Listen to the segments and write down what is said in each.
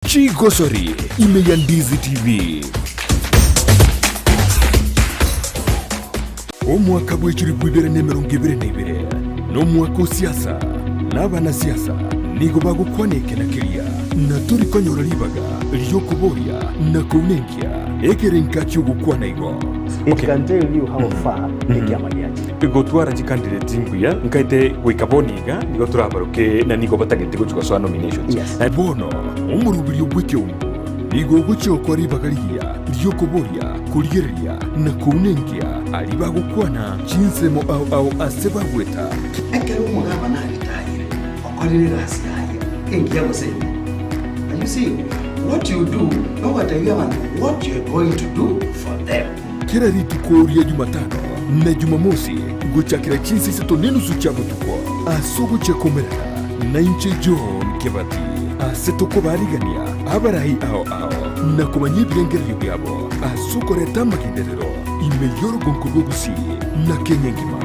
Chigosori ime ya Ndizi TV. Omwaka bw'echilifu ibere na emerongo ebere na ibere nomwaka o siasa, na abanasiasa nigo bagokwana eke na keria, na tori konyora ribaga ri'okoboria na kounenkia ekerenka ki'ogokwana igo. It can tell you how far ekiama giachire. Gotwara chicandidate mbuya nkaete goika bono iga nigo torabaroke na nigo batagete gochia gosoa nominations. Yes. Bono omoroberio bw'ekeumbu nigo ogochia gokora ribaga rigiya ri'okoboria, korigereria, na kounenkia aria bagokwana chinsemo ao ao ase bagweta. Ekero omogabana aritayire, okorire egasi yaye engiya gose embe. And you see, what you do, nogotebia abanto what you are going to do for them. Kera rituko ria Jumatano na Jumamosi gochakera chinsa isato nenusu chia botuko ase ogochia komerana nainche John Kebati ase tokobarigania abarai ao ao na komanya ebirengererio biabo ase okoreta amagenderero ime y'orogonko rwa Gusii na Kenya engima.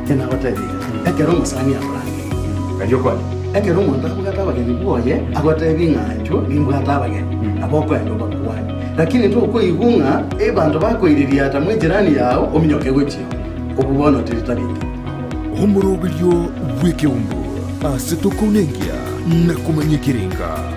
Nagotebia iga, ekero omosani akorangeirie, ekero omonto abwate abageni bwoye, agotebie ng'a inchuo nimbwate abageni, nabo okoenda obakwanie. Lakini tokoigwa ng'a abanto bakoiririata mw'ejirani yao ominyoke gochia oo, obwo bono teri tabia engiya. Omoroberio bw'ekeumbu ase tokounenkia na komanya ekerenga.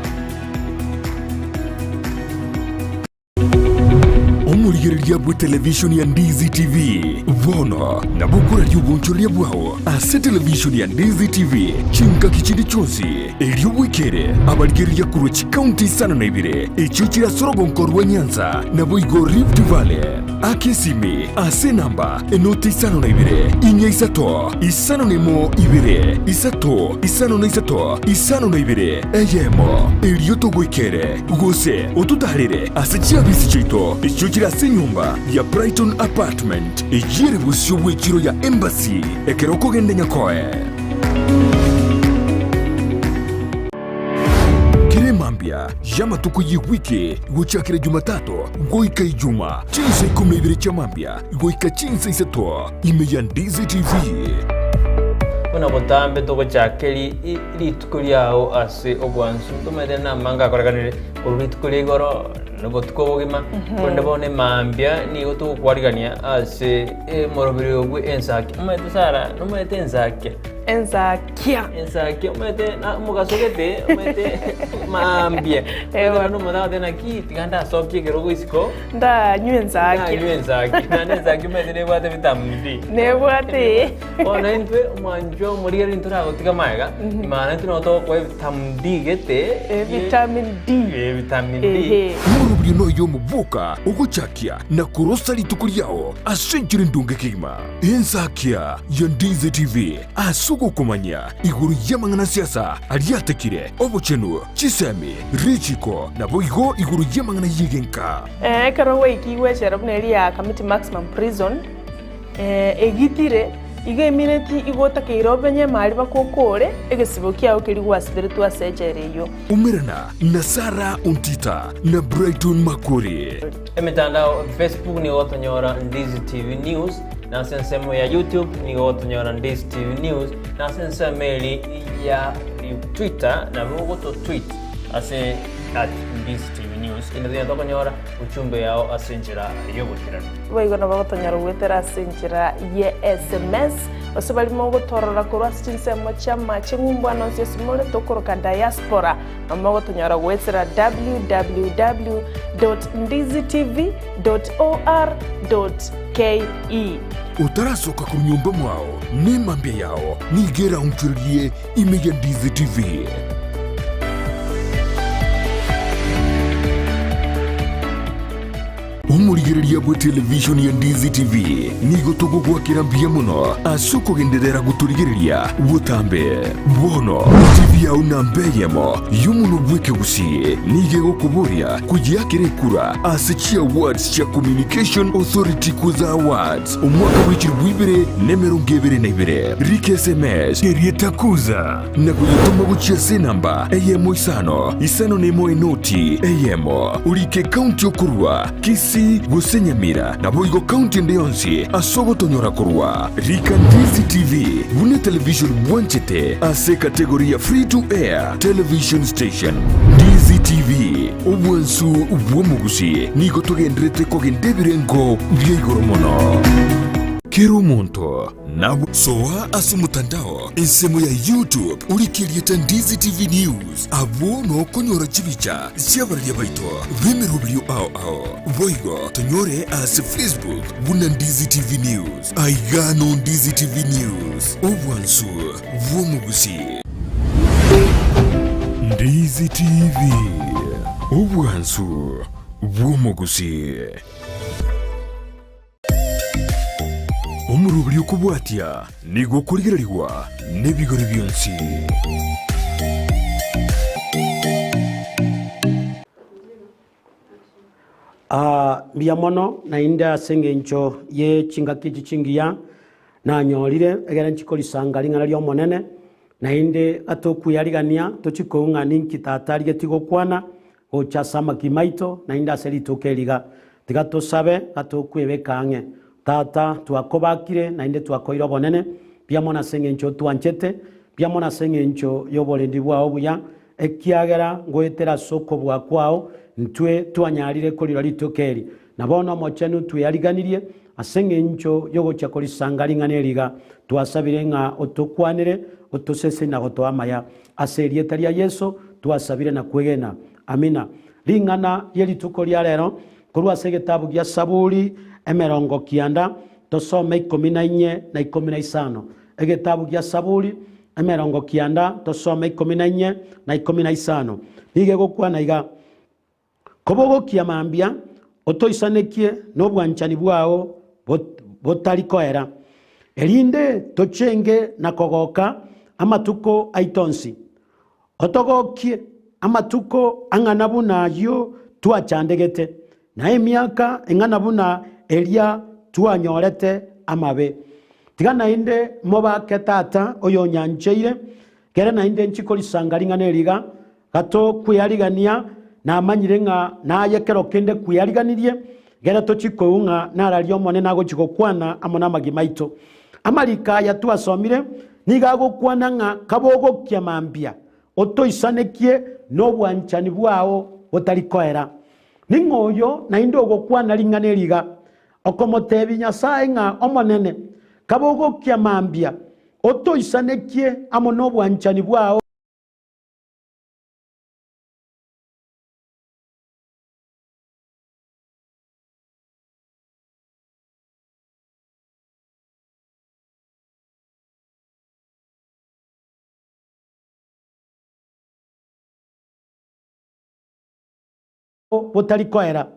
Omorigereria bw'etelevishoni ya Ndizi TV bono nabo okoraria obonchoreria bwao ase televishoni ya Ndizi TV chingaki chinde chionsi, erio bwekere abarigereria korwa chikaunti isano na ibere echio chire ase orogonko rwa Nyanza naboigo Rift Valley. Aka esimi ase enamba enoti isano na ibere, inya isato, isano na emo ibere, isato, isano na isato, isano na ibere, eyemo, erio togoikere. Gose ototaarere ase chiabisi chiaito echio chire ase enyomba ya Brighton Apartment, eyio ere bosio bw'echiro ya Embassy ekero okogenda Nyakoe. Kera emambia y'amatuko y'ewiki gochakera Jumatatu goika Ijuma, chinsa ikomi na ibere chia mambia goika chinsa isato, ime ya Ndizi TV. Buna botambe togochaka rituko riao ase obwansu, ntomanyete namange akorekanire korwa rituko ria igoro na obotuko obogima, korende bono emambia nigo togokwarigania ase omoroberi oyo bwe ensaki. Omanyete Sarah, nomanyete ensakia? Ensakia. Ensakia omanyete na omogaso gete, omanyete mambia, Eeh omanyete omonto agoteba naki tiga ndasokie ekerogo isiko. Ndanywe ensakia. Ndanywe ensakia. Naende ensakia omanyete nebwate vitamin D. Nebwate. Bono intwe omwanchwa omorigereria ntoragotiga magega, maana intwe nabo togokoa vitamin D gete. Eh, vitamin D. Eh, vitamin D. Ehe. Omoroberio noyo omoboka ogochakia na korosa rituko riao ase enchera endonge kegima. Ensakia ya Ndizi TV ase ogokomanya igoro y'amang'ana a siasa aria atekire, obochenu, chisemi, richiko, naboigo igoro y'amang'ana y'egenka. Ekero gwaikigwe echela buna eria ya Kamiti Maximum Prison, egitire, igo emineti igo otakeire obenye emari bakokore egesibo kiao keria gwasiberetwe ase echela eyio. Umerana na Sarah Ontita na Brighton Makori. Emetandao Facebook nigo gotonyora Ndizi TV News, na ase ensemo ya YouTube nigo gotonyora Ndizi TV News, na ase ensemo eri ya Twitter nabo ogoto tweet ase at Ndizi TV News kende tonyare tokonyora ujumbe yao ase enchera y'oboikeranu. Boigo nabo gotonyora goetera ase enchera ye sms, gose baria mogotorora korwa ase chinsemo chi'amache ng'umbu ande onsi ase more tokoroka diaspora, nabo mogotonyora goetera www dot ndizitv dot or dot ke. Otarasoka korwa nyomba mwao, nemambia yao nigo eraonchorerie ime ya Ndizi TV. Omorigereria bwe televishoni ya Ndizi TV nigo togogoakera mbuya mono ase okogenderera gotorigereria botambe. Bono TV yao namba eyemo y'omonwa bw'ekegusii nigo egokoboria koyeakera ekura ase chiawards chia Communication Authority Kuza Awards omwaka bw'echilifu ibere na emerongo ebere na ibere. Rika SMS erieta Kuza na koyetoma gochia ase enamba eyemo isano isano na emo enoti eyemo, orike ekaunti okorua, Kisii gose Nyamira, naboigo kaunti ende yonsi ase ogotonyora korwa. Rika Ndizi TV buna etelevision bwanchete ase ekategori ya Free to Air Television Station. Ndizi TV. Obwansu bw'omogusi nigo togenderete kogenda ebirengo bia igoro mono. Kera omonto nabwo. Soa ase omotandao ensemo ya YouTube orike erieta Ndizi TV News abwo nokonyora chibicha chi'abararia baito b'emeroberio ao ao. Boigo tonyore ase Facebook buna Ndizi TV News. Aiga no Ndizi TV News, obwansu bw'omogusi. Ndizi TV, obwansu bw'omogusi. Omoroberi okobwatia nigo okorigererigwa nebigori bionsi. Aa, mbuya mono naende ase engencho ye chingaki echi chingiya nanyorire, egere nchikorisanga ring'ana ri'Omonene, naende gatokweyarigania tochie koigwa ng'a ninki Tata arigetie gokwana gocha ase amagima aito, naende ase rituko eri iga. Tiga tosabe gatokwebeka ang'e. Tata, twakobakire naende twakoire obonene, mbuya mono ase engencho otwanchete, mbuya mono ase engencho y'oborendi bwao obuya, Ekiagera ngoetera ase okobua kwao, intwe twanyarire korira rituko eri, na bono Omochenu tweariganirie ase engencho y'ogochia korisanga ring'ana eri iga. Twasabire ng'a otokwanere, otosesenie na gotoa amaya. Ase erieta ria Yeso twasabire na kwegena. Amina. Ring'ana rie rituko ria rero korwa ase egetabu gia Saburi 90, tosome 14 na 15. Egetabu gia Saburi 90, tosome 14 na 15. Nigo egokwana iga, Kobogokia mambia, otoisanekie nobwanchani bwao botari koera, erinde tochenge na kogoka amatuko aito onsi. Otogokie amatuko ang'ana buna ayio twachandegete, na emiaka eng'ana buna eria twanyorete amabe. Tiga naende mobake tata oyonyancheire, kere naende inche korisanga ring'ana eri iga, gatokwearigania, namanyire ng'a naye kero kende kweariganirie, gere tochie koigwa ng'a nararia Omonene agochia gokwana amo namagima aito. Amariko aya twasomire nigo agokwana ng'a kabogokia mambia, otoisanekie nobwanchani bwao botari koera. Ning'o oyo naende ogokwana ring'ana eri iga, okomotebia Nyasae ng'a Omonene, kabogokia mambia, otoisanekie amo nobwanchani bwao botari koera.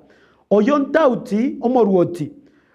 Oyio Daudi omoruoti.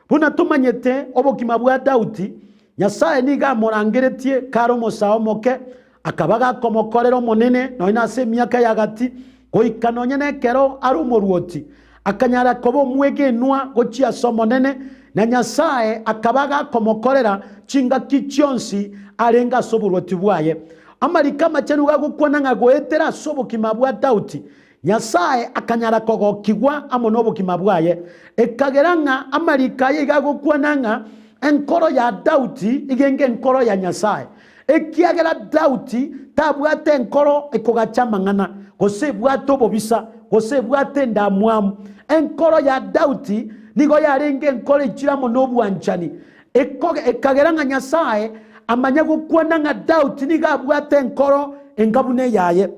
Buna tomanyete obogima bwa Daudi, Nyasae nigo amorangeretie kare omosae omoke, akaba gakomokorera Omonene nonya nase emiaka ya gati, goika nonya nekero are omoruoti. Akanyara koba omwegenwa gochia ase Omonene, na Nyasae akaba gakomokorera chingaki chionsi arenge ase oboruoti bwaye. Amariko amachenu gagokwana ng'a goetera ase obogima bwa Daudi, Nyasae akanyara kogokigwa amo nobogima bwaye, ekagera ng'a amariko aya iga agokwana ng'a enkoro ya Daudi igenge enkoro ya Nyasae, ekiagera Daudi tabwate enkoro ekogacha amang'ana, gose ebwate obobisa, gose ebwate endamwamu. Enkoro ya Daudi nigo yarenge enkoro echire amo nobwanchani, ekagera ng'a Nyasae amanye gokwana ng'a Daudi nigo abwate enkoro enga buna eyaye.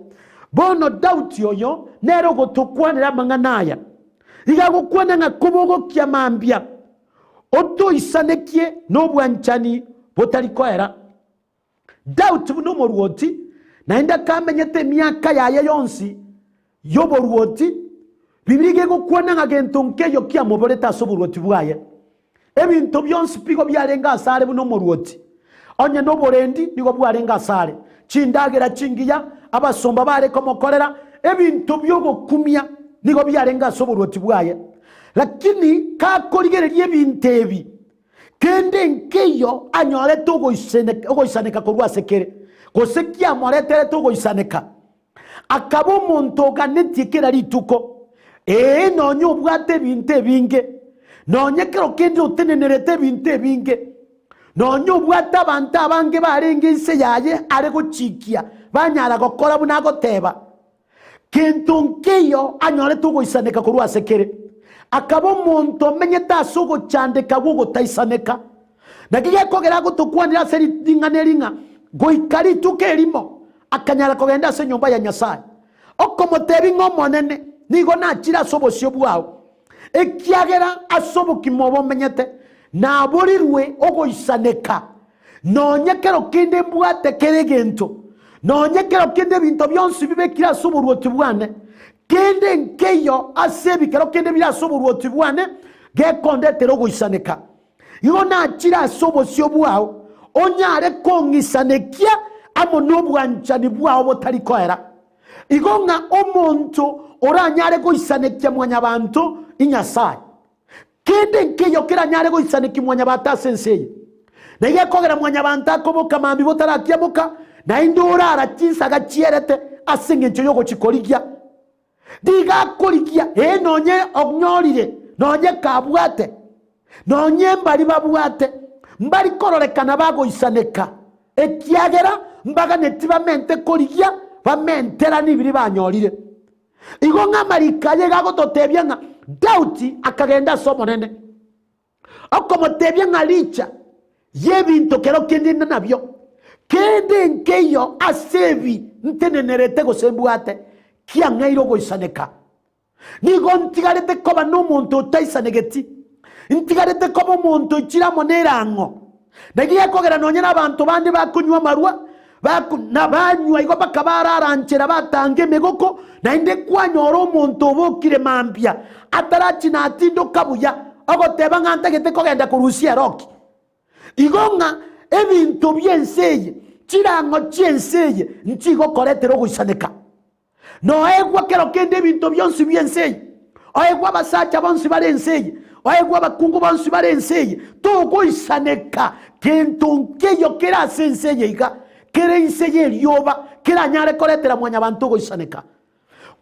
Bono Daudi oyo nere ogotokwanera amang'ana aya. Iga agokwana ng'a kobogokia mambia, otoisanekie nobwanchani botari koera. Daudi buna omoruoti, naende akamenyete emiaka yaye yonsi y'oboruoti, Biblia iga egokwana ng'a gento nkeiyo kiamoborete ase oboruoti bwaye. Ebinto bionsi pigo biarenge asare buna omoruoti, onye noborendi nigo bwarenge asare, chindagera chingiya, abasomba bare komokorera, ebinto bi'ogokumia nigo biarenge ase oboruoti bwaye. Lakini kakorigereria ebinto ebi, kende nkeiyo anyorete ogoisaneka korwa ase kere, gose kiamoreterete ogoisaneka. Akaba omonto oganetie kera rituko, ee, nonya obwate ebinto ebinge, nonya ekero kende otenenerete ebinto ebinge, nonya obwate abanto abange barenge inse yaye are gochikia banyara gokora buna agoteba. Kento nkeiyo anyorete ogoisaneka korwa ase kere, akaba omonto omenyete ase ogochandeka gw'ogotaisaneka. Naki gekogera agotokwanera ase ring'ana eri ng'a goika rituko erimo akanyara kogenda ase enyomba ya Nyasae, okomotebia ng'a Omonene, nigo nachire ase obosio bwao, ekiagera ase obokima obo omenyete naborirwe ogoisaneka, Nonye kero kende mbwate kera egento, nonye kero kende ebinto bionsi bibekire ase oboruoti bwane, kende nkeiyo ase ebi kero kende bire ase oboruoti bwane gekondetera ogoisaneka. Igo nachire ase obosio bwao, onyare kong'isanekia amo nobwanchani bwao botari koera. Igo ng'a omonto oranyare goisanekia mwanyabanto i Nyasae. Kende nkeiyo keranyare goisanekia mwanyabanto ase ense eye, na igo ekogera mwanyabanto akoboka mambia botarakiamoka, naende orara chinsaga chierete ase engencho y'ogochia korigia. Nigo akorigia, ee, nonye onyorire, nonye kabwate, nonye mbari babwate, mbari kororekana bagoisaneka, ekiagera mbaganeti bamente korigia, bamenteranie biria banyorire. Igo ng'a amariko aya iga agototebia ng'a Daudi akagenda ase Omonene, okomotebia ng'a richa y'ebinto kero kende inde nabio, kende nkeiyo ase ebi ntenenerete gose mbwate, kiang'eire ogoisaneka. Nigo ntigarete koba nomonto otaisanegeti, ntigarete koba omonto oichire amo nerang'o. Naki gekogera nonya nabanto bande bakonywa amarwa, na banywa igo mpaka barara nchera batanga emegoko, naende kwanyora omonto obokire mambia atarachi natindoka buya, ogoteba ng'a ntagete kogenda korusia eroki. Igo ng'a ebinto bi'ense eye, chirang'o chi'ense eye nchigokoretera ogoisaneka. Noegwa kero kende ebinto bionsi bi'ense eye, oegwe abasacha bonsi bare ense eye, oegwe abakungu bonsi bare ense eye, togoisaneka gento nkeiyo kere ase ense eye iga, kere inse y'erioba, keranyare koretera mwanyabanto ogoisaneka.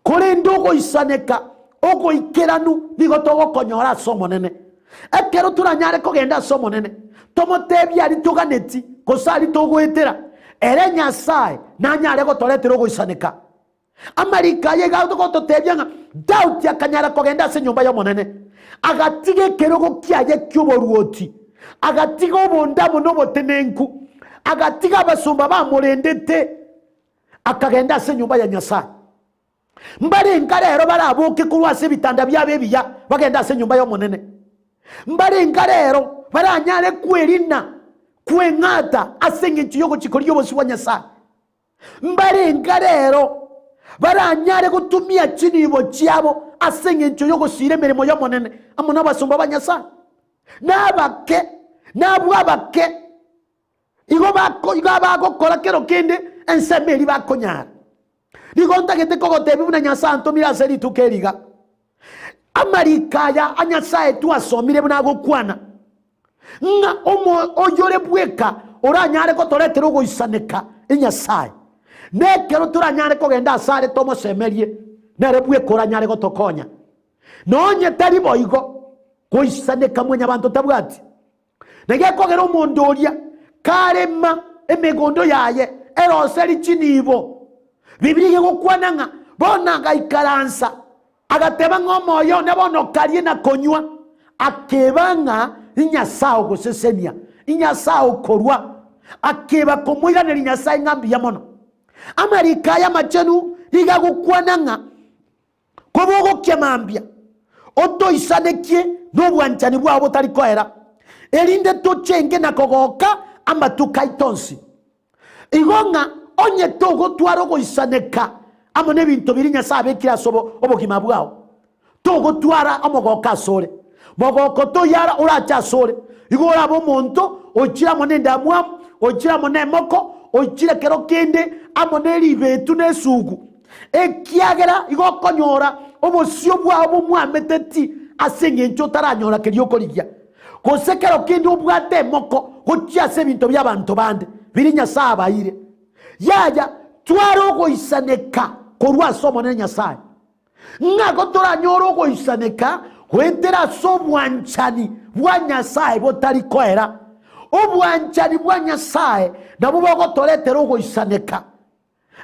Korende ogoisaneka ogoikeranu nigo togokonyora ase Omonene. Ekero toranyare kogenda ase Omonene, tomotebie aria toganeti, gose aria togoetera, ere Nyasae nanyare gotoretera ogoisaneka. Amariko aya iga agototebia ng'a Daudi akanyara kogenda ase enyomba y'Omonene, agatiga ekerogo kiaye ki'oboruoti, agatiga obonda amo nobotenenku, agatiga abasomba bamorendete, akagenda ase enyomba ya Nyasae. Mbarenga rero baraboke korwa ase ebitanda biabo ebiya bagende ase enyomba y'Omonene? Mbarenga rero baranyare kwerina kweng'ata ase engencho y'ogochia korigia obosio bwa Nyasae? Mbarenga rero baranyare gotumia chinibo chiabo ase engencho y'ogosiira emeremo y'Omonene amo nabasomba ba Nyasae? Nabake, nabwo abake. Igo bako, igo abagokora kero kende ensemo eria bakonyara. Nigo ntagete kogotebia buna Nyasae antomire ase rituko eri iga. Amariko aya a Nyasae twasomire buna agokwana, ng'a omo oyore bweka oranyare gotoretera ogoisaneka i Nyasae, nekero toranyare kogenda asare tomosemerie, nere bweka oranyare gotokonya. Nonye tari boigo, goisaneka mwanyabanto tabwati. Na gekogera omonto oria karema emegondo yaye eroseri chinibo. Bibilia egokwana ng'a bono agaikaransa, agateba ng'a omoyo one bono karie na konywa, akeba ng'a Nyasae ogosesenia, Nyasae okorua, akeba komoiraneria Nyasae ng'a mbuya mono. Amariko aya amachenu nigo agokwana ng'a Kobogokia mambia, otoisanekie nobwanchani bwao botari koera, erinde tochenge na kogoka amatuko aito onsi. Igo ng'a onye togotwara ogoisaneka amo nebinto biria Nyasae abekire ase obogima bwao, togotwara omogoko asore. Mogoko toyara orache asore, igo orabe omonto oichire amo nendamwamu, oichire amo nemoko, oichire kero kende amo neribetu na esugu. Ekiagera igo okonyora obosio bwao bomwamete ti ase engencho otaranyora keria okorigia, gose kero kende obwate emoko gochia ase ebinto bi'abanto bande biria Nyasae abaeire. Yaya, twara ogoisaneka korwa ase Omonene Nyasae, ng'a gotoranyore ogoisaneka goetera ase obwanchani bwa Nyasae botari koera. Obwanchani bwa Nyasae nabwo bogotoretera ogoisaneka.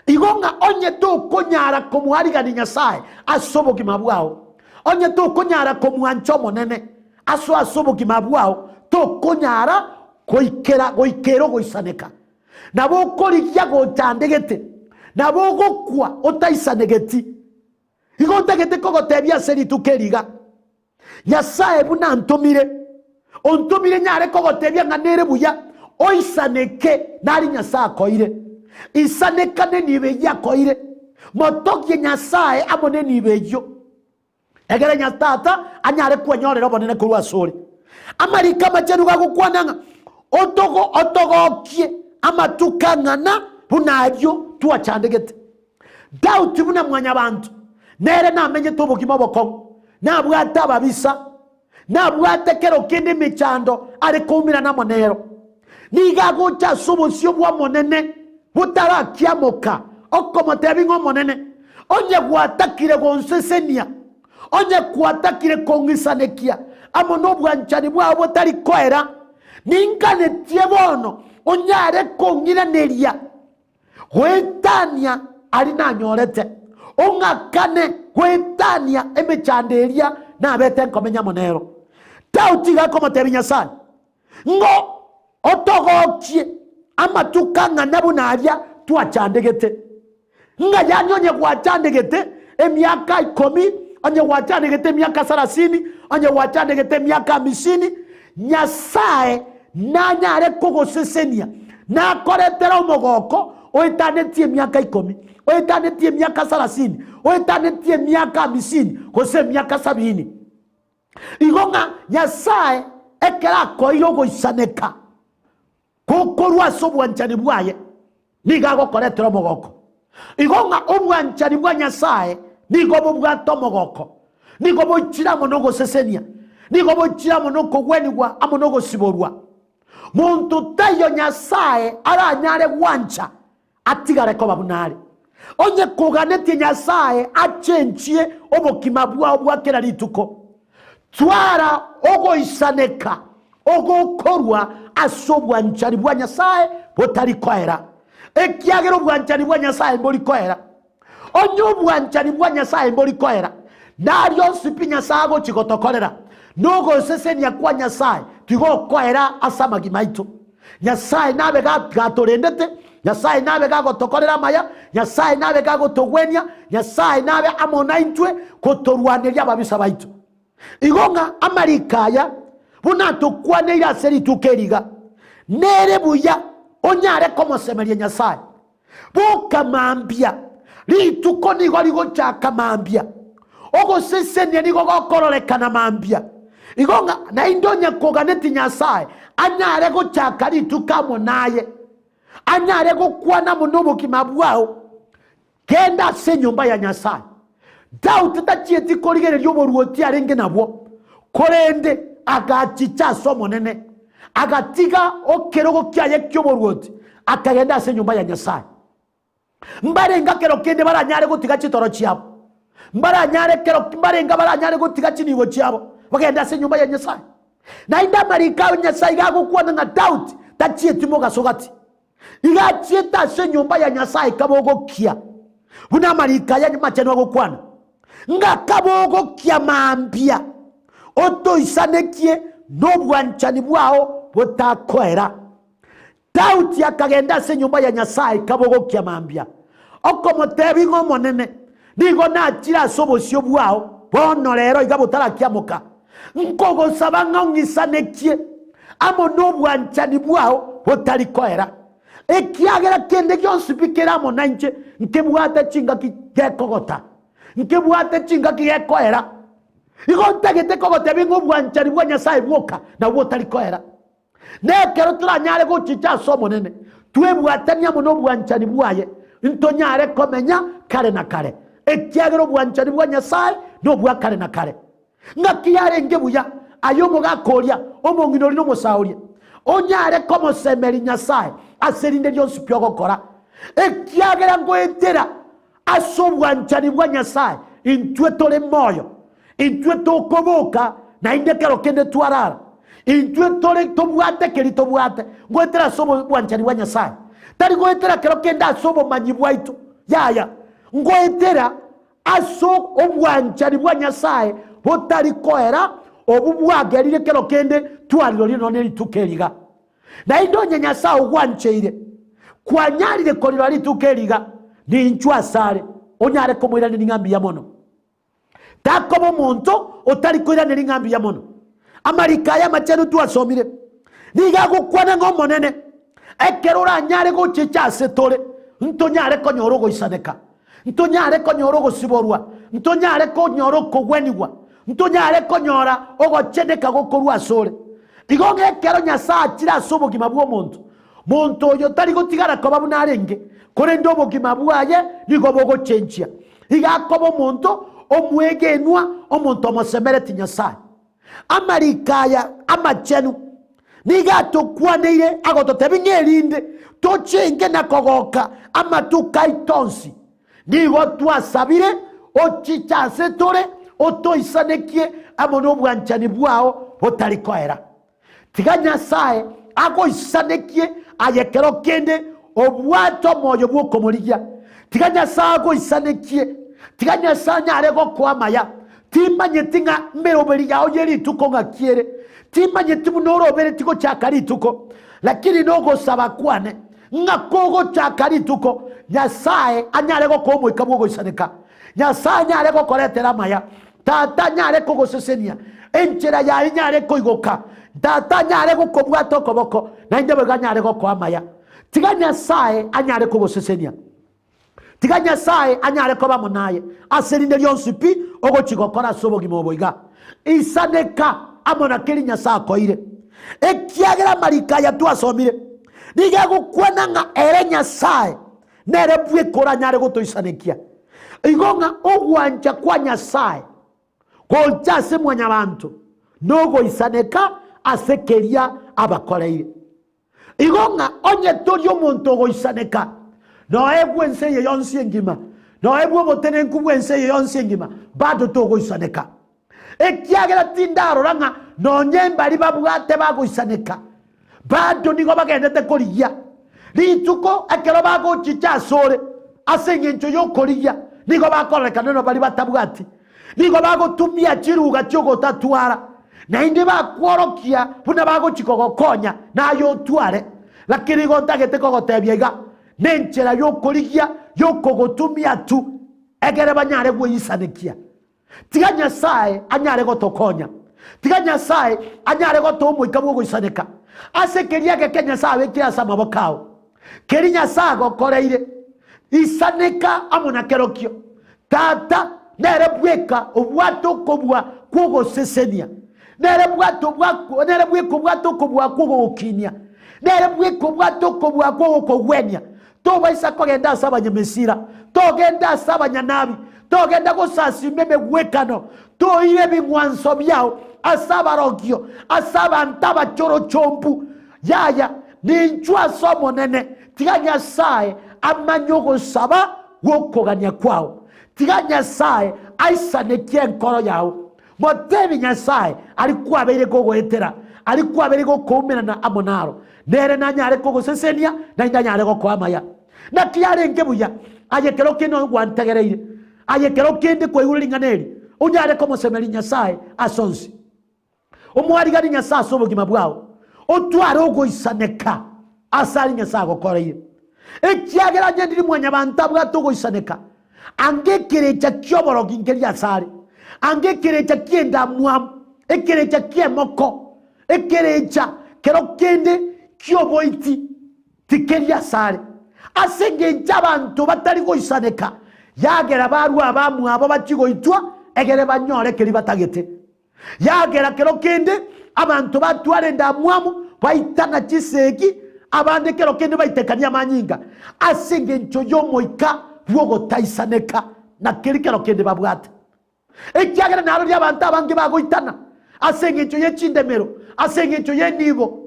Igo ng'a onye tokonyara komoarigania Nyasae ase obogima bwao, onye tokonyara komwancha Omonene aso ase obogima bwao, tokonyara goikera goikera ogoisaneka. Nabo okorigia gochandegete, nabo ogokwa otaisanegeti. Igo ntagete kogotebia ase rituko eri iga, Nyasae buna antomire, ontomire nyare kogotebia ng'a nere buya, oisaneke nari Nyasae akoire. Isaneka nenibo eyio akoire, motogie Nyasae amo nenibo eyio, egere Nya Tata anyare kwenyorera obonene korwa asore. Amariko amachenu gagokwana ng'a otogo otogokie amatuko ang'ana buna ario twachandegete. Daudi buna mwanyabanto, nere namenyete obogima obokong'u, nabwate ababisa, nabwate kero kende emechando are koumerana amo nero. Nigo agocha ase obosio bw'Omonene botarakiamoka, okomotebia ng'a Omonene, onye gwatakire gonsesenia, onye gwatakire kong'isanekia amo nobwanchani bwao botari koera, ninganetie bono onyare kong'iraneria Goetania aria nanyorete, ong'akane goetania emechando eria nabete nkomenya amo nero. Daudi iga akomotebia Nyasae, Ng'o otogokie amatuko ang'ana buna aria twachandegete? Ng'a yaani onye gwachandegete emiaka ikomi, onye gwachandegete emiaka sarasini, onye gwachandegete emiaka amisini, Nyasae nanyare kogosesenia, nakoretere omogoko oetanetie emiaka ikomi, oetanetie emiaka sarasini, oetanetie emiaka amisini, gose emiaka sabini. Igo ng'a Nyasae ekero akoeire ogoisaneka gokorwa ase obwanchani bwaye, nigo agokoretera omogoko. Igo ng'a obwanchani bwa Nyasae nigo bobwate omogoko, nigo boichire amo nogosesenia, nigo boichire amo nokogwenigwa amo nogosiborwa. Monto taiyo Nyasae aranyare gwancha atigare koba buna are. Onye koganetie Nyasae achenchie obokima bwao bwa kera rituko, twara ogoisaneka ogokorwa ase obwanchani bwa Nyasae botari koera, ekiagera obwanchani bwa Nyasae mbori koera. Onye obwanchani bwa Nyasae mbori koera, nario onsi pi Nyasae agochia gotokorera, na ogosesenia kwa Nyasae tigokoera ase amagima aito. Nyasae nabe gatorendete, Nyasae nabe gagotokorera amaya, Nyasae nabe gagotogwenia, Nyasae nabe amo naintwe gotorwaneria ababisa baito. Igo ng'a amariko aya buna atokwaneire ase rituko eri iga, nere buya onyare komosemeria Nyasae. Boka mambia, rituko nigo rigochaka mambia, ogosesenia nigo gokororekana mambia. Igo ng'a naende onye koganeti Nyasae anyare gochaka rituko amo naye, anyare gokwana amo nobogima bwao, genda ase enyomba ya Nyasae. Daudi tachieti korigereria oboruoti arenge nabwo, korende agachicha ase Omonene, agatiga okerogo kiaye ki'oboruoti, akagenda ase enyomba ya Nyasae. Mbarenge ekero kende baranyare gotiga chitoro chiabo, mbaranyare kero mbarenge baranyare gotiga chinibo chiabo, bagende ase enyomba ya Nyasae. Naende amariko a Nyasae iga agokwana ng'a Daudi tachieti mogaso gati, Iga achiete ase enyomba ya Nyasae kabogokia, buna amariko aya amachenu agokwana, ng'a kabogokia mambia, otoisanekie nobwanchani bwao botakoera. Daudi akagenda ase enyomba ya Nyasae kabogokia mambia, okomotebia ng'a Omonene, nigo nachire ase obosio bwao bono rero iga botarakiamoka, Nkogosaba ng'a ong'isanekie amo nobwanchani bwao botari koera, ekiagera kende gionsi pi kere amo nainche nkebwate chingaki gekogota, nkebwate chingaki gekoera. Igo ntagete kogotebia ng'a obwanchani bwa Nyasae bwoka nabwo botari koera. Nekero toranyare gochicha ase Omonene, twebwatanie amo nobwanchani bwaye, ntonyare komenya kare na kare, ekiagera obwanchani bwa Nyasae nobwa kare na kare. Ng'aki yarenge buya aye omogaka oria, omong'ina oria na omosaa oria, onyare komosemeria Nyasae ase rinde rionsi pi ogokora, ekiagera ngoetera ase obwanchani bwa Nyasae intwe tore moyo, intwe tokoboka naende ekero kende twarara, intwe tore tobwate keria tobwate, ngoetera ase obwanchani bwa Nyasae, tari goetera kero kende ase obomanyi bwaito. Yaya, ngoetera ase obwanchani bwa Nyasae botari koera, obwo bwagerire kero kende twarirorie nonya ne rituko eri iga. Naende onye Nyasae ogwancheire, kwanyarire korirora rituko eri iga, ninchwe asare, onyare komoiraneria ng'a mbuya mono. Takoba omonto otari koiraneria ng'a mbuya mono. Amariko aya amachenu twasomire nigo agokwana ng'a Omonene, ekero oranyare gochicha ase tore, ntonyare konyora ogoisaneka, ntonyare konyora ogosiborwa, ntonyare konyora okogwenigwa, ntonyare konyora ogocheneka gokorwa asore. Igo ng'a ekero Nyasae achire ase obogima bw'omonto, monto oyo tari gotigara koba buna arenge, korende obogima bwaye nigo bogochenchia. Iga akoba omonto omwegenwa, omonto omosemereti Nyasae. Amariko aya amachenu nigo atokwaneire agototebia ng'a erinde tochenge na kogoka amatuko aito onsi, nigo twasabire ochiche ase tore otoisanekie amo nobwanchani bwao botari koera. Tiga Nyasae agoisanekie aye kero kende obwate omoyo bw'okomorigia. Tiga Nyasae agoisanekie. Tiga Nyasae anyare gokoa amaya. Timanyeti ng'a meroberi yao ye rituko ng'aki ere. Timanyeti buna orobereti gochaka rituko. Lakini nogosaba kwane ng'a kogochaka rituko Nyasae anyare gokoa omoika bw'ogoisaneka. Nyasae anyare gokoretera amaya. Tata anyare kogosesenia, enchera yaye enyare koigoka, Tata anyare gokobwata okoboko, naende boigo anyare gokoa amaya. Tiga Nyasae anyare kogosesenia. Tiga Nyasae anyare koba amo naye ase rinde rionsi pi ogochia gokora ase obogima obo iga. Isaneka amo na keri Nyasae akoeire. Ekiagera amariko aya twasomire nigo agokwana ng'a ere Nyasae nere bweka oranyare gotoisanekia. Igo ng'a ogwancha kwa Nyasae gocha ase mwanyabanto nogoisaneka ase keria abakoreire. Igo ng'a onye tori omonto ogoisaneka, noegwe ense eye yonsi engima, noegwe obotenenku bw'ense eye yonsi engima, bado togoisaneka. Ekiagera tindarora ng'a nonye mbaria babwate bagoisaneka, bado nigo bagendete korigia. Rituko ekero bagochicha asore ase engencho y'okorigia, nigo bakororekana na baria batabwati. Nigo bagotumia chiruga chi'ogotatwara, naende bakworokia buna bagochia kogokonya naye otware. Lakini igo ntagete kogotebia iga, nenchera y'okorigia y'okogotumia tu, egere banyare gweisanekia. Tiga Nyasae anyare gotokonya. Tiga Nyasae anyare gotoa omoika bw'ogoisaneka ase keria egeke Nyasae abekire ase amaboko ao. Keria Nyasae agokoreire, isaneka amo na kerokio. Tata nere bweka obwate okobua kw'ogosesenia, nere bwate obwa nere bweka obwate okobua kw'ogogokinia, nere bweka obwate okobua kw'ogokogwenia. Tobaisa kogenda ase abanyamesira, togenda ase abanyanabi, togenda gosasima emegwekano, toire ebing'wanso biao ase abarogio, ase abanto abachorochombu. Yaya, ninchwe ase Omonene, tiga Nyasae amanye ogosaba gw'okogania kwao. Tiga Nyasae aisanekie enkoro yao. Motebi Nyasae aria kwabeire kogoetera, aria kwabeire gokoumerana amo naro, nere nanyare kogosesenia, naende anyare gokoa amaya. Naki yarenge buya aye ekero kende onye gwantegereire, aye ekero kende kwaigure ring'ana eri, onyare komosemeria Nyasae ase onsi. Omwarigani Nyasae ase obogima bwao, otware ogoisaneka ase aria Nyasae agokoreire. Ekiagera onye ndiri mwanyabanto abwate ogoisaneka, anga ekerecha ki'oborogi nkeria asare, anga ekerecha ki'endamwamu, ekerecha ki'emoko, ekerecha kero kende ki'oboiti tikeria asare. Ase engencho abanto batari goisaneka, yagera barue abamwabo bachie goitwa, egere banyore keria batagete. Yagera kero kende abanto batwara endamwamu, baitana chisegi, abande kero kende baitekania amanyinga, ase engencho y'omoika bw'ogotaisaneka na keri kero kende babwate. Ekiagera naroria abanto abange bagoitana ase engencho ye chindemero, ase engencho y'enibo.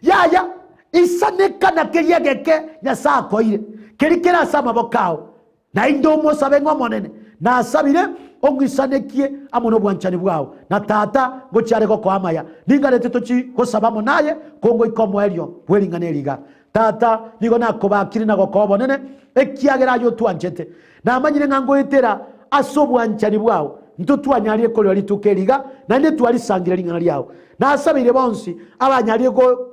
Yaya, isaneka na keria egeke Nyasae akoeire, keria kere ase amaboko ao. Naende omosabe ng'a Omonene, nasabire. Ong'isanekie amo nobwanchani bwao, na Tata ngochia are gokoa amaya. Ningarete tochie gosaba amo naye, kongoika omoerio bwe ring'ana eri iga. Tata, nigo nakobakire na gokoa obonene, ekiagera aye otwanchete. Namanyire ng'a ngoetera ase obwanchani bwao intwe twanyarire korera rituko eri iga, naende twarisangire ring'ana riao. Nasabeire bonsi abanyarire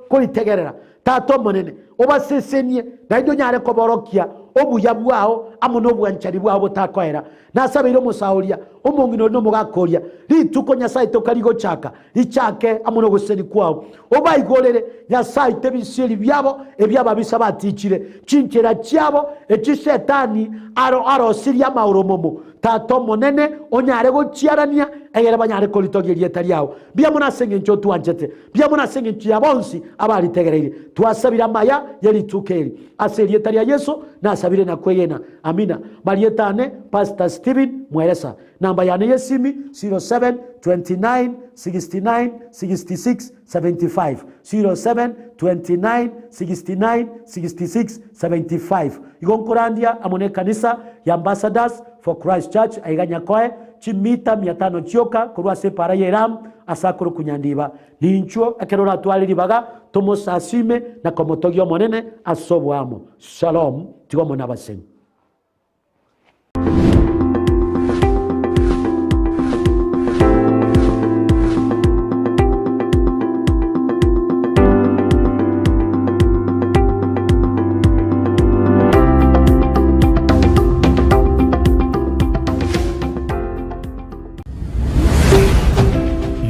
koritegerera, Tata Omonene, obasesenie, naende onyare koborokia obuya bwao amo nobwanchani bwao botakoera. Nasabeire omosae oria, omong'ina oria na omogaka oria, rituko Nyasae toka rigochaka, richake amo nogosesenia kwao. Obaigorere, Nyasae oito, ebisieri biabo ebi ababisa batichire, chinchera chiabo echi Setani arosirie amaoromomo. Tata Omonene, onyare gochiarania, egere banyare koritogia erieta riao. Mbuya mono ase engencho otwanchete. Mbuya mono ase engencho ya bonsi abaritegereire. Twasabire amaya ye rituko eri. Ase erieta ria Yeso nasabire na kwegena. Amina. Marieta ane Pastor Stephen Mweresa. Namba yane yesimi 07 29 69 66 75, 07 29 69 66 75. Igo nkorandia amo nekanisa ya Ambassadors for Christ Church aiga Nyakoe, chimita mia tano chioka korwa ase epaara ya Elamu ase akorokwa Nyandiba. Ninchwo ekero oratware ribaga tomosasime na komotogia Omonene ase oboamo. Shalom, tiga Omonene abasenie.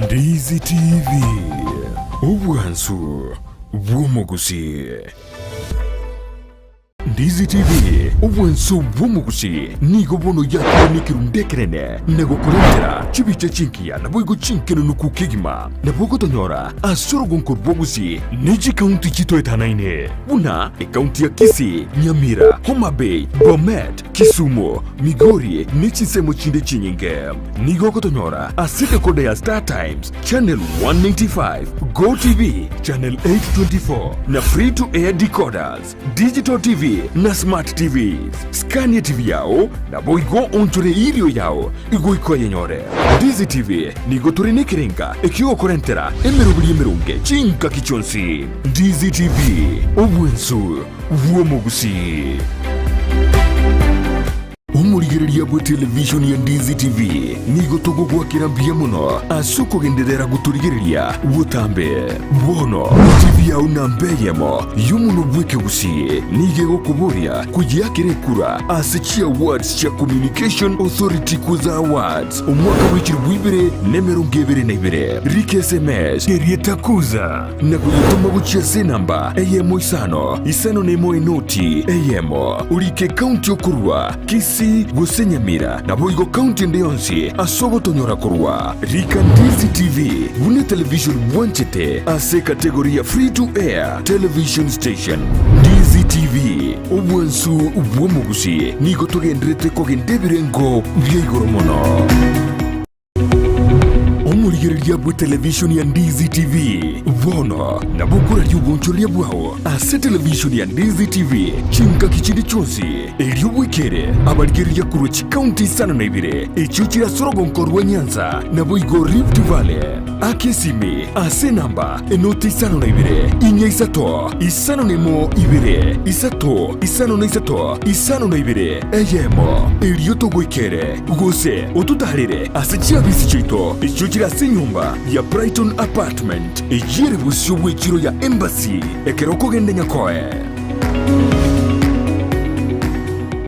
Ndizi TV, obwansu bw'omogusii. Ndizi TV, obwansu bw'omogusii, nigo bono yakire nekerundu ekenene na gokorentera chibicha chingiya naboigo chinkenenuku kegima. Nabo ogotonyora ase orogonko rw'Ogusii ne chikaunti chitoetanaine buna ekaunti ya Kisii, Nyamira, Homa Bay, Bomet, Kisumu, Migori ne chinsemo chinde chinyinge. Nigo ogotonyora ase decoder ya Star Times, Channel 195, Go TV, Channel 824 na Free to Air decoders, Digital TV na Smart TVs. Scania TV yao naboigo onchore irio yao igoika oyenyore. Ndizi TV nigo tore nekerenga ekiogokorentera emeroberi emeronge chingaki chionsi. Ndizi TV, obwensu bw'omogusii. Omorigereria bwe televishoni ya Ndizi TV nigo togogwakera mbuya mono ase okogenderera gotorigereria botambe. Bono TV yao namba eyemo y'omonwa bw'ekegusii nigo egokoboria koyeakera ekura ase chiawards chia Communication Authority Kuza Awards omwaka bwe chilifu ibere na emerongo ebere na ibere. Rika SMS erieta Kuza na koyetoma gochia ase enamba eyemo isano isano nemo enoti eyemo, orike ekaunti okorua, Kisii gose Nyamira, naboigo kaunti ende yonsi ase ogotonyora korwa. Rika Ndizi TV buna etelevision bwanchete ase ekategori ya Free to Air Television Station. Ndizi TV, obwansu bw'omogusii, nigo togenderete kogenda ebirengo bia igoro mono. Omorigereria bw'etelevishoni ya Ndizi TV bono nabo okoraria obonchoreria bwao ase etelevishoni ya Ndizi TV chingaki chinde chionsi, erio bwekere abarigereria korwa chikaunti isano na ibere echio chire ase orogonko rwa Nyanza naboigo Rift Valley. Aka esimi ase enamba enoti isano na ibere inya isato isano na emo ibere isato isano na isato isano na ibere eyemo, erio togoikere. Gose ototaarere ase chiabisi chiaito echio chire ase enyomba ya Brighton Apartment, eyio ere bosio bw'echiro ya Embassy ekero okogenda Nyakoe.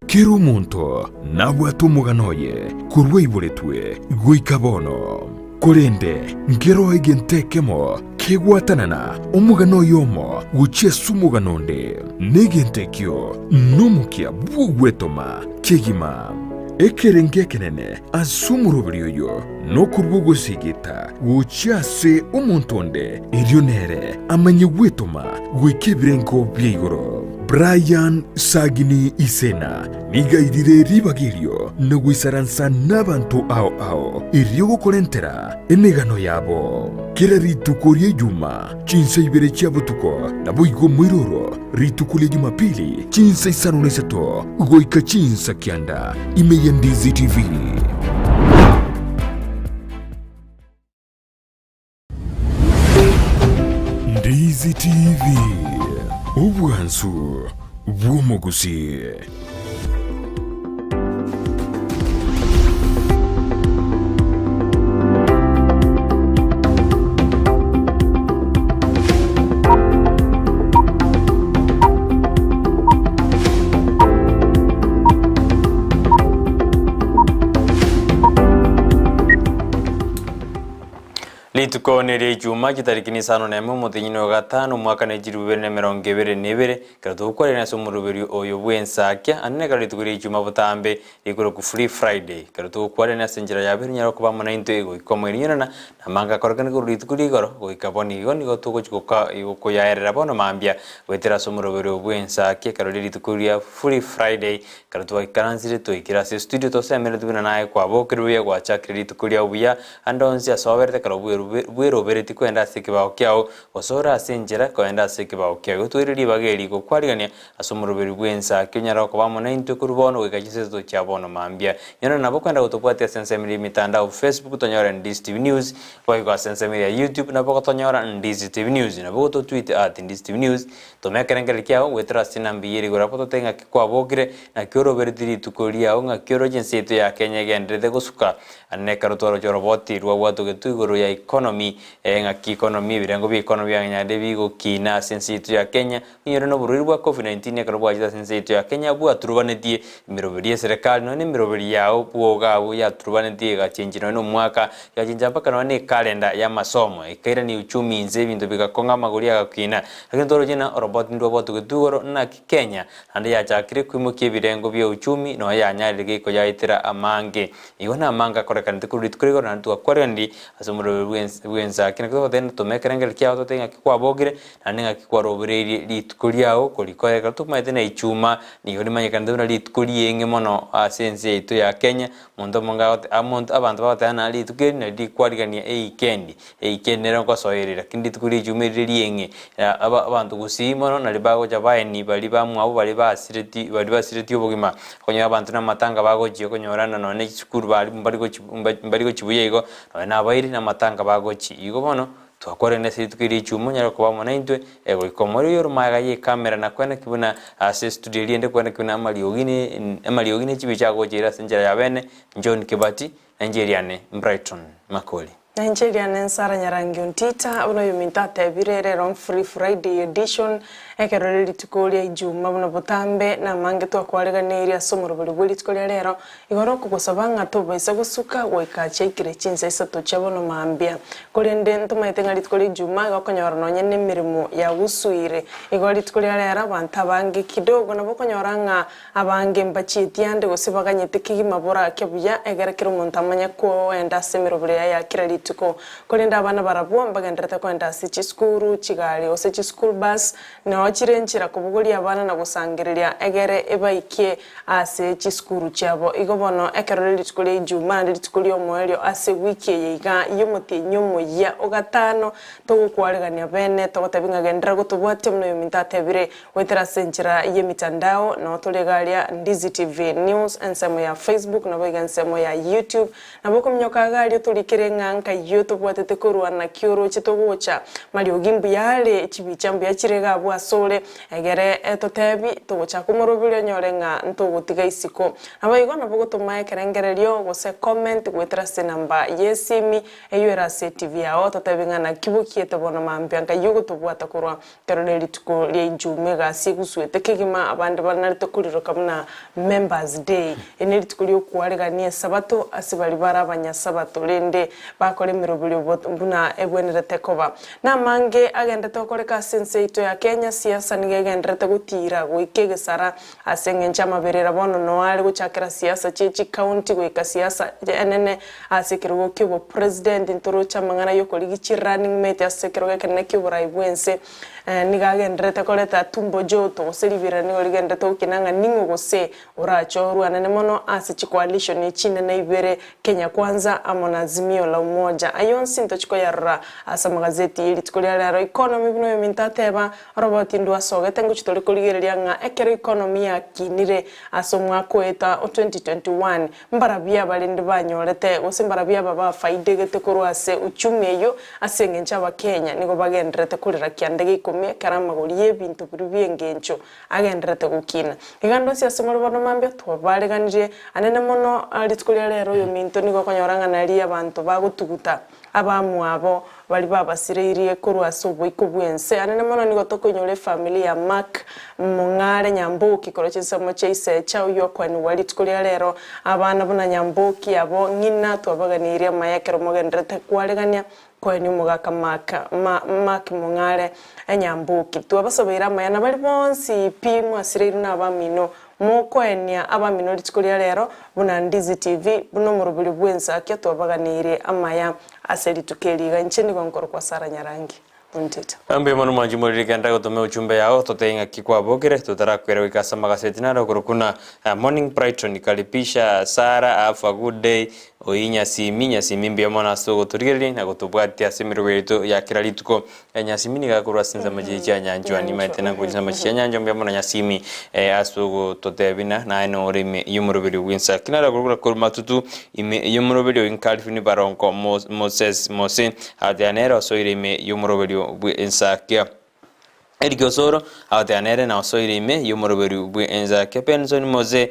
Kera omonto nabwate omogano oye korwa aiboretwe goika bono. Korende nkeroo egento ekemo kegwatanana omogano oyomo gochia ase omogano onde, na egento ekio nomokia bw'ogwetoma kegima. Ekerengo ekenene ase omoroberi oyo nokorua ogosigita gochia ase omonto onde, erio nere amanye gwetoma goika ebirengo bia igoro. Brian Sagini Isena nigo airire ribaga erio na goisaransa nabanto ao ao erio gokorentera emegano yabo. Kera rituko ri'Ejuma chinsa ibere chia botuko, naboigo omoiroro rituko ria Jumapili chinsa isano na isato goika chinsa kianda ime ya Ndizi TV. Ndizi TV, obwansu bw'omogusii. Rituko neria Ijuma, chitariki nisano nemo omotienyi o gatano, omwaka ne chilifu ibere na emerongo ebere na ebere, ekero togokwarerania ase omoroberio oyo bw'ensakia, ande nekero rituko ria Ijuma botambe rikorokwa Free Friday. Ekero togokwarerania ase enchera ya bere onyare koba amo naintwe goika omoerio na amanga akorekane korwa rituko ria igoro goika bono igo nigo togochia goka gokoyaerera bono mambia goetera ase omoroberio bw'ensakia ekero ria rituko ria Free Friday Ekero twaikaransire twaikire ase estudio tosemeretie buna naye kwabokire buya gwachakire rituko riao buya ande onsi ase oberete ekero bweroberetie kwenda ase ekebao kiao gose ore ase enchera koenda ase ekebao kiao. Igo toire ribaga eri gokwarigania ase omoroberi bw'ensa ki onyare koba amo naintwe korwa bono goika chinsa chia bono mambia. Nyora nabo kwenda gotobwatia ase ensemo eria y'emitandao Facebook tonyore Ndizi TV News boigo ase ensemo eria ya YouTube nabo gotonyora Ndizi TV News nabo gototweet at Ndizi TV News Toma ekerengererio kiao goetera ase enamba eyio ere igoro abwo tote ng'aki kwabokire, naki oroberetie rituko riao, ng'aki oroche ense yaito ya Kenya egendererete gosuka. Ande nekero twaroche oroboti rwabwatogetwe igoro ya economy, eh ng'aki economy, ebirengo bia economy bianyarire bigokina ase ense yaito ya Kenya, onyore na oborwaire bwa covid 19 ekero bwachete ase ense yaito ya Kenya bwaturubanetie emeroberi y'eserekari nonya na emeroberi yao bwoga abwo yaturubanetie egachenchia nonya na omwaka, egachenchia mpaka nonya na ekalenda y'amasomo, ekairania uchumi inse ebinto bigakong'a amagori agakina. Lakini toroche ng'a oroboti ndwabwatogetwe igoro naki Kenya naende yachakire koimokia ebirengo bia uchumi nonya yanyarire geiko yaetera amange. Igo namange akorekanete korwa rituko rigoro naende twakwarendi ase omoroberi bw'ense ake. Naki togoteba ng'a tome ekerengererio kiao totebe ng'aki kwabokire naende ng'aki kwarobereirie rituko riao korikora ekero tomaete na ichuma nigo rimanyekanete buna rituko rieng'e mono ase ense yaito ya Kenya. Monto omonge agote amonto abanto bagoteba ng'a rituko eri nario rikwarigania eikendi. Eikendi nero nkosoeria, lakini rituko ria ichuma erire rieng'e aba abanto gusii mono nario bagocha baeni baria bamwabo baria basireti baria basiretie obogima. Okonyora abanto na amatanga bagochia okonyorana nonya ne chisukuru baria mbari gochi mbari gochi buya igo, nonya na abairi na amatanga bagochi. Igo bono, twakwarire ase rituko eria ichuma onyare koba amo naintwe, goika omorero oyo ore magega ye ekamera na kweneki buna ase estudio eria ende kweneki buna amariogi ne amariogi ne chibicha agocha ere ase enchera ya bene, John Kibati, na inche eriane Brighton Makori. Na inche eriane Nsara Nyarangi Ontita, buna oyominto atebire, rero Free Friday edition, ekero rire rituko ria Ijuma buna botambe na amange twakwareganeirie ase omorobori bwe rituko ria rero, igoro okogosaba ng'a tobaisa gosuka goika chiaikire chinsa isato chia bono mambia. Korende ntomaete ng'a rituko ria Ijuma igo okonyora nonye nemeremo yagusuire. Igo rituko ria rero abanto abange kidogo nabo okonyora ng'a Abange mbachieti ande gose baganyete kegima borake buya, egere kera omonto amanye koenda ase emerobero yaye ya kera rituko. Korende abana barabwo mbagendererete koenda ase chisukuru, chigari gose chischool bus, nao chire enchera kobogoria abana na gosangereria egere ebaikie ase chisukuru chiabo. Igo bono ekero rire rituko ria Ijumaa naende rituko ri'omoerio ase ewiki eye iga y'omotienyi omoyia o gatano, togokwaregania bene, togotebia ng'a genderera gotobwatia buna oyominto atebire, Goetera ase enchera y'emitandao, nao tore iga aria Ndizi TV News, ensemo ya Facebook, naboigo ensemo ya YouTube. Nabo okominyoka iga aria otorikere ng'a nkayio tobwatete korwa naki oroche togocha. Mariogi mbuya are, chibicha mbuya chire iga abwo asore, egere etotebi togochaka omoroberi onyore ng'a ntogotiga isiko. Naboigo nabo ogotoma ekerengererio gose comment goetera ase enamba y'esimi eyio ere ase etibi yao, totebi ng'a naki bokiete bono mambia nkayio ogotobwata korwa Ekero ne rituko ria Ijumaa egasi egusuete kegima, abande banarete koriroka buna Members Day. Eri ne rituko ri'okoaregania Esabato ase baria bare abanyasabato, rende bakora emeroberio buna egwenerete koba. Namange agenderete gokoreka ase ense yaito ya Kenya, siasa nigo egendererete gotiira goika egesara ase eng'encho amaberera bono noo are gochakera siasa chie chikaunti goika siasa enene ase ekerogo ki'obopresident ntoroche amang'ana y'okorigia chi running mate ase ekerogo ekenene ki'oborai bw'ense nigo agendererete koreta tumbo joto gose ribera nigo rigendererete gokina ng'a ning'o gose orachorwe anene mono ase chicoalition chinene ibere Kenya Kwanza amo na Azimio la Umoja. Umoja. Ayio onsi ntochi koyarora ase amagazeti ye rituko ria rero. Economy buna oyominto ateba, oroboti ndwasogete ngochi tore korigereria ng'a ekero economy yakinire ase omwaka oeta o 2021, mbarabwo abarende banyorete gose mbarabwo aba bafaidegete korwa ase uchumi eyio ase engencho abakenya nigo bagendererete korera kianda gia ikomi ekero amagori y'ebinto biria bi'engencho agendererete gokina. Iga ndonsi ase more bono mambia twabareganirie anene mono rituko ria rero oyominto nigo okonyora ng'a nari abanto bagotuguta abamwabo baria babasireirie korwa ase oboiko bw'ense. Anene mono nigo tokoinyora efamiri ya Mark Mong'are Nyamboki korwa chinsemo chia Isecha oyio okwenigwa rituko ria rero. Abana buna Nyamboki abo ng'ina twabaganeirie amaya ekero mogendererete kwaregania Koenia omogaka Mark, ma, Mark Mong'are Nyamboki. Twabasobeire amaya na baria bonsi pi mwasireirwe na abamino. Mokoenia abamino rituko ria rero buna Ndizi TV, buna omoroberi bw'ensakia twabaganeirie amaya ase rituko eri iga. Inche nigo nkorokwa Sarah Nyarangi Ontito. Mbuya mono mwanchi moriri genda gotoma euchumbe yao totebie ng'aki kwabokire totarakwera goika ase amagaseti naro okorokwa na Morning Brighton Karibisha Sarah have a good day Oyio Nyasimi, Nyasimi mbuya mono ase ogotorigereria na gotobwatia ase emerogo yaito ya kera rituko. Nyasimi nigo akorwa ase ensemo chiria chia nyanchwa, nimaete na korwa chinsemo chia nyanchwa mbuya mono Nyasimi ase ogototebia buna naye nore ime y'omoroberio bw'ensa. Ki naro akorokwa korwa matutu ime y'omoroberio Calvin Barongo Moses Mose agateba nere osoire ime y'omoroberio bw'ensakia. Eric Osoro agateba nere nasoire ime y'omoroberio bw'ensakia. Benson Mose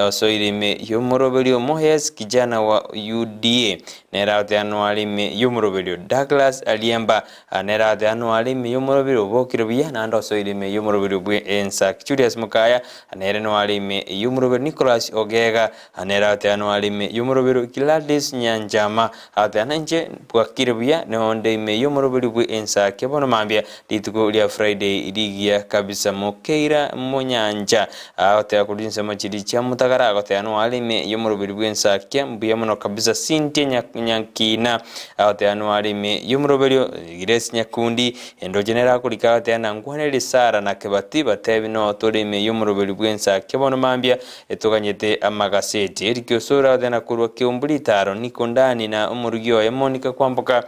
osoire ime y'omoroberio. Moyes kijana wa UDA nere agateba noare ime y'omoroberio. Douglas Aliemba nere agateba noare ime y'omoroberio obokire buya naende osoire ime y'omoroberio bw'ensakia. Julius Mukaya nere noare ime y'omoroberio. Nicholas Ogega nere agateba noare ime y'omoroberio. Gladys Nyanchama agateba nainche bwakire buya nonde ime y'omoroberio bw'ensakia bono mambia Rituko ria Friday rigiya kabisa mokeira monyancha agoteba korwa chinsemo chiria chia motagara agoteba noare ime yomoroberi bwensakia mbuya mono kabisa Cynthia Nyakina agoteba noare ime yomoroberio Grace Nyakundi endoche nere akorika agoteba nangwanerie Sarah na Kebati batebi noo tore ime yomoroberi bwensakia bono mambia etoganyete amagaseti Eric Osoro agoteba na korwa Kiumbu ritaro Niko Ndani na omorugi oye Monica Kwamboka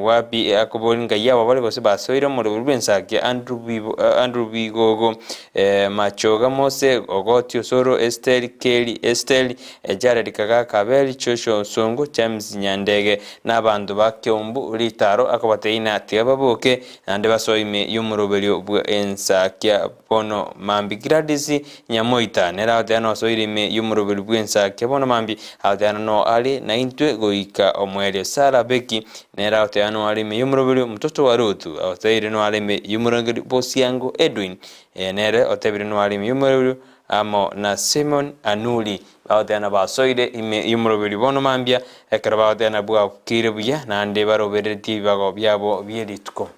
Wapi akobori ngai abo bare gose basoire omorero bw'ensakia Andrew Bibo Andrew Bigogo Machoga Mose Ogoti Osoro Esteri Keri Esteri Jared Kagaka Abeli Joshua Osongo James Nyandege na abanto ba Kiambu Ritaro akobatebia ng'a tiga baboke naende basoe ime y'omoroberio bw'ensakia Bono mambia Gladys Nyamoita nere agoteana osoire ime y'omoroberi bw'ensakia bono mambia agoteana no are naintwe goika omoerio. Sarah Becky nere agoteana no are ime y'omoroberi omototo wa Ruth agoteire no are ime y'omorangeri Bosiango Edwin nere otebire no are ime y'omoroberi amo na Simon Anuli Bagoteana basoire ime y'omoroberi bono mambia, ekero bagoteana bwakeire buya, naende barobereretie ebibago biabo bie rituko.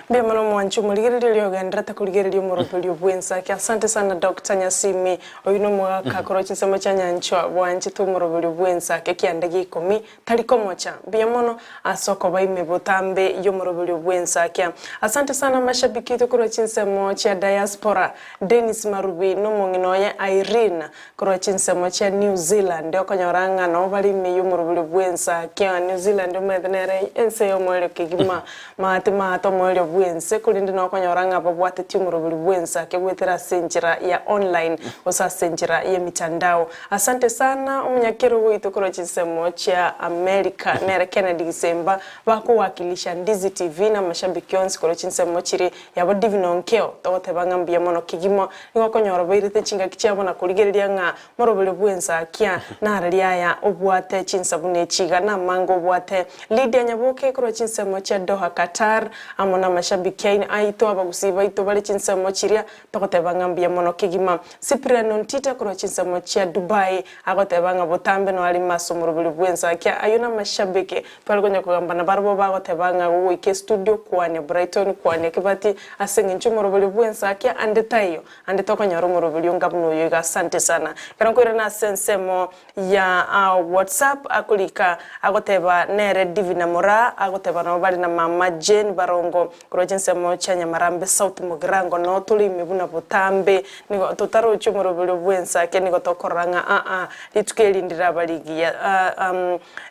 Mbuya mono omwanchi omorigereria oria ogenderete korigereria omoroberio bw'ensake. Asante sana Doctor Nyasimi. Oyio nomogaka korwa chinsemo chia Nyanchwa bwanchete omoroberio bw'ensake kianda gia ikomi tari komocha. Mbuya mono ase okoba ime botambe y'omoroberio bw'ensakia. Asante sana mashabiki oito korwa chinsemo chia diaspora. Dennis Marubi nomong'ina oye Irene korwa chinsemo chia New Zealand okonyora ng'a nabo bare ime y'omoroberio bw'ensakia. New Zealand omanyete nere ense y'omoerio kegima maate maate omoerio bw'ense korende nabo okonyora ng'a babwatetie omoroberio bw'ensakia goetera ase enchera ya online gose ase enchera y'emitandao. Asante sana omonyakerogo oito korwa chinsemo chia America nere Kennedy Gisemba bakowakilisha Ndizi TV na amashabiki onsi korwa chinsemo chiria yabo Divine Onkeo togoteba ng'a mbuya mono kegima nigo okonyora bairete chingaki chiabo na korigereria ng'a morobere bw'ensakia nararia aya obwate chinsa buna echi iga namange obwate Lydia Nyaboke korwa chinsemo chia Doha Qatar amo na amashabiki aino aito abagusii baito bare chinsemo chiria Togoteba ng'a mbuya mono kegima. Cyprian Ontita korwa chinsemo chia Dubai agoteba ng'a botambe noa arime ase omoroberi bw'ensakia. Ayio namashabiki tware konya kogamba nabarabwo bagoteba ng'a gogoika estudio kwania Brighton kwania Kibati ase eng'encho omoroberi bw'ensakia ande taiyo ande tokonyora omoroberi onga buna oyo iga. Asante sana. Ekero nkoirana ase ensemo ya WhatsApp. akorika agoteba nere Divina Moraa agoteba nabo bare na mama Jane Barongo korwa chinsemo chia Nyamarambe South Mugirango noo tore ime buna botambe nigo totarochi omoroberio bw'ensake nigo tokorora ng'a aa rituko eri ndiraba rigiya.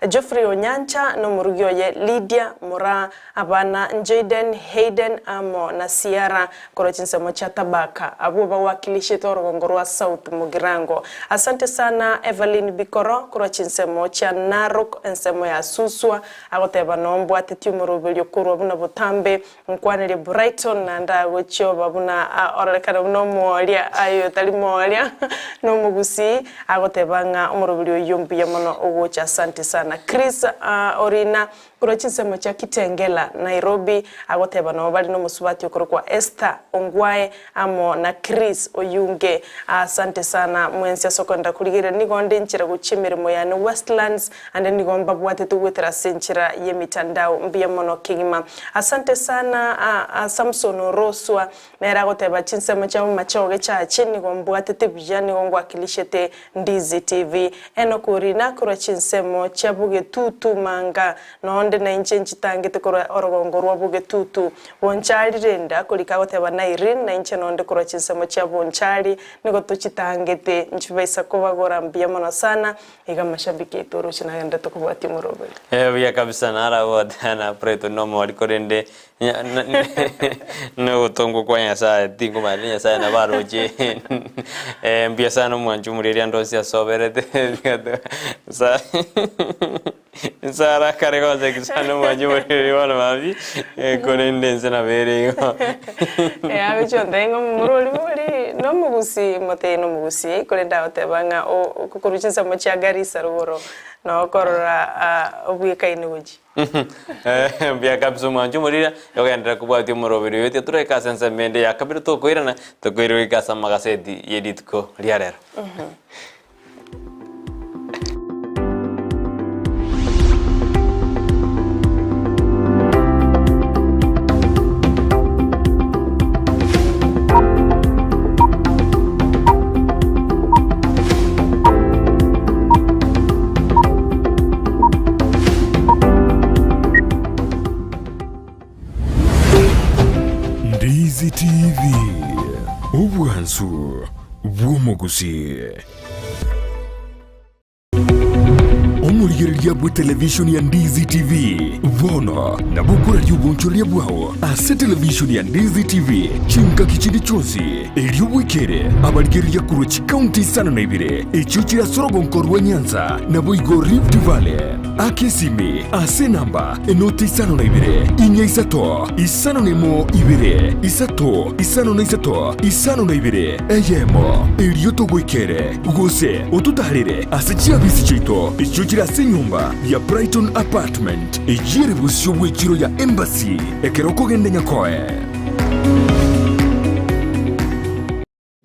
Geoffrey Onyancha nomorugi oye Lydia Moraa Abana Jayden, Hayden amo na Ciara korwa chinsemo chia Tabaka, abwo bawakilishete orogongo rwa South Mugirango. Asante sana Evelyn Bikoro korwa chinsemo chia Narok ensemo ya Suswa, agoteba noo mbwatetie omoroberio korwa buna botambe nkwanerie Brighton naende agochioba buna ororekane buna omooria aye otari mooria nomogusii agoteba ng'a omoroberio oyio mbuya mono ogocha asante sana Chris Orina Korwa chinsemo chia Kitengela, Nairobi, agoteba nabo bare nomosubati okorokwa Esther Ongwae amo na Chris Oyunge. Asante sana mwensi ase okoenda korigereria. Nigo nde nchera gochia emeremo yane Westlands ande nigo mbabwatete goetera ase enchera y'emitandao. Mbuya mono kegima. Asante sana Samson Oroswa Nere agoteba, Chinsemo chia bomachoge chiache nigo mbwatete buya, nigo ngwakilishete Ndizi TV. Enock Orina korwa chinsemo chia Bogetutu Manga, nonde nainche nchitangete korwa orogongo rwa Bogetutu. Bonchari rende akorika agoteba na Irene nainche nonde korwa chinsemo chia Bonchari nigo tochitangete nchibaisa kobagora mbuya mono sana. Iga amashabiki aito oroche nagenderete kobwatia omoroberi. Buya kabisa naragote na Brighton nomori korende Nogotongwa kwa Nyasaye, tinkomanya riria Nyasaye nabo aroche mbuya sana omwanchi omoreri ande onsi ase oberete Nsara kare goseki sana omwanchi omoreri bono mambia korende ense nabo ere igo. Agochia gontebia ng'a omomura oria bori nomogusii, motebie nomogusii korende agoteba ng'a okorwa chinsemo chia Garissa rogoro nokorora obwekaine gochia. Mbuya kabisa omwancho omorira, ogenderere kobwatia omoroberi oyo tiga toroike ase ensemo ende ya kabere tokoirana, tokoirwa goika ase amagaseti ye rituko ria rero. Ndizi TV, obwansu bw'omogusii. Omorigereria bwe televishoni ya Ndizi TV bono nabo okoraria obonchoreria bwao ase televishoni ya Ndizi TV chingaki chinde chionsi erio bwekere abarigereria korwa chikaunti isano na ibere echio chire ase orogonko rwa Nyanza naboigo Rift Valley. Aka esimi ase enamba enoti isano na ibere inya isato isano na emo ibere isato isano na isato isano na ibere eyemo erio togoikere gose ototaarere ase chiabisi chiaito echio chire ase enyomba ya Brighton Apartment eyio ere bosio bw'echiro ya Embassy ekero okogenda Nyakoe.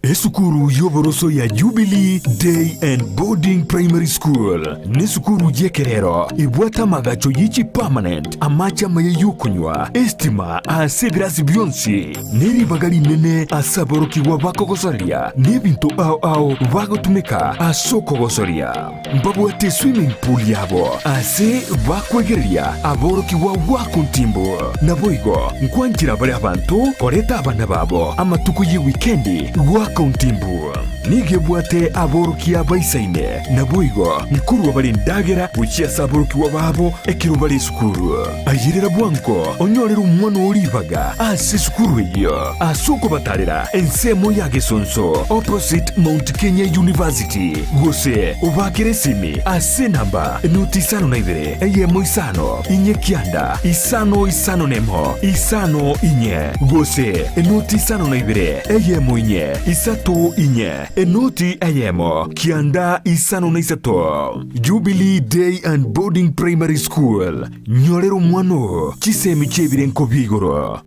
Esukuru y'oboroso ya Jubilee Day and Boarding Primary School nesukuru y'ekerero ebwate amagacho ye chipermanent, amache amaya y'okonywa, estima ase ebirasi bionsi, ne ribaga rinene ase aborokigwa bakogosoria n'ebinto ao ao bagotumeka ase okogosoria. Mbabwate eswimming pool yabo ase bakwegereria aborokigwa goaka ontimbu. Naboigo nkwanchera bare abanto koreta abana babo amatuko ye wikendi goaka ontimbu. Nigo ebwate aborokia baisaine, naboigo nkorua bare endagera gochia ase aborokigwa babo ekero bare esukuru. Ayerera bwango onyorere omwana oo ribaga ase esukuru eyio ase okobatarera ensemo ya Gesonso opposite Mount Kenya University gose obaakere esimi ase enamba enoti isano na ibere eyemo isano inye kianda isano isano nemo isano inye gose enoti isano na ibere eyemo inye isato inye enoti eyemo kianda isano na isato. Jubilee Day and Boarding Primary School, Nyorera omwana oo chisemi chi'ebirenko bia igoro.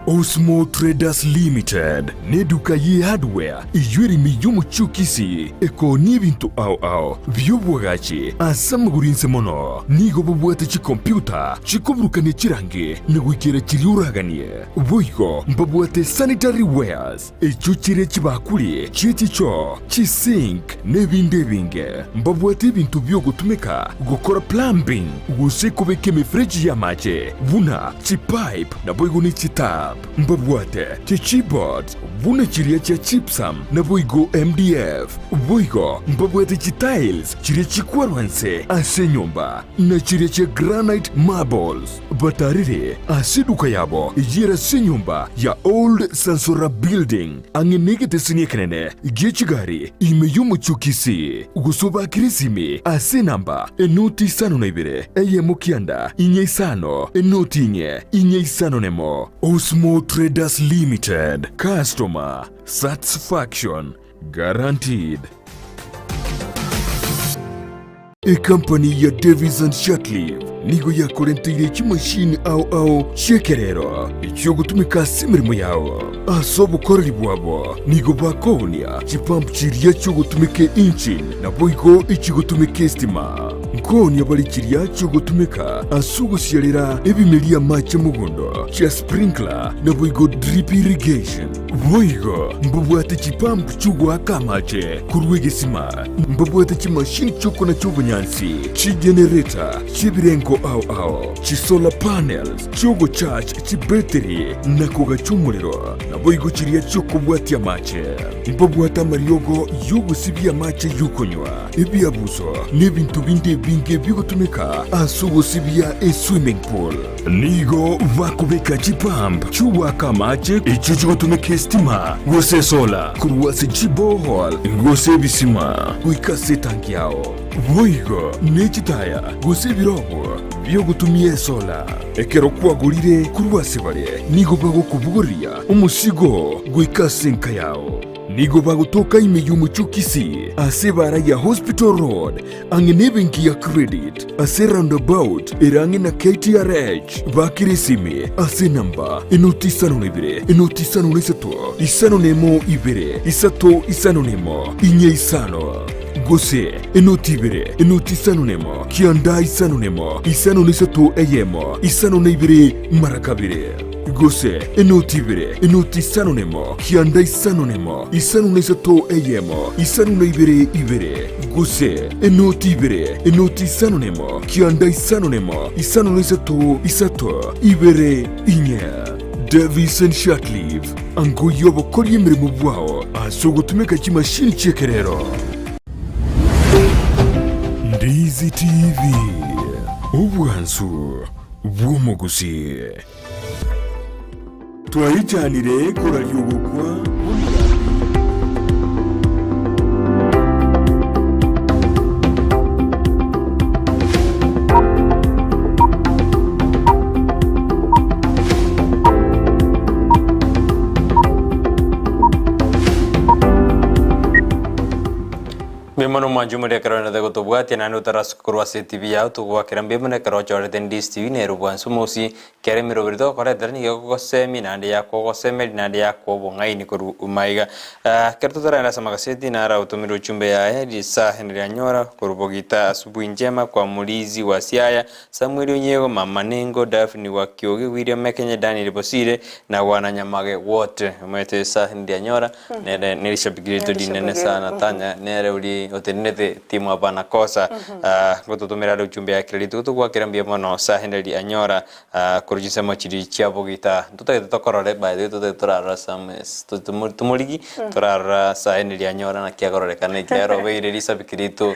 Osmo Traders Limited neduka ye hardware eyio ere ime y'omochie o Kisii ekoonia ebinto ao ao bi'oboagachi ase amagoro inse mono. Nigo babwate chikompyuta chikoburukania chirangi na goikera chiria oraganie. Boigo mbabwate sanitary wares echio chire chibakuri chie chichoo, chisink na ebinde ebinge. Mbabwate ebinto bi'ogotumeka gokora plumbing gose kobeka emefereji y'amache buna chipipe naboigo ne chitap. Mbabwate chichipboards buna chiria chia gypsum naboigo MDF. Boigo mbabwate chitiles chiria chikwarwa nse ase enyomba na chiria chia granite marbles. Batarire ase eduka yabo eyere ase enyomba ya Old Sansora Building ang'e negeteseni ekenene gie chigari ime y'omochie o Kisii, gose obakire esimi ase enamba enoti isano na ibere eyemo kianda inye isano enoti inye inye isano nemo. Osmo Traders Limited, Customer Satisfaction Guaranteed. Ekampani ya Davis and Shirtliff nigo yakorenteire chimashini ao ao chi'ekerero echiogotumeka ase emeremo yao. Ase obokoreri bwabo nigo bakoonia chipump chiria chiogotumeka engine naboigo echigotumeka estima. Nkoonia bare chiria chiogotumeka ase ogosiarera ebimeria amache mogondo chia sprinkler naboigo drip irrigation. Boigo mbabwate chipump chi'ogoaka amache korwa egesima, mbabwate chimashini chi'okonacha obonyansi, chigenereta chi'ebirengo ao ao, chisolar panels chi'ogocharge chibetiri na kogacha omorero, naboigo chiria chi'okobwatia amache. Mbabwate amariogo y'ogosibia amache y'okonywa, ebiabuso, na ebinto binde ebinge bigotumeka ase ogosibia eswimming pool. Nigo bakobeka chipump chi'ogoaka amache echio chigotumeka esitima gose esola korwa ase chiborehole gose ebisima goika ase etanki yao. Boigo ne chitaya gose ebirogo bi'ogotumia esola. Ekero kwagorire korwa ase bare, nigo bagokobogoria omosigo goika ase enka yao. Nigo bagotoka ime y'omochie o Kisii ase ebaara ya Hospital Road ang'e nebenki ya Credit ase roundabout ere ang'e na KTRH. Bakire esimi ase enamba enoti isano na ibere enoti isano na isato isano na emo ibere isato isano na emo inye isano gose enoti ibere enoti isano na emo kianda isano na emo isano na isato eyemo isano na ibere mara kabere. Gose enoti ibere, enoti isano nemo, kianda isano nemo, isano na isato eyemo, isano na ibere ibere. Gose enoti ibere, enoti isano nemo, kianda isano nemo, isano na isato isato ibere inye. Davison Shirtliff, angoyia obokoria emeremo bwao ase ogotumeka chimashini chi'ekerero. Ndizi TV, obwansu bw'omogusii. Twaichanire koraria ogokwa kw'omogambi. Mbuya mono mwanche omorero ekero ogenderete gotobwatia naende otarasuke korwa ase etibi yao togoakera mbuya mono ekero ochorete Ndisi TV nere obwansu mosi Kera emeroberi togokoretera nigo ekogosemia naende yakogosemeria naende yakoa obong'aini korwa maiga. Ekero totaragenda ase amagaseti naro agotomerwe ochumbe yaye risaha rianyora korwa bogita asubuhi njema kwa Mulizi wa Siaya, Samuel Onyiego, Mama Nengo, Daphne wa Kioge, William Mekenye, Daniel Bosire na Wana Nyamage wote. Omanyete risaha rianyora nere nerishabiki rito rinene sana Tanya nere ori otenenete timu hapana kosa ngototomera are ujumbe ya kera rituko togwakera mbuya mono Saheneri anyora korwa chinsemo chiria chia bogita ntotagete tokorore by the way totagete torarora some tomorigi torarora Saheneri anyora naki akororekana ekiagera obeire risabiki rito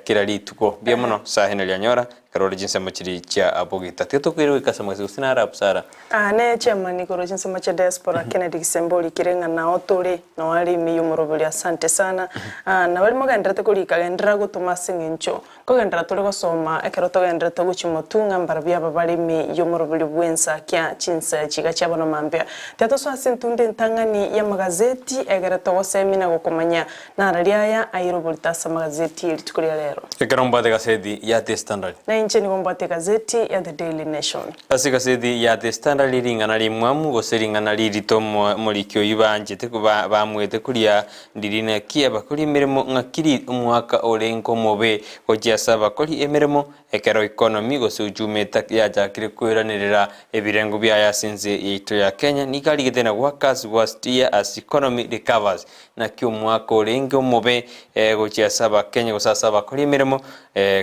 kera rituko mbuya mono Saheneri anyora Ekero ore chinsemo chiria chia abogita, tiga tokoira goika ase omogasi gose nare abusara. Aa ne chairman igoro chinsemo chia diaspora Kennedy Gisembe orikire ng'a nao tore nao are ime y'omoroberi asante sana. Aa nabari mogendererete korika genderera gotoma ase eng'encho nkogenderera tore gosoma ekero togendererete gochia motwe ng'a mbarabwo aba bare ime y'omoroberi bw'ensakia chinsa chiga chia bono mambia. Tiga tosoe ase entunda entang'ani y'amagazeti egere togosemia na gokomanya Nararia aya aire oborito ase amagazeti ye rituko ria rero. Ekero mbwate egaseti ya The Standard. Inche nigo mbwate egazeti ya The Daily Nation. Ase egaseti ya The Standard ring'ana rimwamu gose ring'ana ririto omoriki oyio banchete bamuete koria ndiri naki abakori emeremo ng'aki ri omwaka orenge omobe gochia ase abakori emeremo ekero economy gose uchumi yachakire koiranerera ebirengo biaye ase ense yaito ya Kenya nigo arigete na workers worst year as economy recovers naki omwaka orenge omobe gochia ase abakenya gose ase abakori emeremo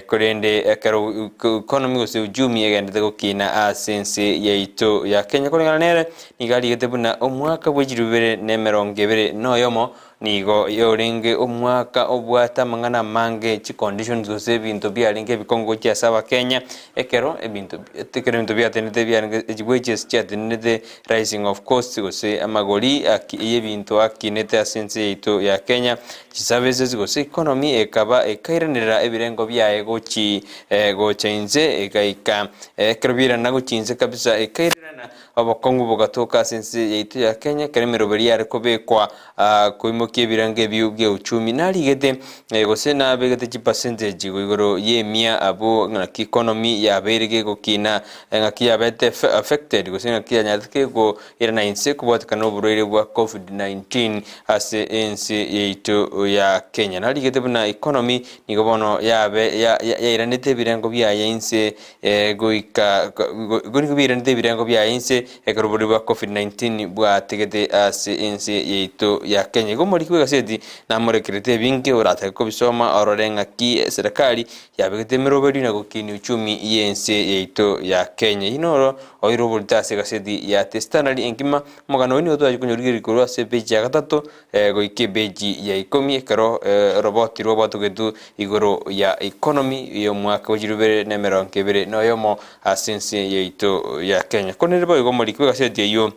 Korende ekero economy gose uchumi egenderete gokina ase ense yaito ya Kenya koreng'ana nere, nigo arigete buna omwaka bwe chilifu ibere na emerongo ebere na oyomo nigo orenge omwaka obwate amang'ana amange, chiconditions gose ebinto biarenge ebikongu gochia ase abakenya, ekero ebinto ekero ebinto biatenenete biarenge wages chiatenenete, rising of costs gose amagori aki yebinto akinete ase ense yaito ya Kenya. Chiservices gose economy ekaba ekairanerera ebirengo biaye gochi gocha inse egaika ekero biairana gochia inse kabisa ekairerana obokong'u bogatoka ase ense yaito ya Kenya ekero emeroberi yare kobekwa koimokia ebirengo ebio bia uchumi narigete gose nabegete chipercentage igoro ye emia abwo ng'aki economy yabeire gegokina ng'aki yabete affected gose ng'aki yanyarete kegoirana inse kobwatekana noborwaire bwa covid 19 Ase ense yaito ya Kenya narigete buna economy nigo bono yabe yairanete ebirengo biaye inse goika nigo biairanete ebirengo biaye inse ekero oborwaire bwa covid 19 bwategete ase ense yaito ya Kenya. Igo omoriki bw'egaseti namorekerete ebinge oratake kobisoma orore ng'aki eserekari yabegete emeroberio na gokinia uchumi y'ense yaito ya Kenya. Eyio noro oire oborito ase egaseti ya The Standard engima Omogano oyio nigo twache konyorigereria korwa ase epeji ya gatato goika epeji ya ikomi ekero oroboti rwabwatogetwe igoro ya economy y'omwaka bwa chilifu ibere na emerongo ebere na oyomo ase ense yaito ya Kenya. Korende boigo omoriki bw'egaseti eyio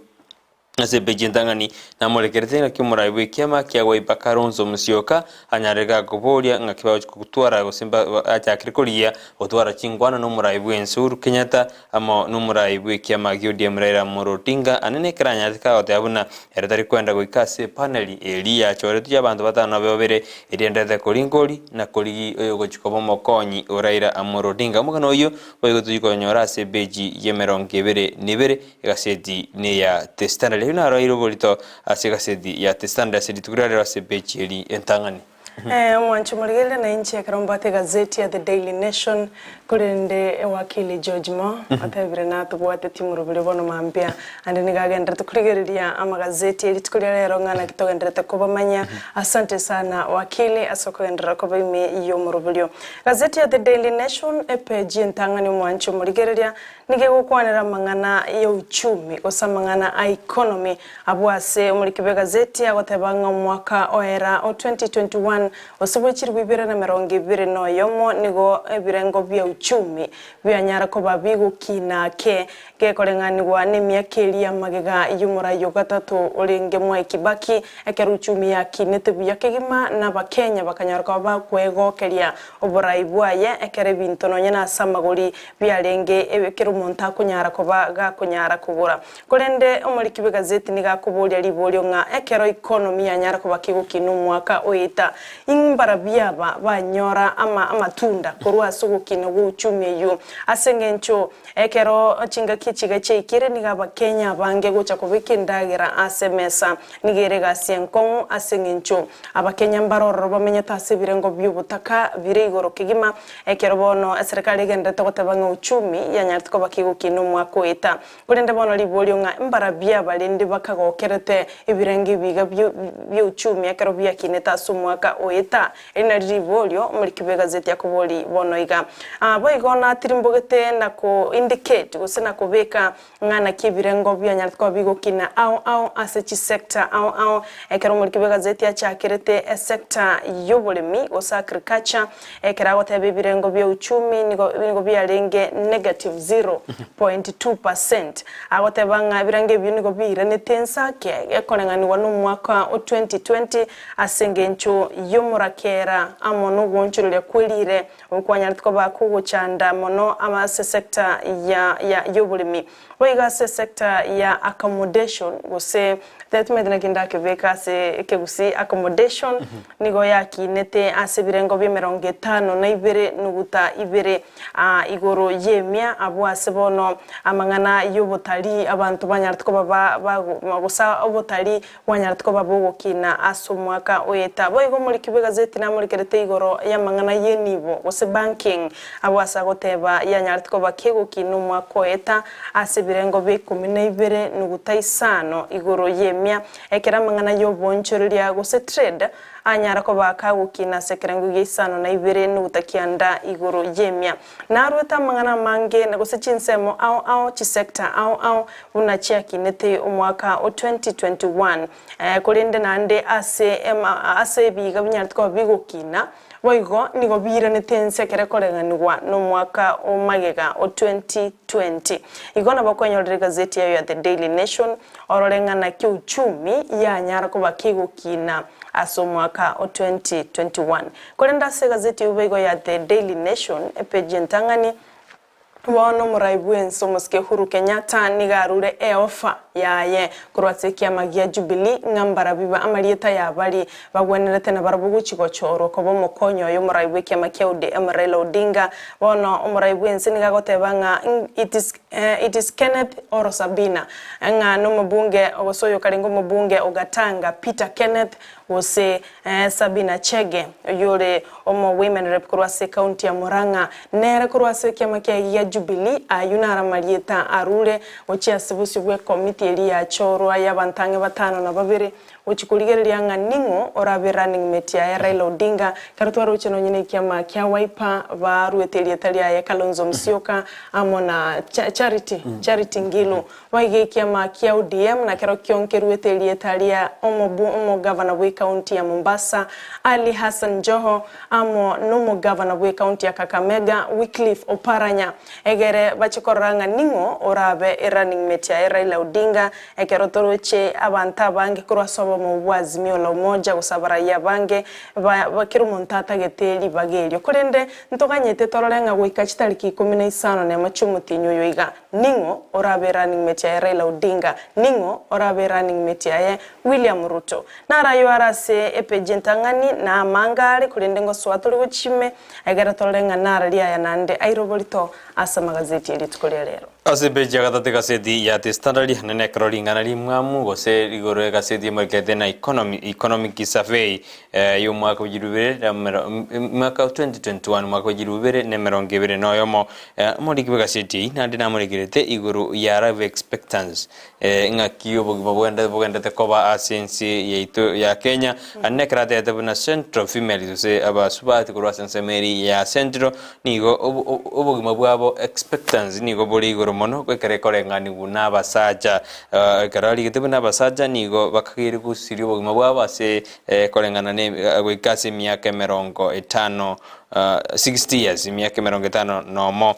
ase epeji entang'ani namorekerete ng'aki omorai bw'ekiama kia Wiper Kalonzo Musyoka anyare gakoboria ng'aki bagochia gotwara gose achakire korigia gotwara chinkwana nomorai bw'ense Uhuru Kenyatta Amo nomorai bw'ekiama gia ODM Raila Amolo Odinga, ane nekero anyarete kagoteba buna ere tari kwenda goika ase epaneli eria yachoretwe y'abanto batano na babere eria enderete koringori na korigi oyogochia koba omokonyi o Raila Amolo Odinga. Omogano oyio boigo tochia konyora ase epeji y'emerongo ebere na ebere egaseti neya The Standard. Ayio naro aire oborito ase egaseti ya The Standard ase rituko ria rero ase epeji eri entang'ani. Omwancho morigereria na inche ekero mbwate egazeti ya The Daily Nation, korende ewakili George Mo otebire natobwatetie omoroberi bono mambia ande nigo agenderete korigereria amagazeti e rituko ria rero ng'a naki togenderete kobamanya. Asante sana wakili ase okogenderera koba ime y'omoroberio. Gazeti ya The Daily Nation epeji entang'ani omwancho morigereria Nigo egokwanera amang'ana y'euchumi gose amang'ana a economy abwo ase omoriki bw'egazeti agoteba ng'a omwaka oera o 2021 gose bwe chilifu ibere na emerongo ebere na oyomo nigo ebirengo bia uchumi bianyara koba bigokina ake gekoreng'anigwa nemiaka eria y'amagega y'omorai o gatato orenge Mwai Kibaki ekero uchumi yakinete buya kegima na abakenya bakanyara koba bakwegokeria oborai bwaye ekero ebinto nonye nase amagori biarenge ekero omonto akonyara koba gakonyara kogora. Korende omoriki bw'egazeti nigo akoboria riborio ng'a ekero economy yanyara koba kegokina omwaka oeta, imbarabio aba banyora ama amatunda korwa ase ogokina gwa uchumi eyio. Ase engencho ekero chingaki chiga chiaikire nigo abakenya abange gocha kobeka endagera ase emesa. Nigo ere egasi enkong'u ase engencho abakenya mbare ororo bamenyete ase ebirengo bi'obotaka bire igoro kegima Ekero bono eserekari egenderete goteba ng'a uchumi yanyarete koba kegokina omwaka oeta. Korende bono riborio ng'a mbarabio abarende bakagokerete ebirengo ebiga bia uchumi ekero biakinete ase omwaka oeta? Eri nari riborio omoriki bw'egazeti akobori bono iga. Boigo natirimbogete na ko indicate gose na kobeka Ng'a naki ebirengo bianyarete koba bigokina ao ao ase chisector ao ao. Ekero omoriki bw'egazeti achakerete esector y'oboremi gose agriculture, ekero agoteba ebirengo bia uchumi nigo nigo biarenge negative 0.2%. Agoteba ng'a ebirengo ebio nigo biiranete ense ake ekoreng'anigwa nomwaka o 2020 ase engencho y'omorakera amo nogoonchoreria kwerire okwanyarete koba kogochanda mono ase sector ya ya y'oboremi. Boigo ase sector ya accommodation gose timanyeti naki ndakebeke ase ekegusii accommodation nigo yakinete ase ebirengo bia emerongo etano na ibere nuguta ibere igoro y'emia abwo ase bono amang'ana y'obotarii abanto banyarete koba ba ba gose obotarii bwanyarete koba bogokina ase omwaka oeta. Boigo omoriki bw'egazeti namorekerete igoro y'amang'ana y'enibo gose banking abwo ase agoteba yanyarete koba kegokina omwaka oeta ase ebirengo bia ikomi na ibere nuguta isano igoro y'emia ekero amang'ana y'oboonchoreria gose trade anyara koba kagokina ase ekerengo gia isano na ibere nuguta kianda igoro y'emia. Narwete amang'ana amange na gose chinsemo ao ao chisector ao ao buna chiakinete omwaka o 2021 korende naende ase ase ebiiga binyarete koba bigokina boigo nigo biiranete ense ekero ekorenganigwa nomwaka o magega o 2020. Igo nabo okwenyorera egazeti yayo ya The Daily Nation orore ng'a naki uchumi yanyara koba kegokina ase omwaka o 2021. Korende ase egazeti eyio boigo ya The Daily Nation epeji entang'ani, bono omorai bw'ense omosike Uhuru Kenyatta nigo arure eofa yaye korwa ase ekiama gia Jubilee ng'a mbarabi amarieta y'abari bagwenerete nabarabwo gochia gochorwa koba omokonyi oye omorai bw'ekiama kia ODM Raila Odinga. Bono omorai bw'ense nigo agoteba ng'a it is it is Kenneth or Sabina ng'a nomobunge gose oyokarenge omobunge o Gatanga Peter Kenneth gose Sabina Chege, oyio ore omo Women Rep korwa ase ekaunti ya Murang'a, nere korwa ase ekiama kiaye gia Jubilee, ayio naro amarieta arure gochia ase bosio bw'ekomiti eria yachorwa y'abanto ang'e batano na babere gochia korigereria ng'a ning'o orabe running mate yaye Raila Odinga, ekero twaroche nonye nekiama kia Wiper baruete erieta riaye Kalonzo Musyoka amo na Charity Charity Ngilu. Boigo ekiama kia ODM nakerokio nkeruete erieta ria omogavana bw'ekaunti ya Mombasa, Ali Hassan Joho, amo nomogavana bw'ekaunti ya Kakamega, Wycliffe Oparanya, egere bache korora ng'a ning'o orabe erunning mate yaye Raila Odinga ekero toroche abanto abange korwa ase obomo bwa Azimio la Umoja gose abaraiya abange ba kera omonto atagete ribaga erio. Korende ntoganyete torore ng'a goika chitariki ikomi na isano nemo chi'omotienyi oyo iga, Ning'o orabe running mate yaye Raila Odinga? Ning'o orabe running mate yaye William Ruto? Naro ayio are ase epeji entang'ani na amanga are korende ngosoa tore gochia ime egere torore ng'a nararia aya naende airoborito ase amagazeti e rituko ria rero. Ase epeji ya gatato egaseti ya The Standard naende ekero ring'ana rimwamu gose rigoro egaseti emorekete na economy economic survey y'omwaka bwa chilifu ibere na mwaka 2021 mwaka bwa chilifu ibere na emerongo ebere na oyomo Omoriki bw'egaseti eyio naende namorekerete igoro ya life expectancy, ng'aki obogima bwende bogendete koba ase ense yaito ya Kenya, naende ekero atebete buna Central females gose abasubati korwa ase ensemo eria ya Central nigo obogima bwabo expectancy nigo bore igoro mono ekero ekoreng'anigwa na abasacha. Ekero arigete buna abasacha nigo bakageire gosiria obogima bwabo ase koreng'ana ne goika ase emiaka emerongo etano 60 years, emiaka emerongo etano nomo.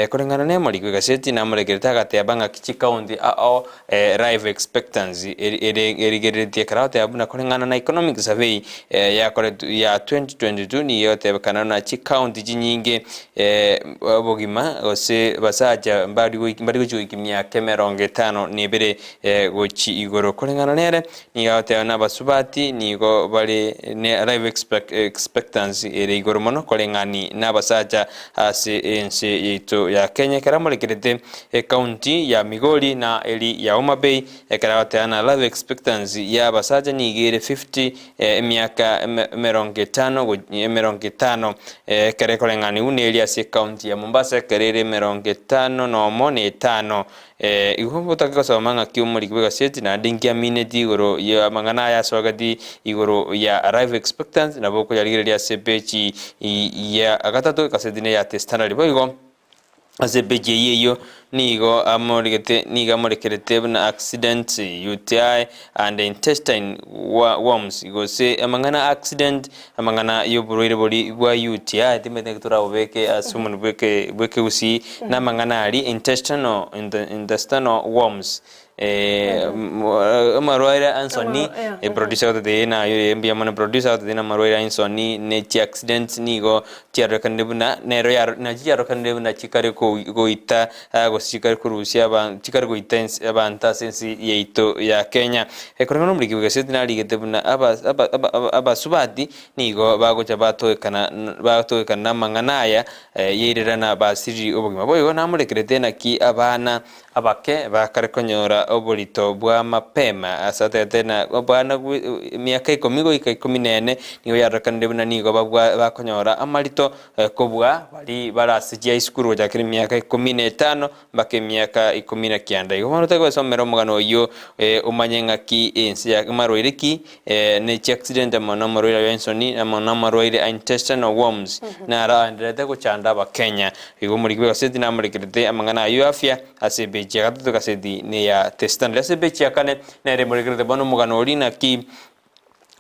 Koreng'ana nemoriko egaseti namorekerete agateba ng'aki chikaunti ao life expectancy ere erigereretie ekero agoteba buna koreng'ana na economic survey yakoretwe ya 2022 nigo egotebekana buna chikaunti chinyinge obogima gose basacha mbari mbari gochi goika emiaka emerongo etano na ebere gochi igoro. Koreng'ana nere Nigo agoteba buna abasubati nigo bare ne life expectancy ere igoro mono koreng'ani nabasacha ase ense yaito ya Kenya. Ekero amorekerete ecounty ya Migori na eri ya Homa Bay ekero agoteba na life expectancy ya abasacha nigo ere 50 emiaka emerongo etano emerongo etano ekero ekoreng'aniwu neri ase ecounty ya Mombasa ekero ere emerongo etano nomo na etano. Igo motake gosoma ng'aki omoriki bw'egaseti naende inki amineti igoro y'amang'ana aya asogeti igoro ya life expectancy nabo okoyarigereria ase epeji ya gatato egaseti ne ya The Standard. Boigo ase epeji eyio eyio nigo amorigete nigo amorekerete buna accident, UTI and intestine worms gose amang'ana accident Amang'ana y'oborwaire boria bwa UTI timanyete naki torabobeke ase omonwa bw'eke bw'ekegusii, na amang'ana aria intestinal intestinal worms. Amarwaire a nsoni, producer agototebia ng'a naye mbuya mono producer agototebia ng'a amarwaire a nsoni ne chiaccidents nigo chiarorekanire buna nero yaro nachi chiarorekanire buna chikare goita gose chikare korusia aba chikare goita ense abanto ase ense yaito ya Kenya. Korende omoriki bw'egaseti narigete buna aba aba aba abasubati nigo bagocha batogekana batogekana na amang'ana aya yairerana basiriri obogima. Boigo namorekerete naki abana Abake bakare konyora oborito bwa mapema ase atete na abana emiaka ikomi goika ikomi na ene nigo yarorekanire buna nigo babwa bakonyora amarito kobua baria bare ase chiaisukuru gochakera emiaka ikomi na etano mpaka emiaka ikomi na kianda. Igo bono tari omogano oyio omanye ng'aki ense ya marwaire ki ne chiaccident amo namarwaire aye ensoni amo namarwaire a intestinal worms naro aendererete gochanda abakenya. Igo omoriki bw'egaseti namorekerete amang'ana ayio afya ase epeji ya gatato egaseti neya The Standard. Ase epeji ya kane nere emorekerete bono omogano oria naki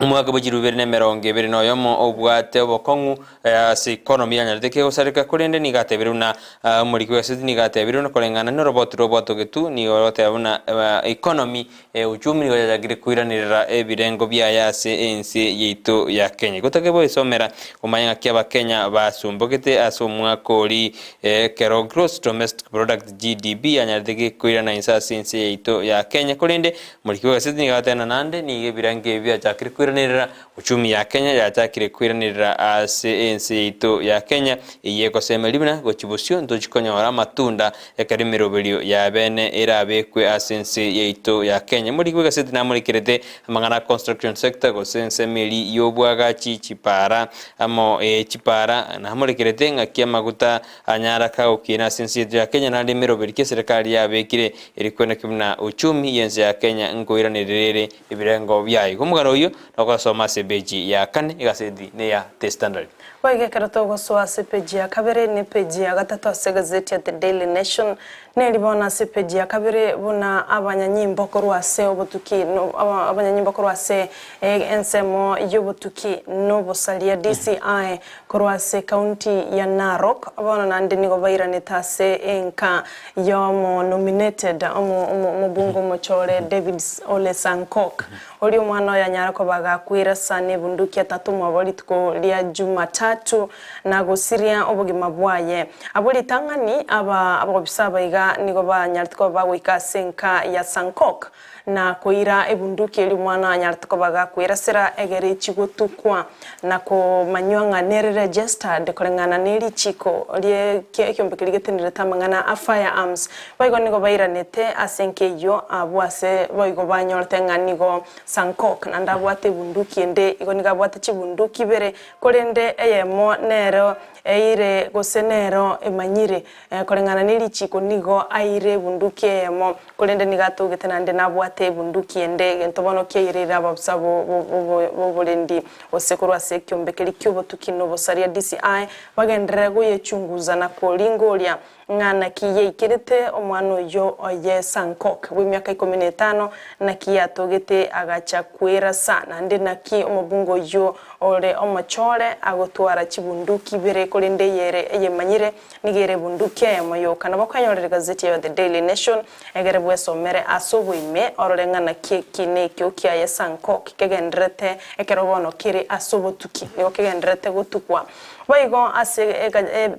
omwaka bwe chilifu ibere na emerongo ebere na oyomo obwate obokong'u ase economy yanyarete kegosareka korende nigo atebire buna omoriki bw'egaseti nigo atebire buna koreng'ana noroboti rw'obwatogetu nigo rogoteba buna economy Euchumi nigo yachakire koiranerera ebirengo biaye ase ense yaito ya Kenya. Igo toke goesomera omanye ng'aki abakenya basumbogete ase omwaka ori ekero Gross Domestic Product, GDP, yanyarete koirana inse ase ense yaito ya Kenya. Korende omoriki bw'egaseti nigo agoteba naende nigo ebirengo ebi biachakire koiranerera Uchumi ya Kenya yachakire koiranerera ase ense yaito ya Kenya, eyio egosemeria buna gochia bosio ntochi konyora amatunda ekero emeroberio ya bene erabekwe ase ense yaito ya Kenya. Omoriki bw'egaseti namorekerete amang'ana a construction sector gose ensemo eria y'obwagachi chipara amo chipara namorekerete ng'aki amaguta anyara kagokina ase ense yaito ya Kenya naende emeroberio ki eserekari yabekire eri kweneki buna uchumi y'ense ya Kenya nkoiranerera ere ebirengo biaye. Igo omogano oyio nogosoma ase epeji ya kane egaseti neya The Standard. Boigo ekero togosoa ase epeji ya kabere na epeji ya gatato ase egazeti ya The Daily Nation, neri bono ase epeji ya kabere buna abanyanyimbo korwa ase obotuki abanyanyimbo korwa ase ensemo y'obotuki na obosaria, DCI, korwa ase ekaunti ya Narok, bono naende nigo bairanete ase enka y'omo nominated omobunge omochore David Ole Sankok. Oria omwana oye anyare koba gakwire asa nebunduki etato mwabo rituko ria Jumatatu na gosiria obogima bwaye. Abwo ritang'ani aba abobisa abaiga nigo banyarete koba bagoika ase enka ya Sankok na koira ebunduki eria omwana anyarete koba gakwirasera egere echigotukwa na komanywa ng'a nere registered koreng'ana ne richiko rie ekiombe keria getenerete amang'ana a firearms. Boigo nigo bairanete ase enka eyio abwo ase boigo banyorete ng'a nigo Sankok naende abwate ebunduki ende, igo nigo abwate chibunduki ibere, korende eyemo nero eire gose nero emanyire. Koreng'ana ne richiko nigo aire ebunduki eyemo, korende nigo atogete naende nabwate ebunduki ende, egento bono kiaireire ababusa b'oborendi gose korwa ase ekiombe keria ki'obotuki na obosaria, DCI, bagenderere goyechunguza na koringoria Ng'a naki yaikerete omwana oyio oye Sankok bw'emiaka ikomi na etano, naki yatogete agacha kwerasa, naende naki omobunge oyio ore omochore agotwara chibunduki ibere, korende eyere eyemanyire nigo ere ebunduki eyemo yoka. Nabo okanyorera egazeti ya The Daily Nation, egere bwesomere ase oboime, orore ng'a naki eki nekio kiaye Sankok kegendererete ekero bono kere ase obotuki, nigo kegendererete gotukwa. Boigo ase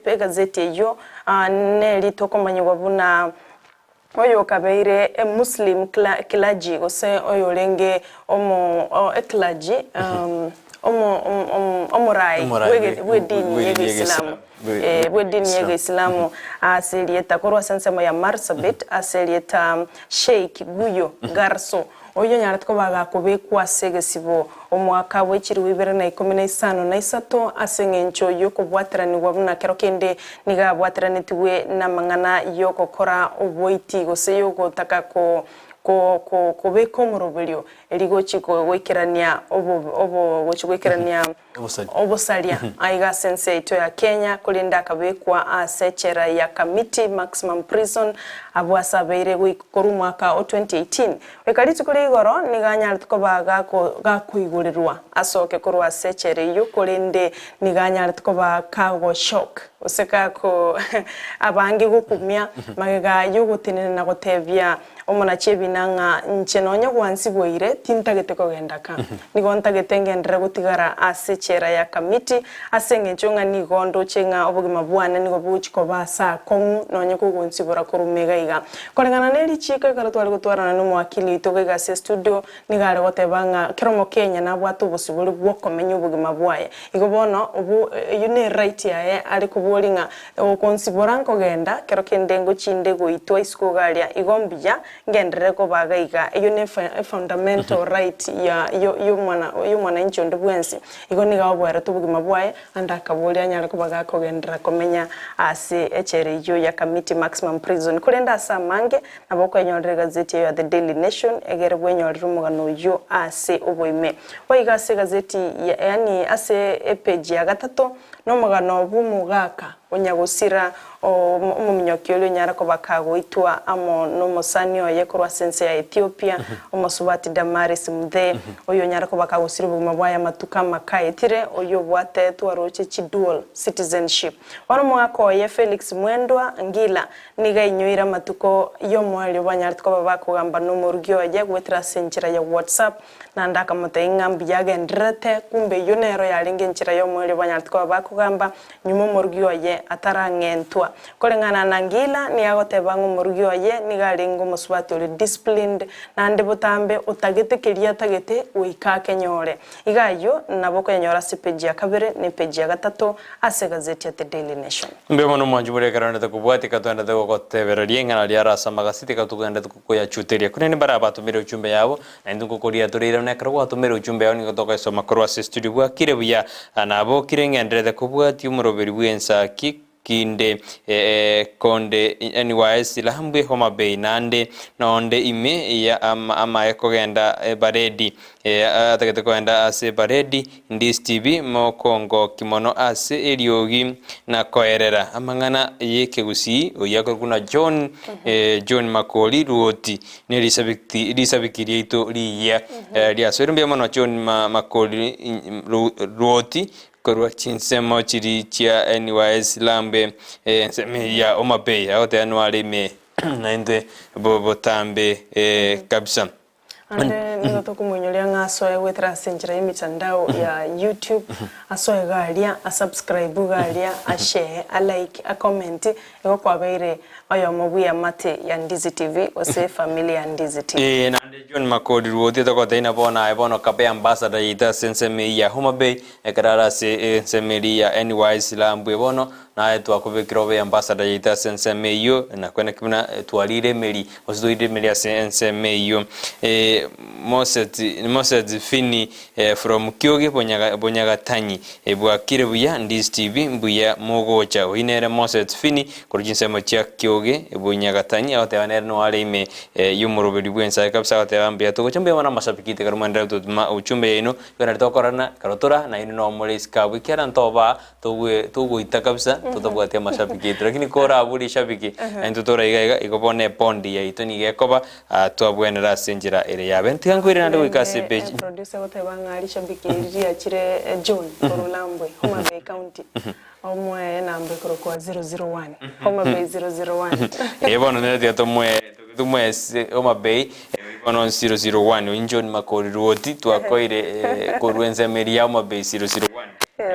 egazeti eyio neri tokomanyigwa buna oyokabeire emuslim clergy gose oyorenge eclergy omorai bw'edini y'egeisilamu bw'edini y'egeisilamu ase erieta korwa ase ensemo ya Marsabit ase erieta Sheikh Guyo Garso. Oyio onyarete koba agakobekwa ase egesibo omwaka bwe chilifu ibere na ikomi na isano na isato ase engencho y'okobwateranigwa buna kero kende nigo abwateranetigwe namang'ana y'ogokora oboiti gose y'ogotaka ko ko ko kobeka omoroberio erio gochi goikerania obo obo gochi goikerania Obosaria. Aiga ase ense yaito ya Kenya, korende akabekwa ase echela ya Kamiti Maximum Prison abwo ase abeire goika korwa omwaka o 2018. Goika rituko ria igoro nigo anyarete koba gakoigorerwa asoke korwa ase echela eyio korende nigo anyarete koba kagoshock. Gose gako abange gokumia magega y'ogotenena na gotebia omonachi ebina ng'a inche nonya gwansiboire tintagete kogenda ka. Nigo ntagete ngenderere gotigara ase echela ya Kamiti ase engencho ng'a nigo ndoche ng'a obogima bwane nigo bogochia koba ase akong'u nonya kogonsibora korwa iga iga. Koreng'ana ne richiiko ekero tware gotwarana nomowakili oito iga ase estudio Nigo are goteba ng'a kera Omokenya nabwate obosibore bw'okomenya obogima bwaye. Igo bono obo eyio ne right yaye are koboria ng'a okonsibora nkogenda kero kende ngochinde goitwa isiko iga aria igo mbuya ngenderere koba iga iga. Eyio ne efundamental right ya y'omwana y'omwananchi onde bwensi. Igo nigo aboerete obogima bwaye Ande akaboria anyare koba gakogenderera komenya ase echela eyio ya Kamiti Maximum Prison. Korende ase amange, nabo okwenyorera egazeti eyo ya The Daily Nation egere bwenyorere omogano oyio ase oboime. Boigo ase egazeti ya yaani ase epeji ya gatato nomogano bw'omogaka onyagosira omominyoki oria onyare koba kagoitwa amo nomosani oye korwa ase ense ya Ethiopia, omosubati Damaris Muthee, oyio onyare koba kagosira obogima bwaye amatuko amake aetire, oyio obwatetwe aroche chidual citizenship. Bono omogaka oye Felix Mwendwa Ngila nigo ainyoire amatuko y'omoerio banyarete koba bakogamba nomorugi oye goetera ase enchera ya WhatsApp, Naende akamotebia ng'a mbuya agendererete, kumbe eyio nero yarenge enchera y'omoerio banyarete koba bakogamba, nyuma omorugi oye atarang'entwa. Koreng'ana na Ngila, nigo agoteba ng'a omorugi oye nigo arenge omosubati ore disciplined, naende botambe otagete keria atagete goika akenyore. Iga ayio nabo okoyanyora ase epeji ya kabere na epeji ya gatato ase egazeti ya The Daily Nation. Mbuya mono omwanchi bore ekero oendete kobwatia ekero toendete gogotebereria ing'ana riaro ase amagaseti ekero togendete koyachuteria. Korende mbare abatomire ujumbe yabo Naintwe ngokoria tore ira buna ekero gwatomire ujumbe yao nigo tokoyesoma korwa ase estudio bwakire buya nabokire ng'enderete kobwatia omoroberi bw'ensaki kinde konde NYS Lambwe Homa Bay nande nonde ime ya amaye kogenda ebaredi atagete kogenda ase ebaredi Ndis TV mokongoki mono ase eriogi na koerera amang'ana y'ekegusii oyio akorokwa na John John Makori Ruoti ne risabiki risabiki riaito rigiya riasoire mbuya mono John Makori Ruoti korwa chinsemo chiri chia NYS Lambe ensemo ya Homa Bay agoteba nware ime naintwe botambe kabisa. Ande nigo tokomoinyoria ng'a asoe goetera ase enchera y'emitandao ya YouTube, asoe iga aria, asubscribe iga aria, ashare, alike, acomment, igo kwabeire oyomo bw'eamate ya Ndizi TV gose efamiri ya Ndizi TV. Ee, naende John Makori Ruothi togotebia ng'a bono aye bono kabe ambassador yaito ase ensemo eyio ya Homa Bay, ekero are ase ensemo eria ya NYC Lambwe bono Naye twakobekire obe ambassador yaito ase ensemo eyio, nakwene ki buna twarire emeri, gose twairire emeri ase ensemo eyio. Moses, Moses Fini from Kioge Bonyaga, Bonyagatanyi, bwakire buya, Ndisi TV mbuya mogocha. Oyio nere Moses Fini korwa chinsemo chia Kioge Bonyagatanyi, agoteba nere noyo are ime y'omoroberi bw'ensae kabisa, agoteba mbuya togocha, mbuya mono amashabiki aito ekero mwenderete gototoma uchumbe yaino, igo nari tokororana ekero tora nainwe noyo more isiko abwo, ekiagera ntoba Togwe togoita kabisa totabwati amashabiki aito lakini korabure eshabiki naintwe tore iga iga igo bono ebondi yaito nigo ekoba ah, twabwenera ase enchera ere yabe. Tiga nkoire naende goika ase Rende page. producer goteba ng'a rishabiki eri riachire John korwa Lambwe, Homa Bay County, omoe enamba ekorokwa 001, Homa Bay 001. Eh bono nere tiga tomoe tomoe ase Homa Bay bono 001 oyio John Makori Ruoti twakoire eh, korwa ensemo eria ya Homa Bay 001.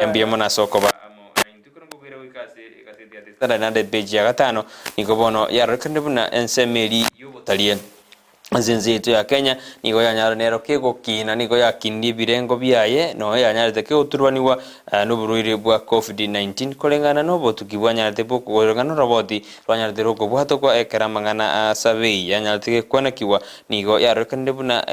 Mbuya mono ase okoba amo naintwe. Ekero nkoboira goika ase egaseti ya The Standard naende epeji ya gatano, nigo bono yarorekanire buna ensemo eria y'obotaria ase ense yaito ya Kenya nigo yanyara nero kegokina, nigo yakinirie ebirengo biaye nonya yanyarete kegoturubanigwa noborwaire bwa Covid-19 koreng'ana nobotuki bwanyarete koreng'ana noroboti rwanyarete rokobwatokwa ekero amang'ana a survey yanyarete gekwanakigwa nigo yarorekanire buna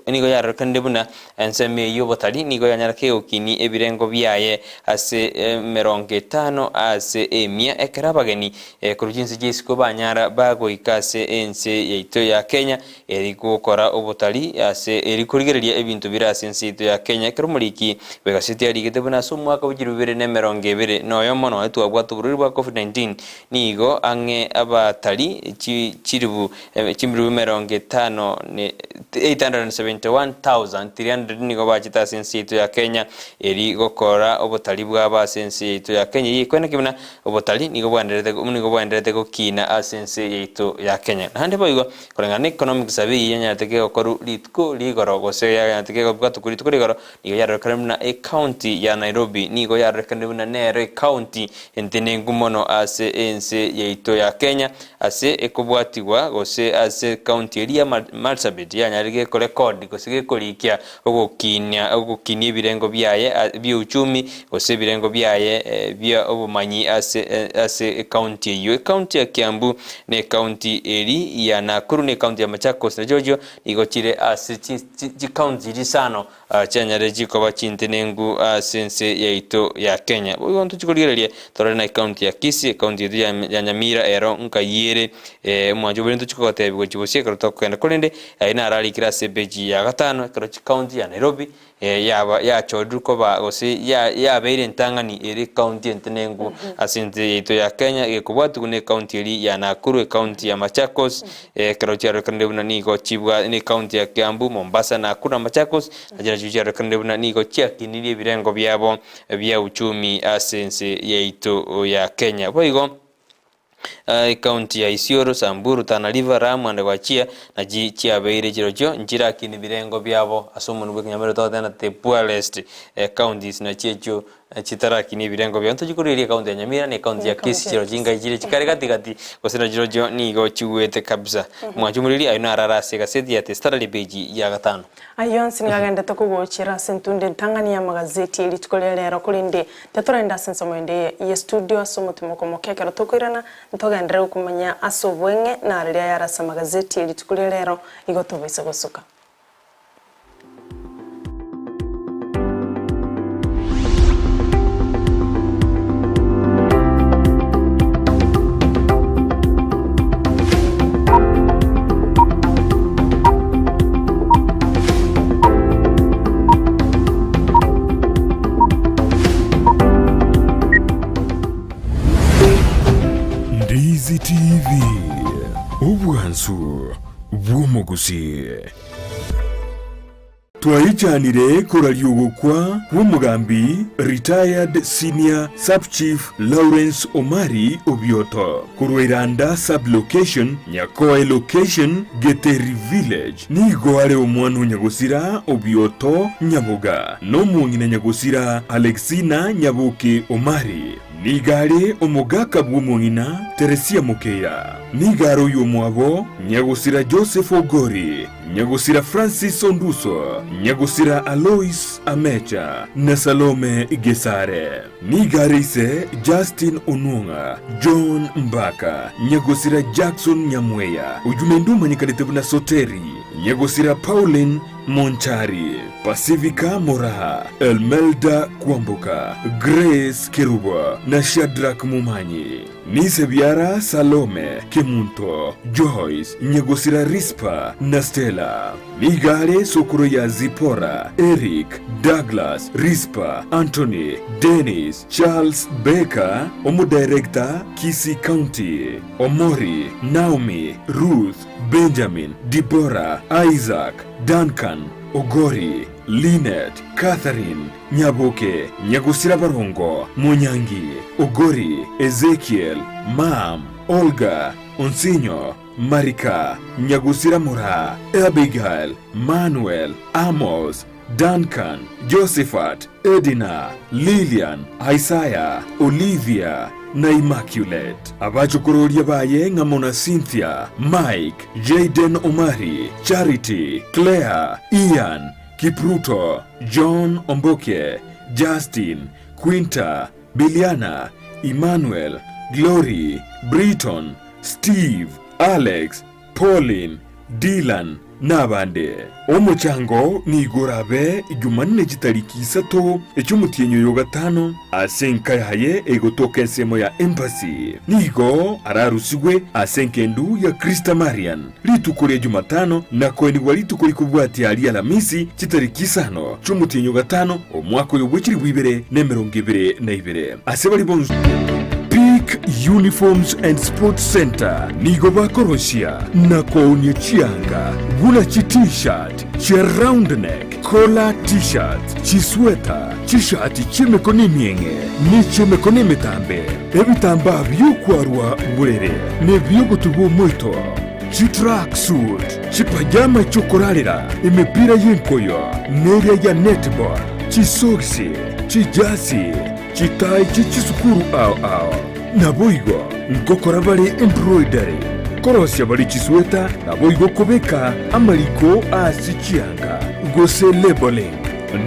nigo yarorekanire buna Ensemo eyio y'obotari nigo yanyara kegokinia ebirengo biaye ase emerongo etano ase emia, ekero abageni korwa chinse chia isiko banyara bagoika ase ense yaito ya Kenya. Kenya eri gokora obotari ase eri korigereria ebinto bire ase ense yaito ya Kenya. Ekero omoriki bw'egaseti arigete buna ase omwaka bwe chilifu ibere na emerongo ebere na oyomo nonya twabwate oborwaire bwa Covid-19 nigo ang'e abatari chi chilifu chimilifu emerongo etano ne 871,300 nigo bachete ase ense yaito ya Kenya eri gokora obotari bwabo ase ense yaito ya Kenya. Eyio ekweneki buna Obotari nigo bwaendererete nigo bwaendererete gokiina ase ense yaito ya Kenya. Naende boigo, koreng'ana na economic survey eyio yanyarete kegokorwa rituko rigoro gose yanyarete kegobwatokwa rituko rigoro, nigo yarorekane buna ecounty ya Nairobi nigo yarorekane buna nero ecounty entenenku mono ase ense yaito ya Kenya ase ekobwatigwa gose ase ecounty eria ya Marsabit yanyarire gekorecord gose gekorikia ogokinia ogokinia ebirengo biaye bi'euchumi, gose ebirengo biaye bia obomanyi ase ase ecounty eyio. Ecounty ya Kiambu na ecounty eri ya Nakuru na ecounty ya Machakos na chirochio nigo chire ase chi chicounty chiria isano chianyare chikoba chintenenku ase ense yaito ya Kenya. Boigo ntochikorigereria torore na ecounty ya Kisii, ecounty yaito ya Nyamira ero nkai ere omwancho obere ntochikogotebia gochia bosio ekero tokogenda korende Ayio nararikire ase epeji ya gatano, ekero chikaunti ya Nairobi yaba yachorirwe koba gose yabeire entang'ani ere ekaunti entenenku ase ense yaito ya Kenya, egekobwatigwa na ekaunti eria ya Nakuru, ekaunti ya Machakos, ekero chiarorekanire buna nigo chibwa na ekaunti ya Kiambu, Mombasa, Nakuru na Machakos, nachi nachio chiarorekanire buna nigo chiakinirie ebirengo biabo bia uchumi ase ense yaito ya Kenya. Boigo. Ekaunti ya Isiolo, Samburu, Tana River, Lamu and Wajir nachi chiabeire chirochio nchirakini birengo biabo ase omonwa bw'ekenyamero togoteba the poorest counties nachi echio chitarakini ebirengo biabo. Ntochikorigereria ekaunti ya Nyamira na ekaunti ya Kisii chirochio chingai chire chikare gati gati gose nachirochio nigo chigwete kabisa. Mwanche omoriri ayio narare ase egaseti ya The Standard epeji ya gatano. Ayio onsi nigo agendete kogochera ase entunda entang'ani y'amagazeti ye rituko ria rero, korende Titorenda ase ensemo ende ye studio ase omotimoko omoke ekero tokoirana, ntogenderere gokumanya ase obweng'e na riria ayare ase amagazeti ye rituko ria rero igo tobaisa gosuka. Ndizi TV, obwansu bw'omogusii. Twaichanire koraria ogokwa kw'omogambi Retired Senior Sub-Chief Lawrence Omari Obioto korwa Iranda Sub-Location, Nyakoe Location, Geteri Village. Nigo are omwana o nyagosira Obioto Nyaboga, na omong'ina nyagosira Alexina Nyaboke Omari. Nigo are omogaka bw'omong'ina Teresia Mokeira. Nigo are oyomwabo nyagosira Joseph Ogori, nyagosira Francis Onduso, nyagosira Alois Amecha, na Salome Gesare. Nigo are ise Justin Onwong'a, John Mbaka, nyagosira Jackson Nyamweya, oyio naende omanyekanete buna Soteri, nyagosira Pauline Monchari, Pacifica Moraa, Elmelda Kwamboka, Grace Kerubo na Shadrack Momanyi. Nise biara Salome, Kemunto, Joyce, Nyagosira Rispa na Stella. Nigo are sokoro ya Zipporah, Eric, Douglas, Rispa, Anthony, Dennis, Charles Baker, Omodirector, Kisii County, Omori, Naomi, Ruth, Benjamin, Deborah, Isaac, Duncan, Ogori, Linet, Catherine, Nyaboke, Nyagosira Barongo, Monyangi, Ogori, Ezekiel, Mam, Olga, Onsinyo, Marika, Nyagosira Moraa, Abigail, Manuel, Amos, Duncan, Josephat, Edina, Lilian, Isaiah, Olivia, na Immaculate. Abachokororia baye ng'amo na Cynthia, Mike, Jayden Omari, Charity, Claire, Ian, Kipruto, John Omboke, Justin, Quinta, Biliana, Emmanuel, Glory, Briton, Steve, Alex, Pauline, Dylan. nabande. Omochango nigo orabe Jumanne chitariki isato echi'omotienyi oyo o gatano, ase enka yaye egotoka ensemo ya Embassy. Nigo ararusigwe ase engendu ya Christa Marian rituko ria Jumatano na koenigwa rituko rikobwatia ri'Alamisi chitariki isano chi'omotienyi o gatano omwaka oyo bwe chilifu ibere na emerongo ebere na ibere. Ase baria bonsi Peak Uniforms and Sports Centre nigo bakorosia na koonia chianga buna chi T-shirt, chia round neck, collar T-shirts, chisweta, chishati chi'emekono emieng'e ne chi'emekono emetambe, ebitambaa bi'okwarwa borere na ebi'ogotuba omoito, chitracksuit, chipajama chi'okorarera, emepira y'enkoyo neria ya netball, chisogisi, chijasi, chitai chie chisukuru ao ao. Naboigo ngokora bare embroidery, korosia bare chisweta, naboigo kobeka amariko ase chianga, gose labeling.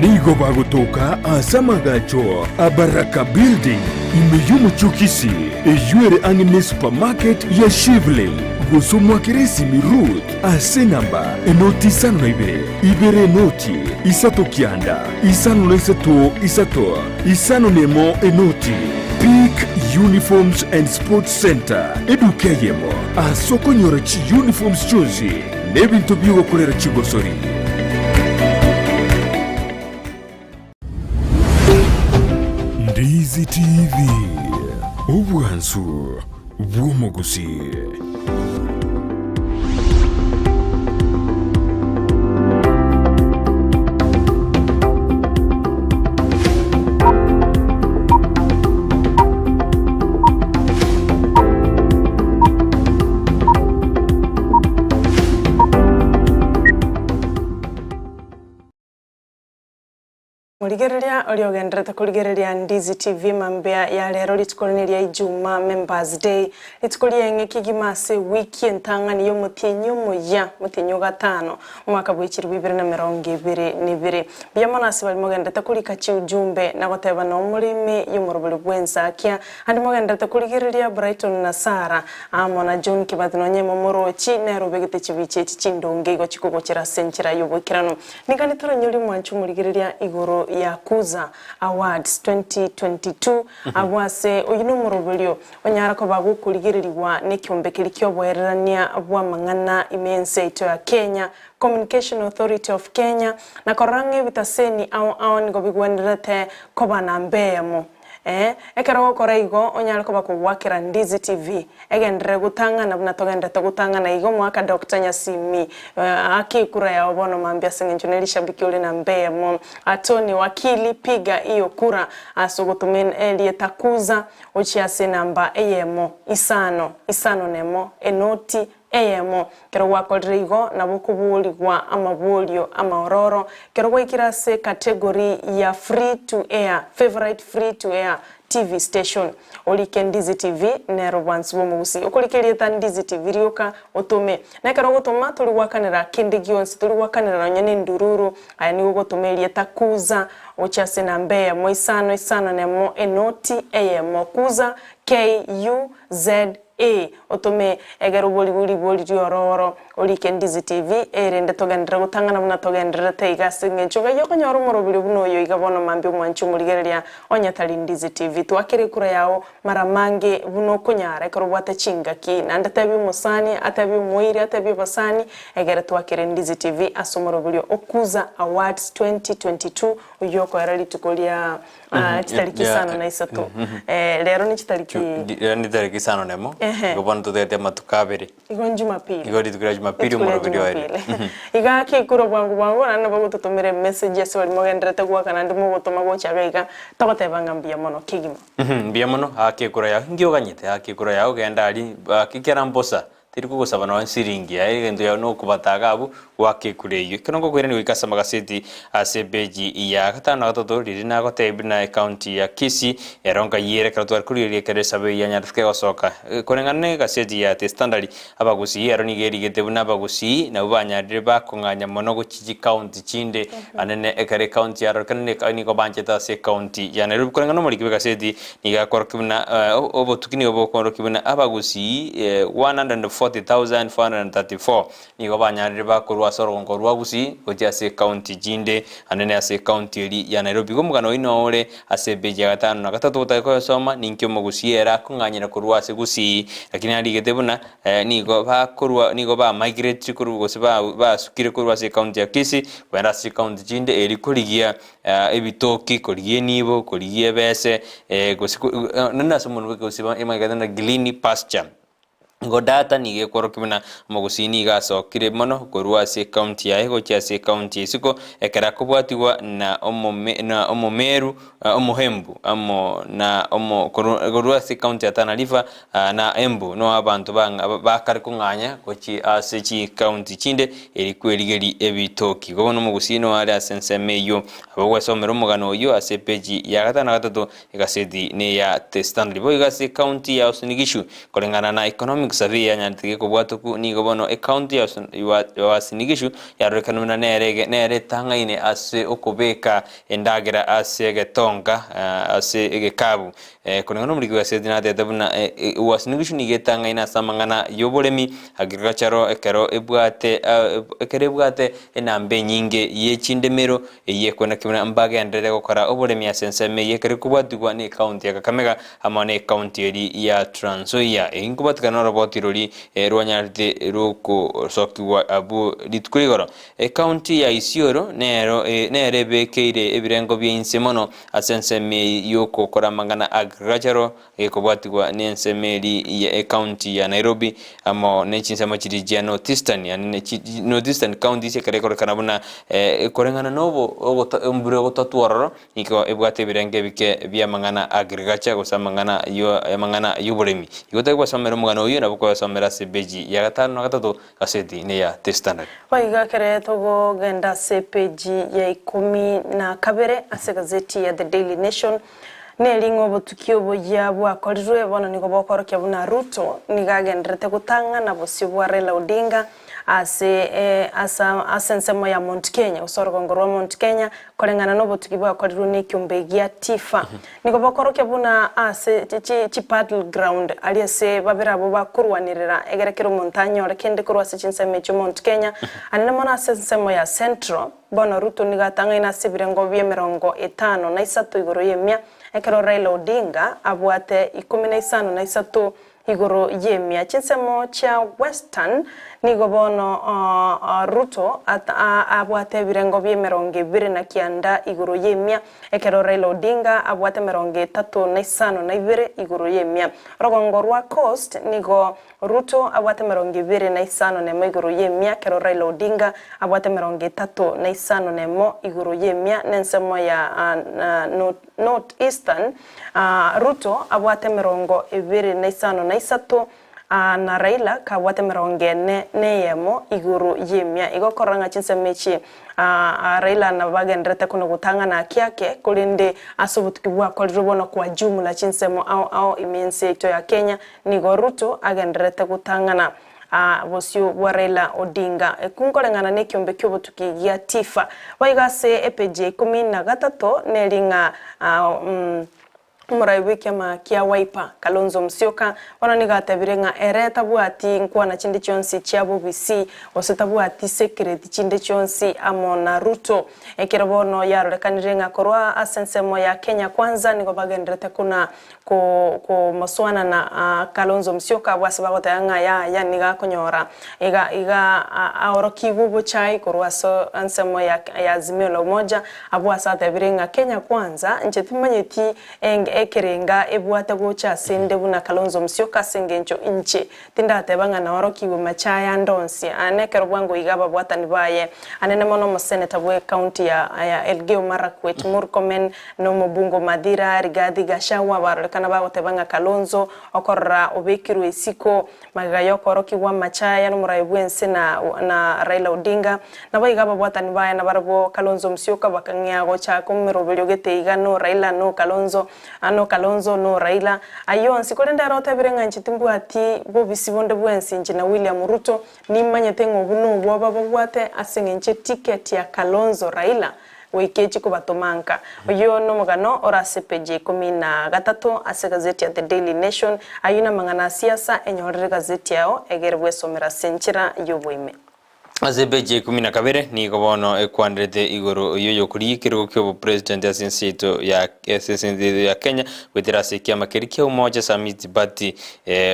Nigo bagotoka ase amagacho a Baraka Building ime y'omochie o Kisii, eyio ere ang'e ne supermarket ya Shivling, gose omoakere esimi Ruth ase enamba enoti isano na ibere, ibere enoti, isato kianda, isano na isato isato, isano na emo enoti. Peak Uniforms and Sports Centre, eduka eyemo ase okonyora chiuniforms chionsi na ebinto bi'ogokorera chigosori. Ndizi TV, obwansu bw'omogusii. Morigereria oria ogenderete korigereria Ndizi TV mambia ya rero rituko rine ria Ijumaa Members Day rituko rieng'e kegima ase ewiki entang'ani y'omotienyi omoyia motienyi o gatano omwaka bwe chilifu ibere na emerongo ebere na ebere. Mbuya mono ase baria mogenderete korika chiujumbe na goteba na omoremi y'omorobori bw'ensakia Ande mogenderete korigereria Brighton na Sarah amo na John Kibathi nonye momorochi nere obegete chibicha echi chindonge igo chikogochera ase enchera y'oboikeranu. Niga nitoranyorie omwancho omorigereria igoro ya Kuza Awards 2022 abwo ase oyio nomoroberio onyara koba gokorigererigwa nekiombe keria kioboererania bw'amang'ana ime y'ense yaito ya Kenya, Communication Authority of Kenya, na korora ng'a ebitaseni ao ao nigo bigwenerete koba namba eyemo. Ee, ekero ogokora igo onyare koba kogwakera Ndizi TV egenderere gotang'ana buna togenderete gotang'ana igo mwaka Doctor Nyasimi aka ekura yao bono mambia ase eng'encho ne rishabiki ore namba eyemo Atoni Wakili piga iyo kura ase ogotoma erieta Kuza ochie ase enamba eyemo isano isano nemo enoti eyemo. Ekero gwakorire igo nabo okoboorigwa amaborio amaororo. Ekero gwaikire ase category ya free to air, favourite free to air TV station, orike Ndizi TV nero bwansi bw'omogusii. Okorika erieta Ndizi TV rioka otome. Na ekero ogotoma tori gwakanera kende gionsi, tori gwakanera nonya ne endururu, aye nigo ogotoma erieta Kuza gochia ase enamba eyemo isano isano nemo enoti eyemo. Kuza, KUZA. Ee, otome egere oborigwe ribori ri'orooro, orike Ndizi TV, erinde togenderere gotang'ana buna togendererete iga ase engencho ng'ai okonyora omoroberio buna oyo iga bono mambia omwanchi omorigereria onye tari Ndizi TV. Twakere ekura yao mara mange buna okonyara ekero obwate chingaki. Naende tebia omosani, atebie omoiri, atebie abasani, egere twakere Ndizi TV ase omoroberio o Kuza Awards 2022 oyio okoera rituko ria chitariki isano na isato. Rero ne chitariki. Rero ne chitariki isano na emo, Ehe. igo bono totagete amatuko abere. Igo Jumapili. Igo rituko ria Jumapili Rituko ria omoroberi oere. Jumapili. Iga ake ikure bwango bwango naende nabo ogototomera emessage ase baria mogendererete goaka naende mogotoma gocha iga iga, togoteba ng'a mbuya mono kegima. Mbuya mono, ake ekura yao, inki oganyete? Ake ekura yao genda aria, ake kera mbosa. Teri kogosaba nonya nsiringi yaye, egento yao nokobataga abwo goaka ekura eyio. Ekero ngokoirania goika ase amagaseti ase epeji ya gatano na gatato, riria nagotebia buna ecounty ya Kisii ero nkayiera ekero tware korigereria ekero esabu eyio yanyarete kegosoka. Koreng'ana na egaseti ya The Standard, abagusii ero nigo erigete buna abagusii nabwo banyarire bakong'anya mono gochia chicounty chinde anene ekero ecounty yarorekanire nigo banchete ase ecounty ya Nairobi. Koreng'ana na omoriki bw'egaseti Nigo akorokia buna obotuki nigo bokorokia buna abagusii 140. 40,434 nigo banyarire bakorwa ase orogongo rwa Gusii gochia ase ekaunti chinde anene ase ekaunti eria ya Nairobi. Igo omogano oyio noo ore ase epeji ya gatano na gatato otake koyosoma ninki omogusii ere akong'anyera korwa ase Gusii lakini arigete buna nigo bakorwa nigo ba migrate korwa gose basukire korwa ase ekaunti ya Kisii kogenda ase chikaunti chinde eri korigia ebitoki, korigia enibo, korigia ebese, gose naende ase omonwa bw'ekegusii emanyekane buna green pasture. Igo data nigo ekworokia buna omogusii nigo asokire mono korwa ase ecounty yaye gochia ase ecounty ya isiko ekero akobwatigwa na omome na omomeru omoembu amo na omo korwa korwa ase ecounty ya Tana River na Embu noo abanto bang'a bakare kong'anya gochia ase chicounty chinde eri kwerigeria ebitoki. Igo bono omogusii noo are ase ensemo eyio. Nabo ogwesomera omogano oyio ase epeji ya gatano na gatato Egaseti neya The Standard. Boigo ase ecounty ya Uasin Gishu, koreng'ana na Economic Survey yanyarete gekobwatoku, nigo bono ecounty ya Uasin Gishu yarorekana buna nere nere etang'aine ase okobeka endagera ase egetonga ase egekabu. Koreng'ana nomoriki bw'egaseti natete buna Uasin Gishu nigo etang'aine ase amang'ana y'oboremi, agricultural, ekero ebwate ekero ebwate enamba enyinge ye chindemero Eyio ekwena buna mbagenderere gokora oboremi ase ensemo eyio ekero ekobwatigwa ne ekaunti ya Kakamega amo ne ekaunti eri ya Trans Nzoia. Eyio nkobwatikana noroboti rori rwanyarete rokosokigwa abwo rituko rigoro. Ekaunti ya Isiolo nero nere ebekeire ebirengo bia inse mono ase ensemo eye yokokora amang'ana agricultural Gekobwatigwa n'ensemo eria ya ecounty ya Nairobi amo ne chinsemo chiria chia North Eastern yaani ne chi North Eastern counties ekero ekorekana buna koreng'ana na obo ogota embura egototwa ororo nigo ebwate ebirengo ebike bi'amang'ana agriculture gose amang'ana yo amang'ana y'oboremi. Igo otari gwesomera omogano oyio nabo okoyosomera ase epeji ya gatano na gatato gaseti neya The Standard. Boigo ekere togogenda ase epeji ya ikomi na kabere ase egazeti ya The Daily Nation, Nering'o obotuki oboyia bwakorirwe bono nigo bokoorokia buna Ruto nigo agenderete gotang'ana bosio bwa Raila Odinga ase ase ase ensemo ya Mount Kenya gose orogongo rwa Mount Kenya koreng'ana nobotuki bwakorirwe nekiombe gia Tifa. Nigo bokoorokia buna ase chi chi battle ground aria ase babere abwo bakorwanerera egere kera omonto anyore kende korwa ase chinsemo echio Mount Kenya anene mono ase ensemo ya Central. Bono Ruto nigo atang'aine ase ebirengo bi'emerongo etano na isato igoro y'emia, ekero Raila Odinga abwate ikomi na isano na isato igoro y'emia. Chinsemo chia Western nigo bono Ruto abwate ebirengo bi'emerongo ebere na kianda igoro y'emia, ekero Raila Odinga abwate emerongo etato na isano na ibere igoro y'emia. Orogongo rwa Coast nigo Ruto abwate emerongo ebere na isano nemo igoro y'emia, ekero Raila Odinga abwate emerongo etato na isano nemo igoro y'emia, na ensemo ya North Eastern Ruto abwate emerongo ebere na isano na isato, na Raila kabwate emerongo ene na eyemo igoro y'emia. Igo okorora ng'a chinsemo echi Raila nabagenderete kono gotang'ana ake ake, korende ase obotuki bwakorirwe bono kwa jumla chinsemo ao ao ime y'ense yaito ya Kenya, Nigo Ruto agendererete gotang'ana bosio bwa Raila Odinga nkoreng'ana nekiombe ki'obotuki gia Tifa. Boigo ase epeji ya ikomi na gatato neri ng'a omorai bw'ekiama kia Wiper Kalonzo Musyoka bono nigo atebire ng'a ere tabwati nkwana chinde chionsi chia bobisi gose tabwati secret chinde chionsi amo na Ruto. Ekero bono yarorekanire ng'a korwa ase ensemo ya Kenya Kwanza nigo bagendererete kona Komosoana na Kalonzo Musyoka abwo ase bagoteba ng'a yaya nigo akonyora iga iga aorokigwe obochai korwa ase ensemo ya ya Azimio la Umoja abwo ase atebire ng'a Kenya Kwanza inche timanyeti ekerenga ebwate gocha ase nde buna Kalonzo Musyoka ase engencho inche Tindateba ng'a naorokigwe machaya ande onsi aane ekero bwango iga ababwatani baye, anene mono omoseneta bw'ecounty ya ya Elgeyo Marakwet Murkomen na omobunge o Mathira Rigathi Gachagua barorekana bagoteba ng'a Kalonzo okorora obekirwe isiko magega y'okoorokigwa amachaya n'omorai bw'ense na na Raila Odinga. Naboigo ababwatani baye nabarabwo Kalonzo Musyoka bakang'ea gochaka omeroberio gete iga no Raila no Kalonzo No Kalonzo, no Raila, ayio onsi, korende ere otebire ng'a inche timbwati bobisi bonde bwensi inche na William Ruto, nimanyete ng'a obwo nobwoba babwate ase eng'encho eticket ya Kalonzo Raila. Goika echi kobatoma nka. Oyio nomogano ore ase epeji ya ikomi na gatato ase egazeti ya The Daily Nation. Ayio namang'ana a siasa, enyorere egazeti yao egere bwesomera ase enchera y'oboime. Ase epeji ya ikomi na kabere nigo bono ekwanderete igoro y'oyokorigia ekerogo ki'obopresident ase ense yaito ya ase ense yaito ya Kenya goetera ase ekiama keria kia Umoja Summit Party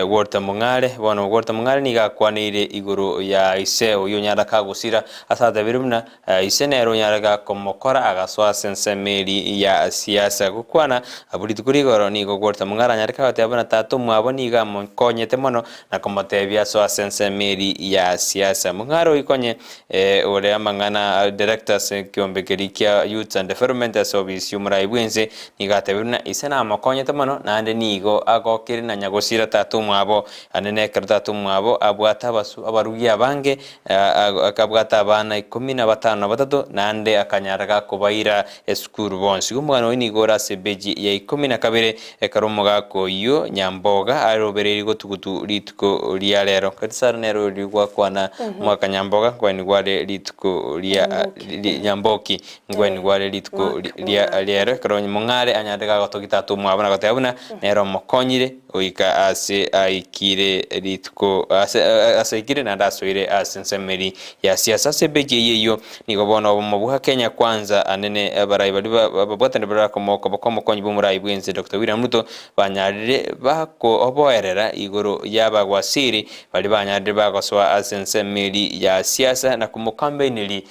Walter Mong'are. Bono Walter Mong'are nigo akwaneire igoro ya ise oyio onyarete kagosira ase atebirie buna Ise nere onyare komokora agasoa ase ensemo eria ya siasa. Gokwana abwo rituko rigoro nigo Walter Mong'are anyare kagoteba buna tata omwabo nigo amokonyete mono na komotebia asoe ase ensemo eria ya siasa. Mong'are oyio konye ore amang'ana director ase ekiombe keria kia Youths and Development ase obisi y'omorai bwense nigo atebire buna ise namokonyete mono naende nigo agokire na nyagosira tata omwabo ande nekero tata omwabo abwate abarugi abange Akabwata abana ikomi na batano na batato, naende akanyara gakobaira esukuru bonsi. Omogano oyo nigo ore ase epeji ya ikomi na kabere, ekero omogaka oyio Nyamboga arobereirie gotugutu rituko ria rero. Katisaro nere oria gwakwana omogaka Nyamboga nkwenigwa are rituko ria Nyamboki nkwenigwa are rituko ria rero, ekero Mong'are anyarete gagotogia tata omwabo na goteba buna nere omokonyire. Goika aase aikire rituko ase ase aikire naende asoire ase ensemeri ya siasa. Ase ebeji eyio eyio nigo bono obomo bwa Kenya Kwanza anene abarai baria babwatani baria koboko omokonyi bw'omorai bw'ense Doctor William Ruto banyarire bakoboerera igoro y'abagwasiri baria banyarire bagosoa ase ensemeri ya siasa na komokambaineri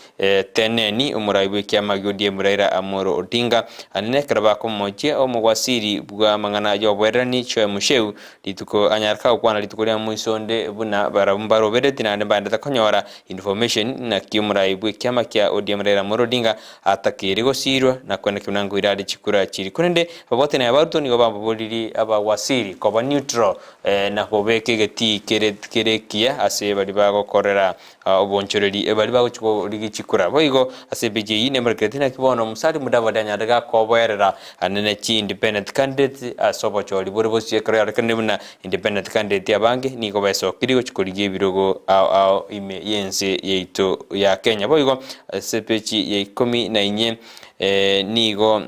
Teneni omorai bw'ekiama gia ODM Raila Amolo Odinga, anene ekero bakomochia omogwasiri bw'amang'ana y'oboererani Joe Mucheu rituko anyare kagokwana rituko ria moiso onde buna barabwo mbarobereti naende mbaendete konyora information naki omorai bw'ekiama kia ODM Raila Amolo Odinga atakeire gosirwa na koeneki buna nkoira are chikura chiri. Korende ababwatani aba Ruto nigo bamoboriri abagwasiri koba neutral na kobeka egetii kere kere ekiya ase baria bagokorera Obonchoreri baria bagochia korigia chikura. Boigo ase epeji eyio nemorekereti naki bono Musalia Mudavadi anyarete gakoboerera anene chi independent candidates ase obochori bore bosio ekero yarorekanire buna independent candidate abange nigo besokirie gochia korigia ebirogo ao ao ime yense yaito ya Kenya. Boigo ase epeji ya ikomi na inye nigo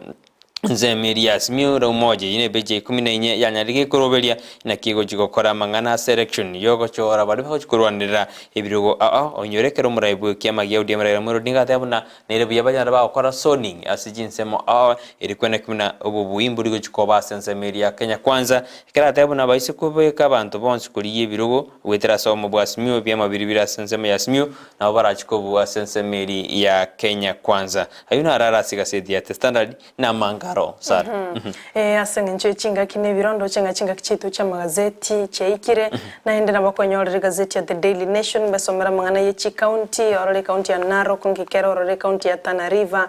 Ensemo eria ya Simioni na Umoja eyio nepeji ya ikomi na inye yanyarire gekoroberia naki egochia gokora amang'ana ase election yogochora baria bagochia korwanerera ebirogo ao oinyore ekero omorai bw'ekiama gia ODM Raila Amolo Odinga agateba buna nere buya banyare bagokora zoning ase chinsemo ao eri kweneki buna obobui mbori gochia koba ase ensemo eria ya Kenya Kwanza ekero agateba buna baise kobeka abanto bonsi korigia ebirogo goetera ase obomo bwa Azimio ebiama biria bire ase ensemo ya Azimio nabo barachie kobua ase ensemo eria ya Kenya Kwanza. Ayio naro are ase egaseti ya The Standard na amangaro Sara. Ee, ase engencho ye chingaki na ebiro, ndoche ng'a chingaki chiaito chi'amagazeti chiaikire, naende nabo okonyorera egazeti ya The Daily Nation, mbasomere amang'ana ye chikaunti, orore ekaunti ya Narok, ngikere orore ekaunti ya Tana River,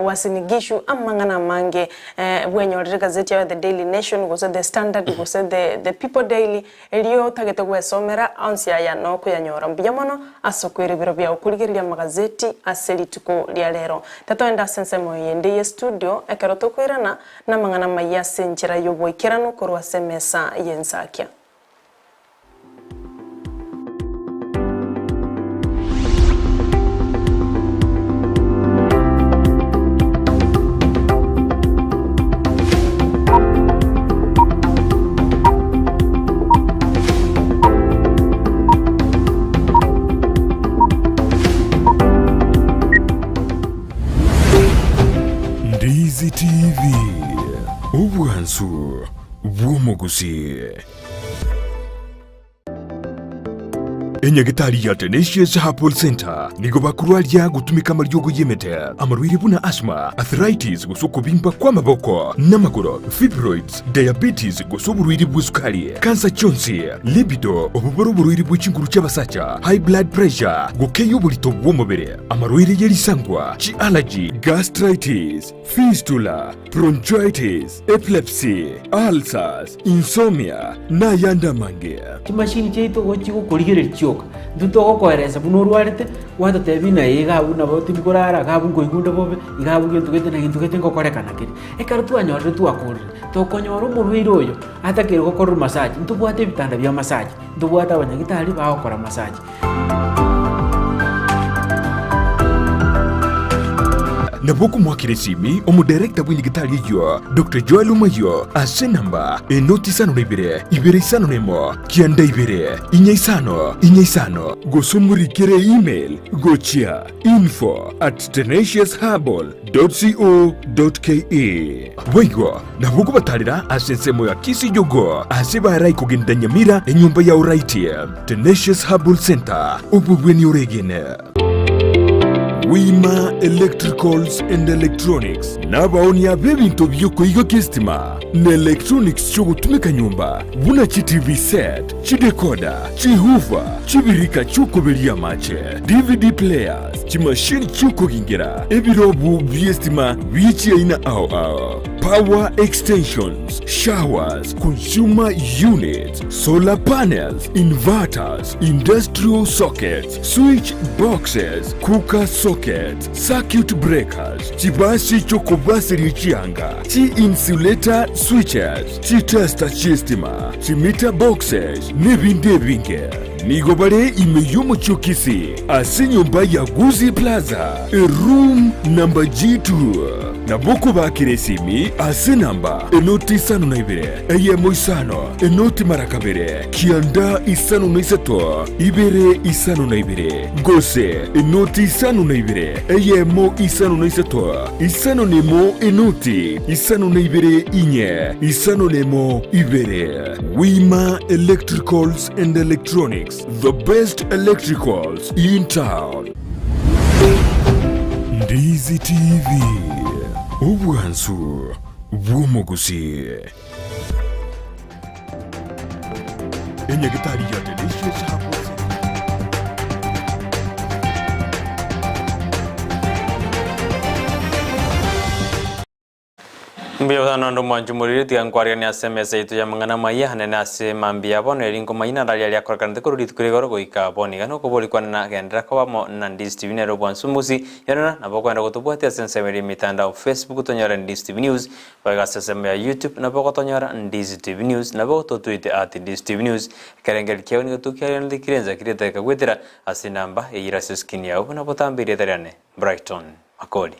Uasin Gishu, amang'ana amange. Bwenyorere egazeti yao ya The Daily Nation, gose The Standard, gose The The People Daily, Erio otagete gwesomera onsi aya nokoyanyora mbuya mono ase okoira ebiro biao korigereria amagazeti ase rituko ria rero. Tatoenda ase ensemo eyende ye studio ekero tokoirana namang'ana amayia ase enchera y'oboikeranu korwa ase emesa y'ensakia. Ndizi TV, obwansu bw'omogusii. Enyagitari ya Tenacious Herbal Center nigo bakorwaria gotumeka amariogo y'emete, amarwaire buna asthma, arthritis gose okobimba kw'amaboko n'amagoro, fibroids, diabetes gose oborwaire bw'esukari, kansa chionsi, libido, obo bore oborwaire bwe chinguru chi'abasacha, high blood pressure, gokeyia oborito bw'omobere, amarwaire ye risangwa, chi'allergy, gastritis, fistula, bronchitis, epilepsy, ulcers, insomnia, na ayande amange. Chimashini chiaito igo chigokorigereria chioka, intwe togokoeresa buna orwarete, gwatotebia ng'a iga abwo nabo tindi korara, iga abwo nkoigwa onde bobe, iga abwo gento gete na gento gete ngokorekana kere. Ekero twanyorire twakorire, tokonyora omorwaire oyo atakeire gokorerwa massage, ntobwate ebitanda bia massage, ntobwate abanyagitari bagokora massage. Nabo okomoakera esimi omodarekta bw'enyagitari eyio, Doctor Joel Omayio, ase enamba enoti isano na ibere, ibere isano na emo, kianda ibere, inya isano, inya isano. Gose omorikere email gochia info at tenaciousherbal dot co dot ke. Boigo nabo okobatarera ase ensemo ya Kisii Jogoo ase barai kogenda Nyamira enyomba ya Oraiti Tenacious Herbal Center obobweni oregene. Wima Electricals and Electronics nabaonia b'ebinto bi'okoigokia esitima na electronics chi'ogotumeka nyomba buna chi TV set, chidecoder, chihoofer, chibirika chi'okoberia amache, DVD players, chimashini chi'okogingera, ebirobu bi'esitima bie chiaina ao ao, power extensions, showers, consumer units, solar panels, inverters, industrial sockets, switch boxes, cooker sockets, circuit breakers, chibasi chi'okobaseria chianga, chi-insulator switches, chitester chi'estima, chimeter boxes, nebinde ebinge. Nigo bare ime y'omochie o Kisii, ase enyomba ya Gusii Plaza, eroom number G2. Nabo okobakera esimi ase enamba enoti isano na ibere, eyemo isano, enoti mara kabere, kianda isano na isato, ibere isano na ibere, gose enoti isano na ibere, eyemo isano na isato, isano na emo enoti isano na ibere inye, isano na emo ibere. Wima Electricals and Electronics, the best electricals in town. Ndizi TV, obwansu bw'omogusi. Enyagitari ya Delicious Herbal Center. Mbuya bono onde omwanchi omoriri, tiga nkwariganie ase emesa yaito y'amang'ana amaya, anene ase mambia ya bono, eri nkomanyia nararia aria akorekanete korwa rituko ria igoro goika bono iga. Nokobori kwane na genderera koba amo na Ndizi TV nere obwansu mosi. Yorora, nabo okoenda gotobwatia ase ensemo eria y'emetandao Facebook tonyore Ndizi TV News, boigo ase ensemo ya YouTube nabo ogotonyora Ndizi TV News, nabo ogototweet at Ndizi TV News. Ekerengerio kiao nigo tokiarianete kirensa kireteka goetera ase enamba eyio ere ase escreen yao buna botambe erieta riane Brighton Makori.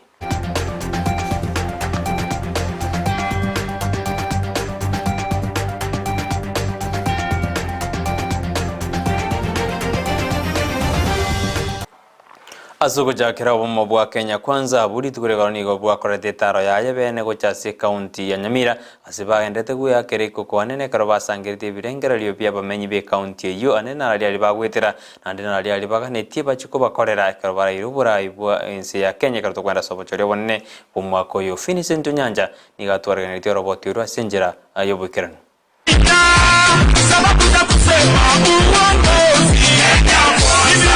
Ase ogochakera obomo bwa Kenya Kwanza, abwo rituko rigoro nigo bwakorete etaro yaye bene gocha ase ekaunti ya Nyamira ase bagenderete gweakera ekoko anene ekero basangeretie ebirengererio bi'abamenyi b'ekaunti eyio ane nararia aria bagwetera naende nararia aria baganetie bachie kobakorera ekero baraire oborai bwa ense ya Kenya ekero tokwenda ase obochori obonene bw'omwaka oyo. Vincent Onyancha nigo atwareganeretie oroboti orwo ase enchera y'oboikeranu.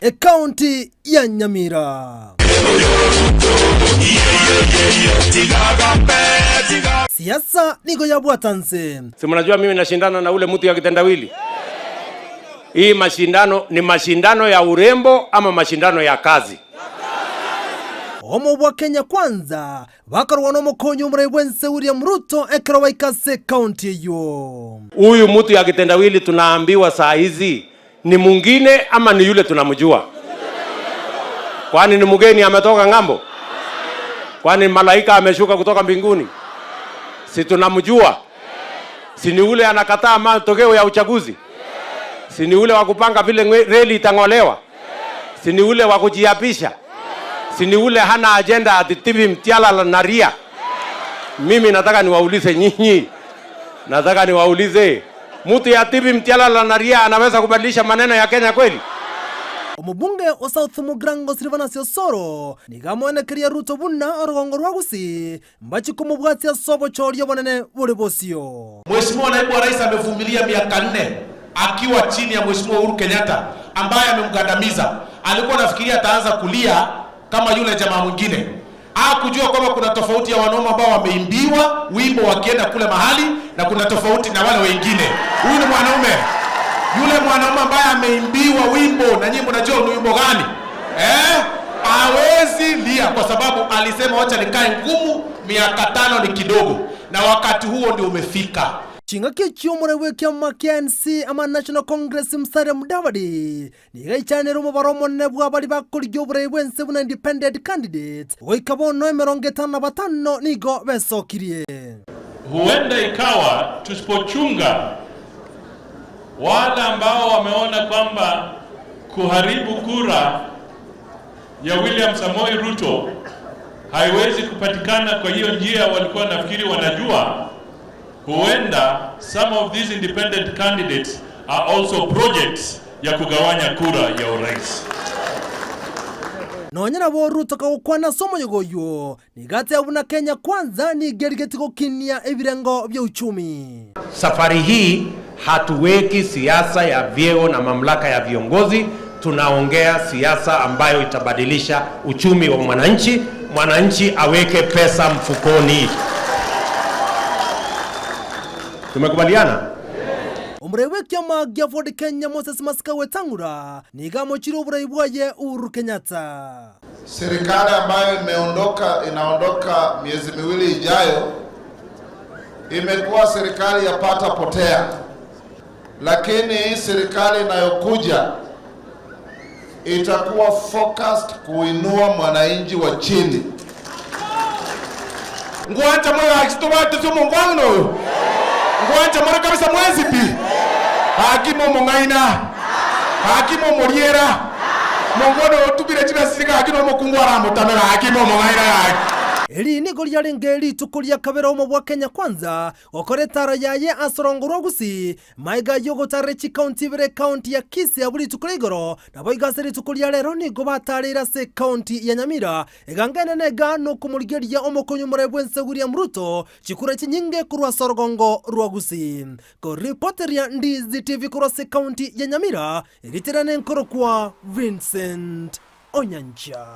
Ekaunti ya Nyamira. Siasa nigo yabwata nse. Si mnajua mimi nashindana na ule mtu ya kitendawili? Hii mashindano ni mashindano ya urembo ama mashindano ya kazi? Omo bwa Kenya Kwanza Bakarwana nomokonyi omorai bw'ense William Ruto ekero baika ase ekaunti eyio. Huyu mtu ya kitendawili tunaambiwa saa hizi ni mwingine ama ni yule tunamjua? Kwani ni mgeni ametoka ng'ambo? Kwani malaika ameshuka kutoka mbinguni? Si tunamjua? Si ni ule anakataa matokeo ya uchaguzi? Si ni ule wa kupanga vile reli itang'olewa? Si ni ule wa kujiapisha? Si ni ule hana agenda ati TV mtiala na ria? Mimi nataka niwaulize nyinyi, nataka niwaulize, mtu ya TV mtiala na ria anaweza kubadilisha maneno ya Kenya kweli? Omobunge o South Mugirango Silvanus Osoro nigo amoenekeria Ruto buna orogongo rwa Gusii mbachie komobwatia ase obochori obonene bore bosio. Mheshimiwa Naibu wa Rais amevumilia miaka nne akiwa chini ya Mheshimiwa Uhuru Kenyatta ambaye amemgandamiza. Alikuwa anafikiria ataanza kulia kama yule jamaa mwingine. Hakujua kwamba kuna tofauti ya wanaume ambao wameimbiwa wimbo wakienda kule mahali na kuna tofauti na wale wengine. Huyu ni mwanaume. Yule mwanaume ambaye ameimbiwa wimbo na nyinyi mnajua ni wimbo gani? Hawezi lia kwa sababu alisema wacha nikae ngumu miaka 5 ni kidogo, na wakati huo ndio umefika. Chingaki echio omorai bw'ekiama kia NC ama National Congress Musalia Mudavadi nigo aichanire omobaro omonene bw'abaria bakorigia oborai bw'ense buna independent candidates goika bono 55 nigo besokirie. Huenda ikawa tusipochunga wale ambao wameona kwamba kuharibu kura ya William Samoei Ruto haiwezi kupatikana kwa hiyo njia walikuwa nafikiri wanajua, huenda some of these independent candidates are also projects ya kugawanya kura ya urais. Nonya nabo Ruto kagokwana ase omoyega oyio, nigo ateba buna Kenya Kwanza nigo erigetie gokinia ebirengo bia uchumi. Safari hii hatuweki siasa ya vyeo na mamlaka ya viongozi, tunaongea siasa ambayo itabadilisha uchumi wa mwananchi, mwananchi aweke pesa mfukoni. Tumekubaliana? Omorai bw'ekiama gia Ford Kenya Moses Masika Wetang'ula nigo amochire oborai bwaye Uhuru Kenyatta. Serikali ambayo imeondoka inaondoka miezi miwili ijayo imekuwa serikali ya pata potea, lakini hii serikali inayokuja itakuwa focused kuinua mwananchi wa chini. Ngwancha moyo akisitobate somo ngwangno oyo ngwancha more kabisa mwensi pi hakima omong'aina hakima omoriera mongono otubire chibesa gaki na omokungu aramotamera hakima omong'aina gaki. Eri nigo riarenge rituko ria kabere omo bwa Kenya Kwanza gokora etaro yaye ase orongo rwa Gusii, maiga y'ogotarera chikaunti ibere ekaunti ya Kisii abwo rituko ria igoro, naboigo ase rituko ria rero nigo batareire ase ekaunti ya Nyamira, eganga enene iga nokomorigeria omokonyi omorai bw'ense William Ruto chikura chinyinge korwa ase orogongo rwa Gusii. Koripoteria Ndizi TV korwa ase ekaunti ya Nyamira, eritere nenkorokwa Vincent Onyancha.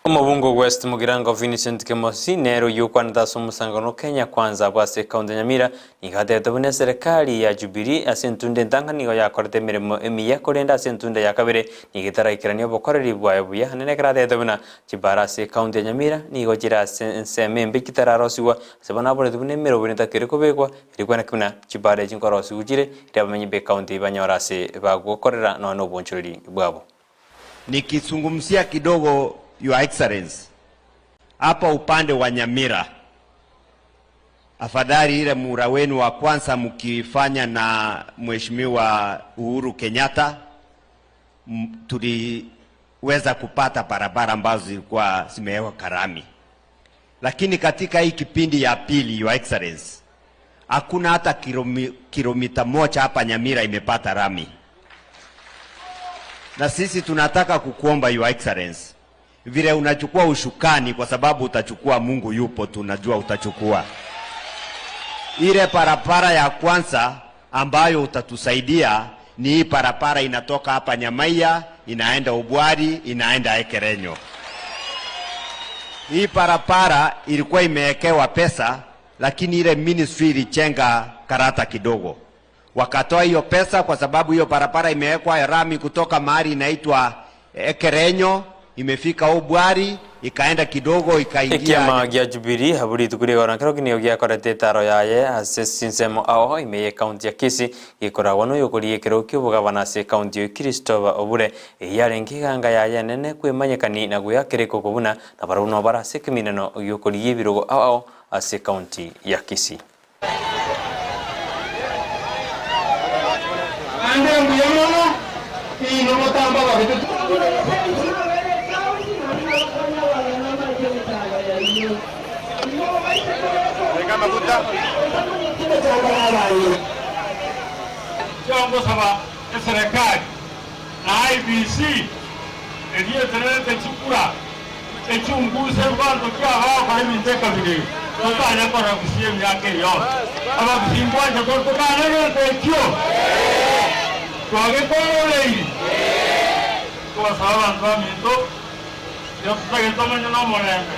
Omobunge o West Mugirango Vincent Kemosi nere oyio okwanete ase omosangano o Kenya Kwanza abwo ase ekaunti ya Nyamira nigo atebete buna eserekari ya Jubilee ase entunda entang'ani nigo yakorete emeremo emiya korende ase entunda ya kabere nigo etaraikerania obokoreri bwaye buya naende ekero atebete buna chibara ase ekaunti ya Nyamira nigo chire ase ensemo embe chitararosigwa ase bono aboreti buna emeroberi etakeire kobekwa erio kweneki buna chibara echi nkorosigwa chire erio abamenyi b'ekaunti banyore ase bagokorera nonya na obonchoreri bwabo. Nikizungumzia kidogo Your Excellency, hapa upande wa Nyamira, afadhali ile muhula wenu wa kwanza mkifanya na Mheshimiwa Uhuru Kenyatta, tuliweza kupata barabara ambazo zilikuwa zimewekwa lami, lakini katika hii kipindi ya pili, Your Excellency, hakuna hata kilomita moja hapa Nyamira imepata lami. Na sisi tunataka kukuomba Your Excellency, vile unachukua ushukani, kwa sababu utachukua, Mungu yupo, tunajua utachukua ile barabara ya kwanza ambayo utatusaidia ni hii barabara inatoka hapa Nyamaiya inaenda Ubwari inaenda Ekerenyo. Hii barabara ilikuwa imewekewa pesa, lakini ile ministry ilichenga karata kidogo, wakatoa hiyo pesa kwa sababu hiyo barabara imewekwa rami kutoka mahali inaitwa Ekerenyo imefika Ubwari ikaenda kidogo ikaingia Ekiama gia Jubilee abwo rituko ri'igoro ekero nigo giakorete etaro yaye ase chinsemo ao ime y'ecounty ya Kisii gekoragwa noyokoria ekero ki'obogabana ase ecounty eye Christopher Obure eyio yarenge eganga yaye enene kwemanyekani na goyakera ekoko buna nabarabwo nobare ase ekemineno giokorigia ebirogo ao ao ase ecounty ya Kisii. Naende mbuya mono inwe motambe ababete. Inche ngosaba eserekari na IEBC eria etenerete chikura echunguse abanto ki abagokora ebinto ekabira ebi totanya korora Gusii emiaka eye yonsi. Abagusii nkwancha tore tokane egento ekio twagekororeiri tobasaba abanto baminto tiga totagete tomenye na omorembe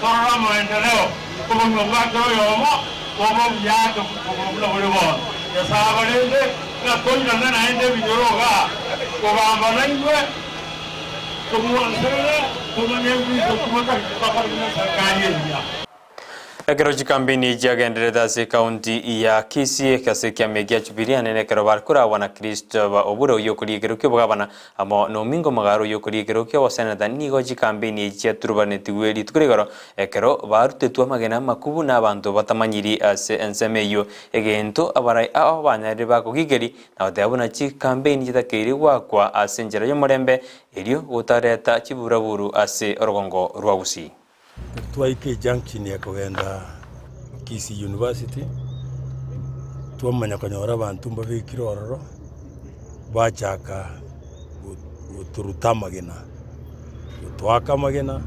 torore amaendeleo obogima bwa kera oyomo bobe obuya ake buna bore bono. Nyasae abarende ng'a toirane naende ebinyoro igaa kogamba naintwe tomwanserere tomanye ebinto tobotagete tokore buna eserekari engiya. Ekero chikampeni chiagendererete ase ekaunti ya Kisii ase ekiama ekia Jubilee anene ekero bare koragwa na Christopher Obure oyio okoria ekero ki'obogabana amo na Omingo Magara oyio okoria ekero ki'oboseneta nigo chikampeni echi chiaturubanetigwe rituko rigoro ekero barutetwe amagena amakubu na abanto batamanyiri ase ensemo eyio egento abarai ao banyarire bakogigeri na goteba buna chikampeni chitakeire goakwa ase enchera y'omorembe erio gotareta chiburaburu ase orogongo rwa Gusii. Twaika ejunction ya kogenda Kisii University, twamanya konyora abanto mbabekire ororo, bachaka goturuta amagena, gotoaka amagena,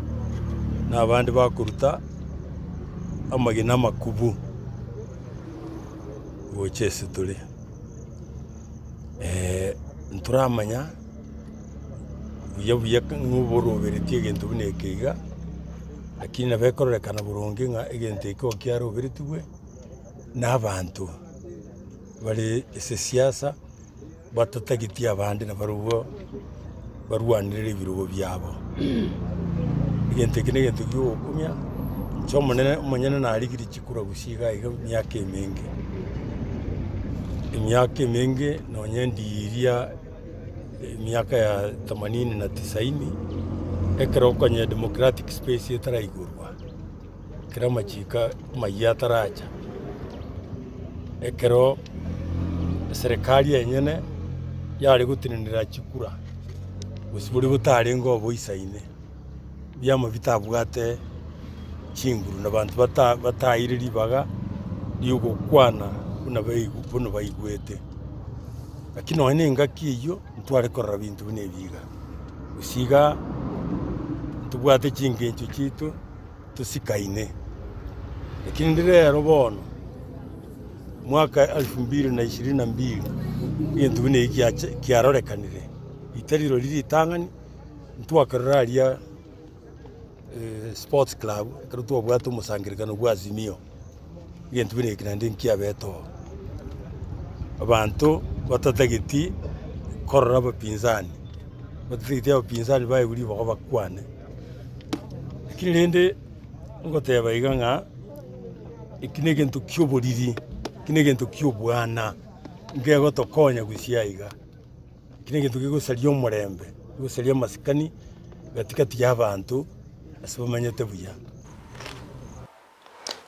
na abande bakoruta amagena amakubu gocha ase tore. Ntoramanya buya buya ng'a oboroberetie egento buna eke iga, lakini nabo ekororekana boronge ng'a egento eke igo kiaroberetigwe na abanto bare ase esiasa batatageti abande nabarobwo barwanerere ebirogo biabo. Egento eke na egento kia ogokumia, inche omonene omonyene narigirie chikura gose iga iga emiaka emenge, emiaka emenge nonye ndiiria emiaka ya themanini na tisaini, ekero okonya democratic space etaraigorwa, ekero amachiko amayia ataracha, ekero eserekari enyene yare gotenenera chikura, gose boria botarenge oboisaine, ebiama bitabwate chinguru na abanto bata bataeire ribaga riogokwana buna baigu buna baigwete. Lakini nonye na engaki eyio, ntware korora binto buna ebi iga, gose iga ntobwate chingencho chiaito tosikaine. Lakini rero bono, mwaka elfu mbili na ishirini na mbili, egento buna eki kiacha kiarorekanire, ritari rirorio ritang'ani, ntwakerora aria sports club ekero twabwate omosangererekano bwa Azimio, egento buna eki naende nkiabete oo. Abanto batatageti korora abapinzani, batatageti abapinzani baegwe ribogo bakwane. Lakini rende ngoteba iga ng'a eki na egento kia oboriri, eki na egento kia obwana, nkegotokonya gusii aiga. Eki negento kegosaria omorembe, kegosaria amasikani gati gati y'abanto ase bamenyete buya.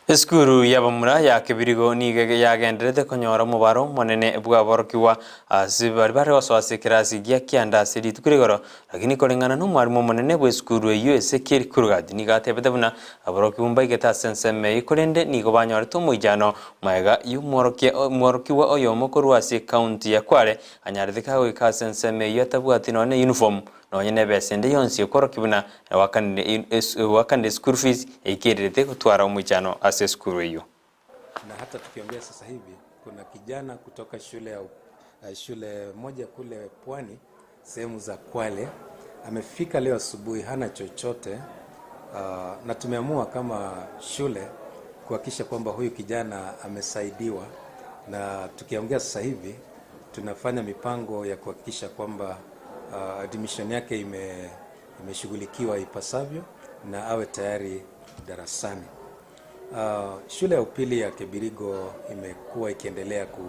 Esukuru y'abamura ya Kebirigo nigo yagendererete konyora omobaro omonene bw'aborokigwa ase baria bare gosoa ase ekerasi gia kianda ase rituko rigoro, lakini koreng'ana n'omwarimu omonene bw'esukuru eyio Ezekiel Kurgat nigo atebete buna aborokigwa mbaigete ase ensemo eye korende nigo banyorete omoichano Magega y'omworokigwa oyomo korwa ase ekaunti ya Kwale anyarete kagoika ase ensemo eyio atabwati nonya ne uniform nonya nebesa ende yonsi ekworokia buna oakanire school fees eikererete gotwara omoichano ase esukuru eyio. Na hata tukiongea sasa hivi kuna kijana kutoka shule ya shule moja kule pwani sehemu za Kwale amefika leo asubuhi hana chochote uh, na tumeamua kama shule kuhakikisha kwamba huyu kijana amesaidiwa, na tukiongea sasa hivi tunafanya mipango ya kuhakikisha kwamba uh, admission yake ime, imeshughulikiwa ipasavyo na awe tayari darasani. Uh, shule ya upili ya Kebirigo imekuwa ikiendelea ku,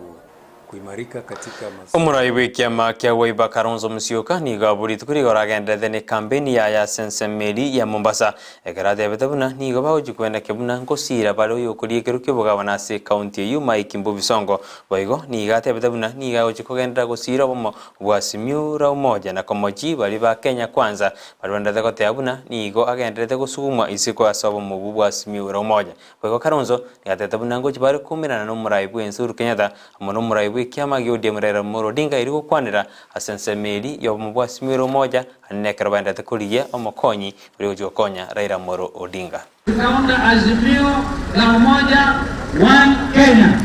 kuimarika katika mas Omorai bw'ekiama kia Wiper Kalonzo Musyoka nigo abwo rituko rigoro agenderete ne campaign yaye ase ensemo eria ya Mombasa ekero atebete buna nigo bagochia koendekia buna ngosira bare oyokoria ekero ki'obogabana ase ecounty eyio Mike Mbuvi Sonko. Boigo nigo atebete buna nigo agochia kogenderera gosira obomo bwa Azimio la Umoja na komochi baria ba Kenya Kwanza baria baenderete goteba buna nigo agendererete gosugumwa isiko ase obomo obwo bwa Azimio la Umoja. Boigo Kalonzo nigo atebete buna ngochia bare koumerana nomorai bw'ense Uhuru Kenyatta amo nomorai bw'ekiama gia ODM Raila Amolo Odinga erio gokwanera ase ensemo eria y'obomo bwa Azimio la Umoja ande nekero baenderete korigia omokonyi oria ogochia gokonya Raila Amolo Odinga. Tukaunda Azimio la Umoja One Kenya.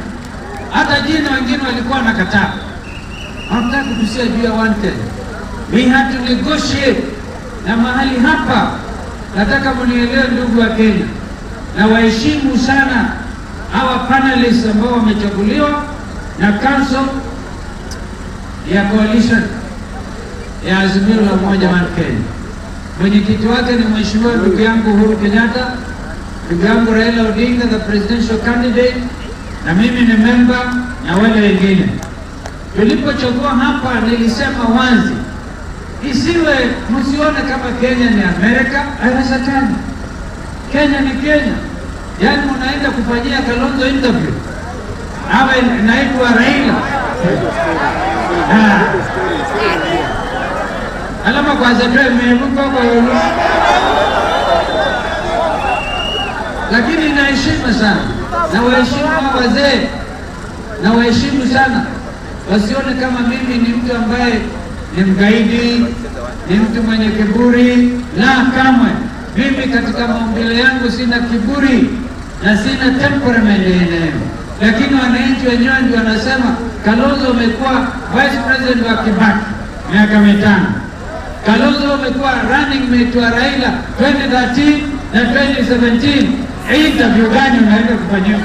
Hata jina wengine walikuwa wanakataa, hawakutaka kutusia juu ya One Kenya. We had to negotiate na mahali hapa, nataka mnielewe ndugu wa Kenya, na waheshimu sana hawa panelists ambao wamechaguliwa na council ya coalition ya Azimio la Umoja One Kenya. Mwenyekiti wake ni Mheshimiwa ndugu yangu Uhuru Kenyatta, Ndugu yangu Raila Odinga the presidential candidate, na mimi ni memba na wale wengine. Tulipochagua hapa, nilisema wazi, isiwe msione kama Kenya ni Amerika, haiwezekani. Kenya ni Kenya. Yaani unaenda kufanyia Kalonzo interview awe naibu wa Raila Ah. Alama kwanza twemevuka kwa yulu, lakini naheshimu sana na waheshimu hawa wazee na waheshimu sana, wasione kama mimi ni mtu ambaye ni mgaidi, ni mtu mwenye kiburi. La, kamwe. Mimi katika maumbile yangu sina kiburi na sina temperament ya aina hiyo, lakini wananchi wenyewe ndio wanasema Kalonzo umekuwa vice president wa Kibaki miaka mitano, Kalonzo umekuwa running mate wa Raila 2013 na 2017. Interview gani unaenda kufanyiwa?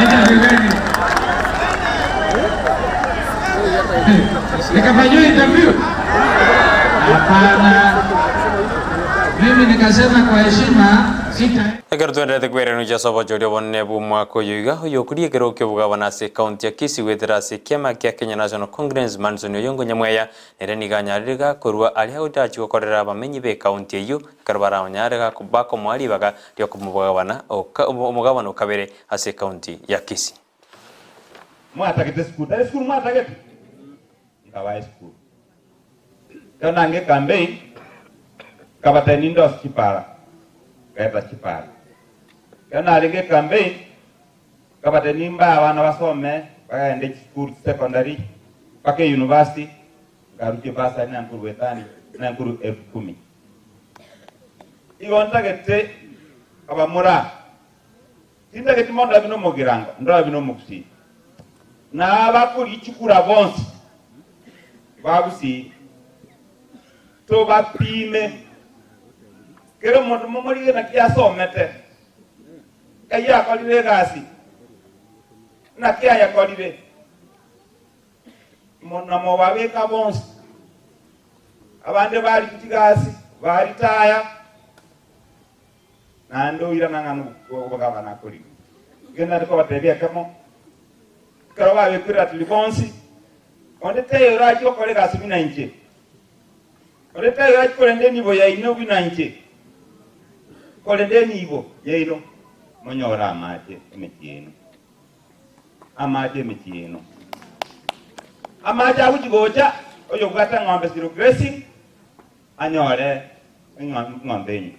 Interview gani? Nikafanyiwa interview? Hapana. Mimi nikasema kwa heshima sita Ekero twenderete kwerenuchia ase obochori obonene bw'omwaka oyo iga, oyokoria ekero ki'obogabana ase ekaunti ya Kisii goetera ase ekiama kia Kenya National Congress Manson Oyongo Nyamweya nere nigo anyarire gakorwa aria agochachia gokorera abamenyi b'ekaunti eyio ekero baranyare bakomoa ribaga ri'okomobogabana omogabana okabere ase ekaunti ya Kisii. Mwatagete esukuru, tari esukuru mwatagete? Nkabaa esukuru. Ekero nange ecampaign, nkabatebia ninde ase chipara, nkaeta chipara. Ekero narenge ecampaign, nkabatebia nimbae abana basome, bagende chisukuru chisecondary, mpaka euniversity, nkarusia ebursary nankuru etani, nankuru elfu kumi. Igo ntagete abamura, tintageti mono ndabe na omogirango, ndabe na omogusii. Na abakoria chikura bonsi ba Gusii tobapime, kera omonto momorige naki asomete, nkai akorire egasi, naki ayekorire, na mobabeka bonsi. Abande bariki chigasi, baritaya, naende oirana ng'a nobogabana akorire. Ekero nare kobatebia ekemo, ekero babekwire ratili bonsi, onde taiyo orachie gokora egasi buna inche, onde taiyo orachie korenda enibo yaino buna inche, korenda enibo yaino, monyore amache emechie yaino, amache emechie yaino. Amache agochia gocha, oyobwate eng'ombe zero grazing, anyore eng'ombe enywe.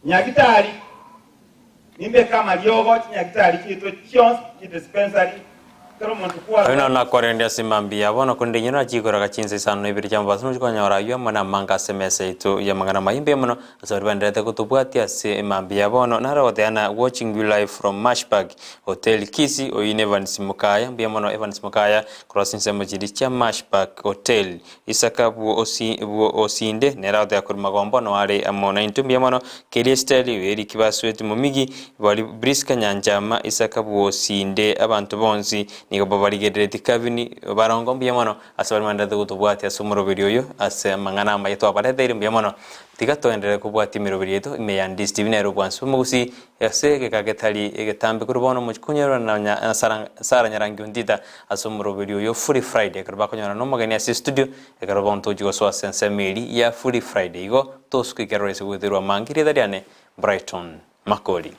Nyagitari, nimbeke amariogo chinyagitari chiaito chionsi, chidispensary, ekero omonto Oyio kwarwara. nakorende ase mambia bono, korende inwe nachikoraga chinsa isano na ibere chi'amabaso mochie konyora ayio amo namanga ase emesa yaito y'amang'ana amaimbe mono, ase baria baendererete gotobwatia ase mambia bono. Naro goteba na watching you live from Mashpark Hotel Kisii, oyio ne Evans Mokaya, mbuya mono Evans Mokaya korwa ase chinsemo chiria chia Mashpark Hotel. Isaka bw'Osinde nere agoteba korwa magombo noo are amo naintwe mbuya mono, Keria Esteri, Eriki Basweti Momigi, Bari Priska Nyanchama, Isaka bw'Osinde, abanto bonsi nigo babarigereretie Kavini barongo mbuya mono ase baria baendererete gotobwatia ase omoroberi oyo ase amang'ana amaya twabareteire mbuya mono. Tiga toenderere kobwatia emeroberi yaito ime ya Ndisi TV nere obwansu bw'omogusii ase egeka getari egetambe korwa bono omochie konyorwa na Sarah Nyarangi Ontita Ase omoroberi oyo Fully Friday ekero bakonyora nomogeni ase estudio ekero bono togochia gosoa ase ensemo eria ya Fully Friday igo tosuke ekero ase goeterwa amange rieta riane Brighton Makori.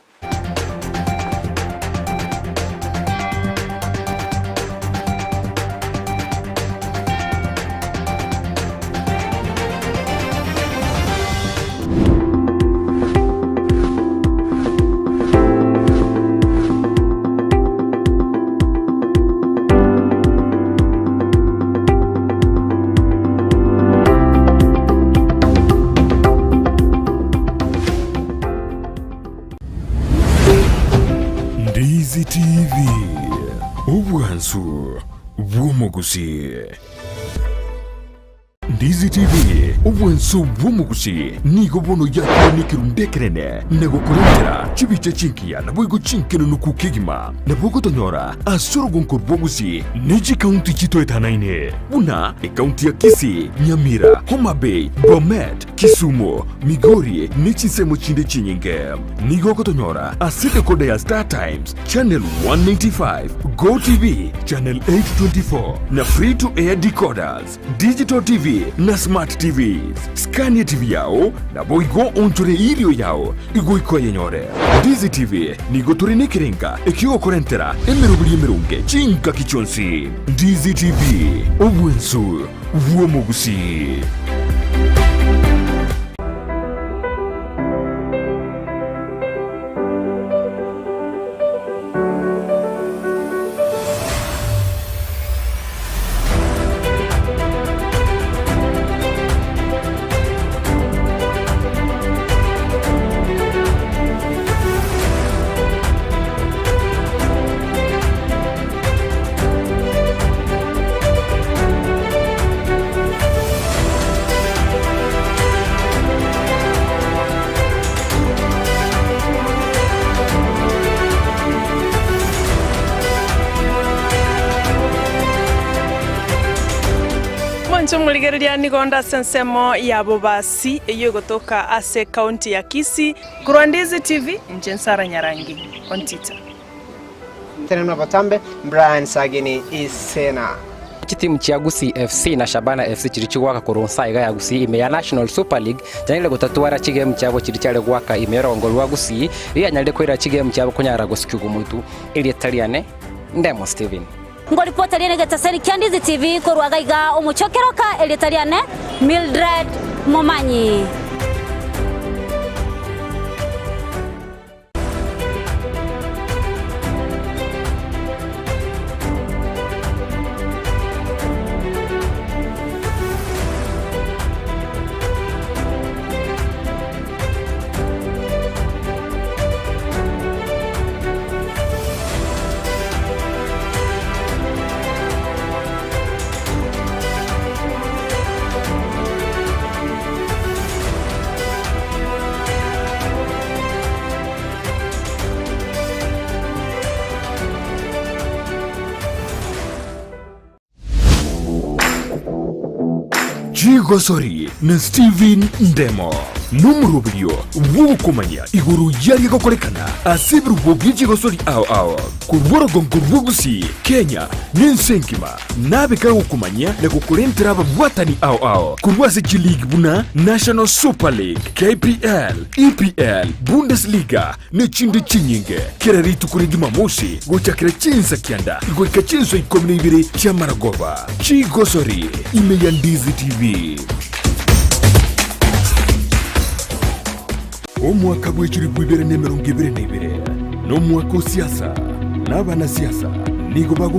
Ndizi TV, obwansu bw'omogusii. Ndizi TV, obwansu bw'omogusii, nigo bono yakire nekerundu ekenene na gokorentera chibicha chingiya naboigo chinkenenuku kegima. Nabo ogotonyora ase orogonko rw'ogusii ne chikaunti chitoetanaine buna ekaunti ya Kisii, Nyamira, Homa Bay, Bomet, Kisumu, Migori ne chinsemo chinde chinyinge. Nigo ogotonyora ase decoder ya Star Times, channel 195, Go TV, channel 824 na free to air decoders, digital TV na smart TVs. Scan etv yao naboigo onchore irio yao igoika oyenyore. Ndizi TV nigo tore nekerenga ekiogokorentera emeroberi emeronge chingaki chionsi. Ndizi TV, obwensu bw'omogusii. Mwanche omorigereria nigo onde ase ensemo ya Bobasi eyio egotoka ase ekaunti ya Kisii. Korwa Ndizi TV, inche Nsara Nyarangi, Ontita. Tenena botambe, Brian Sagini Isena. Chitimu chia Gusii FC na Shabana FC chiria chigoaka korwa nsa iga ya Gusii ime ya National Super League chianyarire gotatwara chigemu chiabo chiria chiare goaka ime y'orogongo rwa Gusii rianyarire koira chigemu chiabo konyara gosikia ogomotu. Erieta riane Ndemo Steven. Ngoripota riane egetaseri kia Ndizi TV korwa gaiga omochie o Keroka, erieta riane Mildred Momanyi. Chigosori na Steven Ndemo nomoroberio bw'ogokomanya igoro y'aria gokorekana ase ebirubo bie chigosori ao ao korwa orogongo rwa Gusii, Kenya na ense engima. Nabe kagokomanyia na gokorentera ababwatani ao ao korwa ase chiligi buna National Super League, KPL, EPL, Bundesliga ne chinde chinyinge. Kera rituko ria Jumamosi gochakera chinsa kianda goika chinsa ikomi na ibere chi'amaragoba. Chigosori ime ya Ndizi TV. Omwaka bw'echilifu ibere na emerongo ebere na ibere nomwaka o siasa, na abanasiasa nigo bago.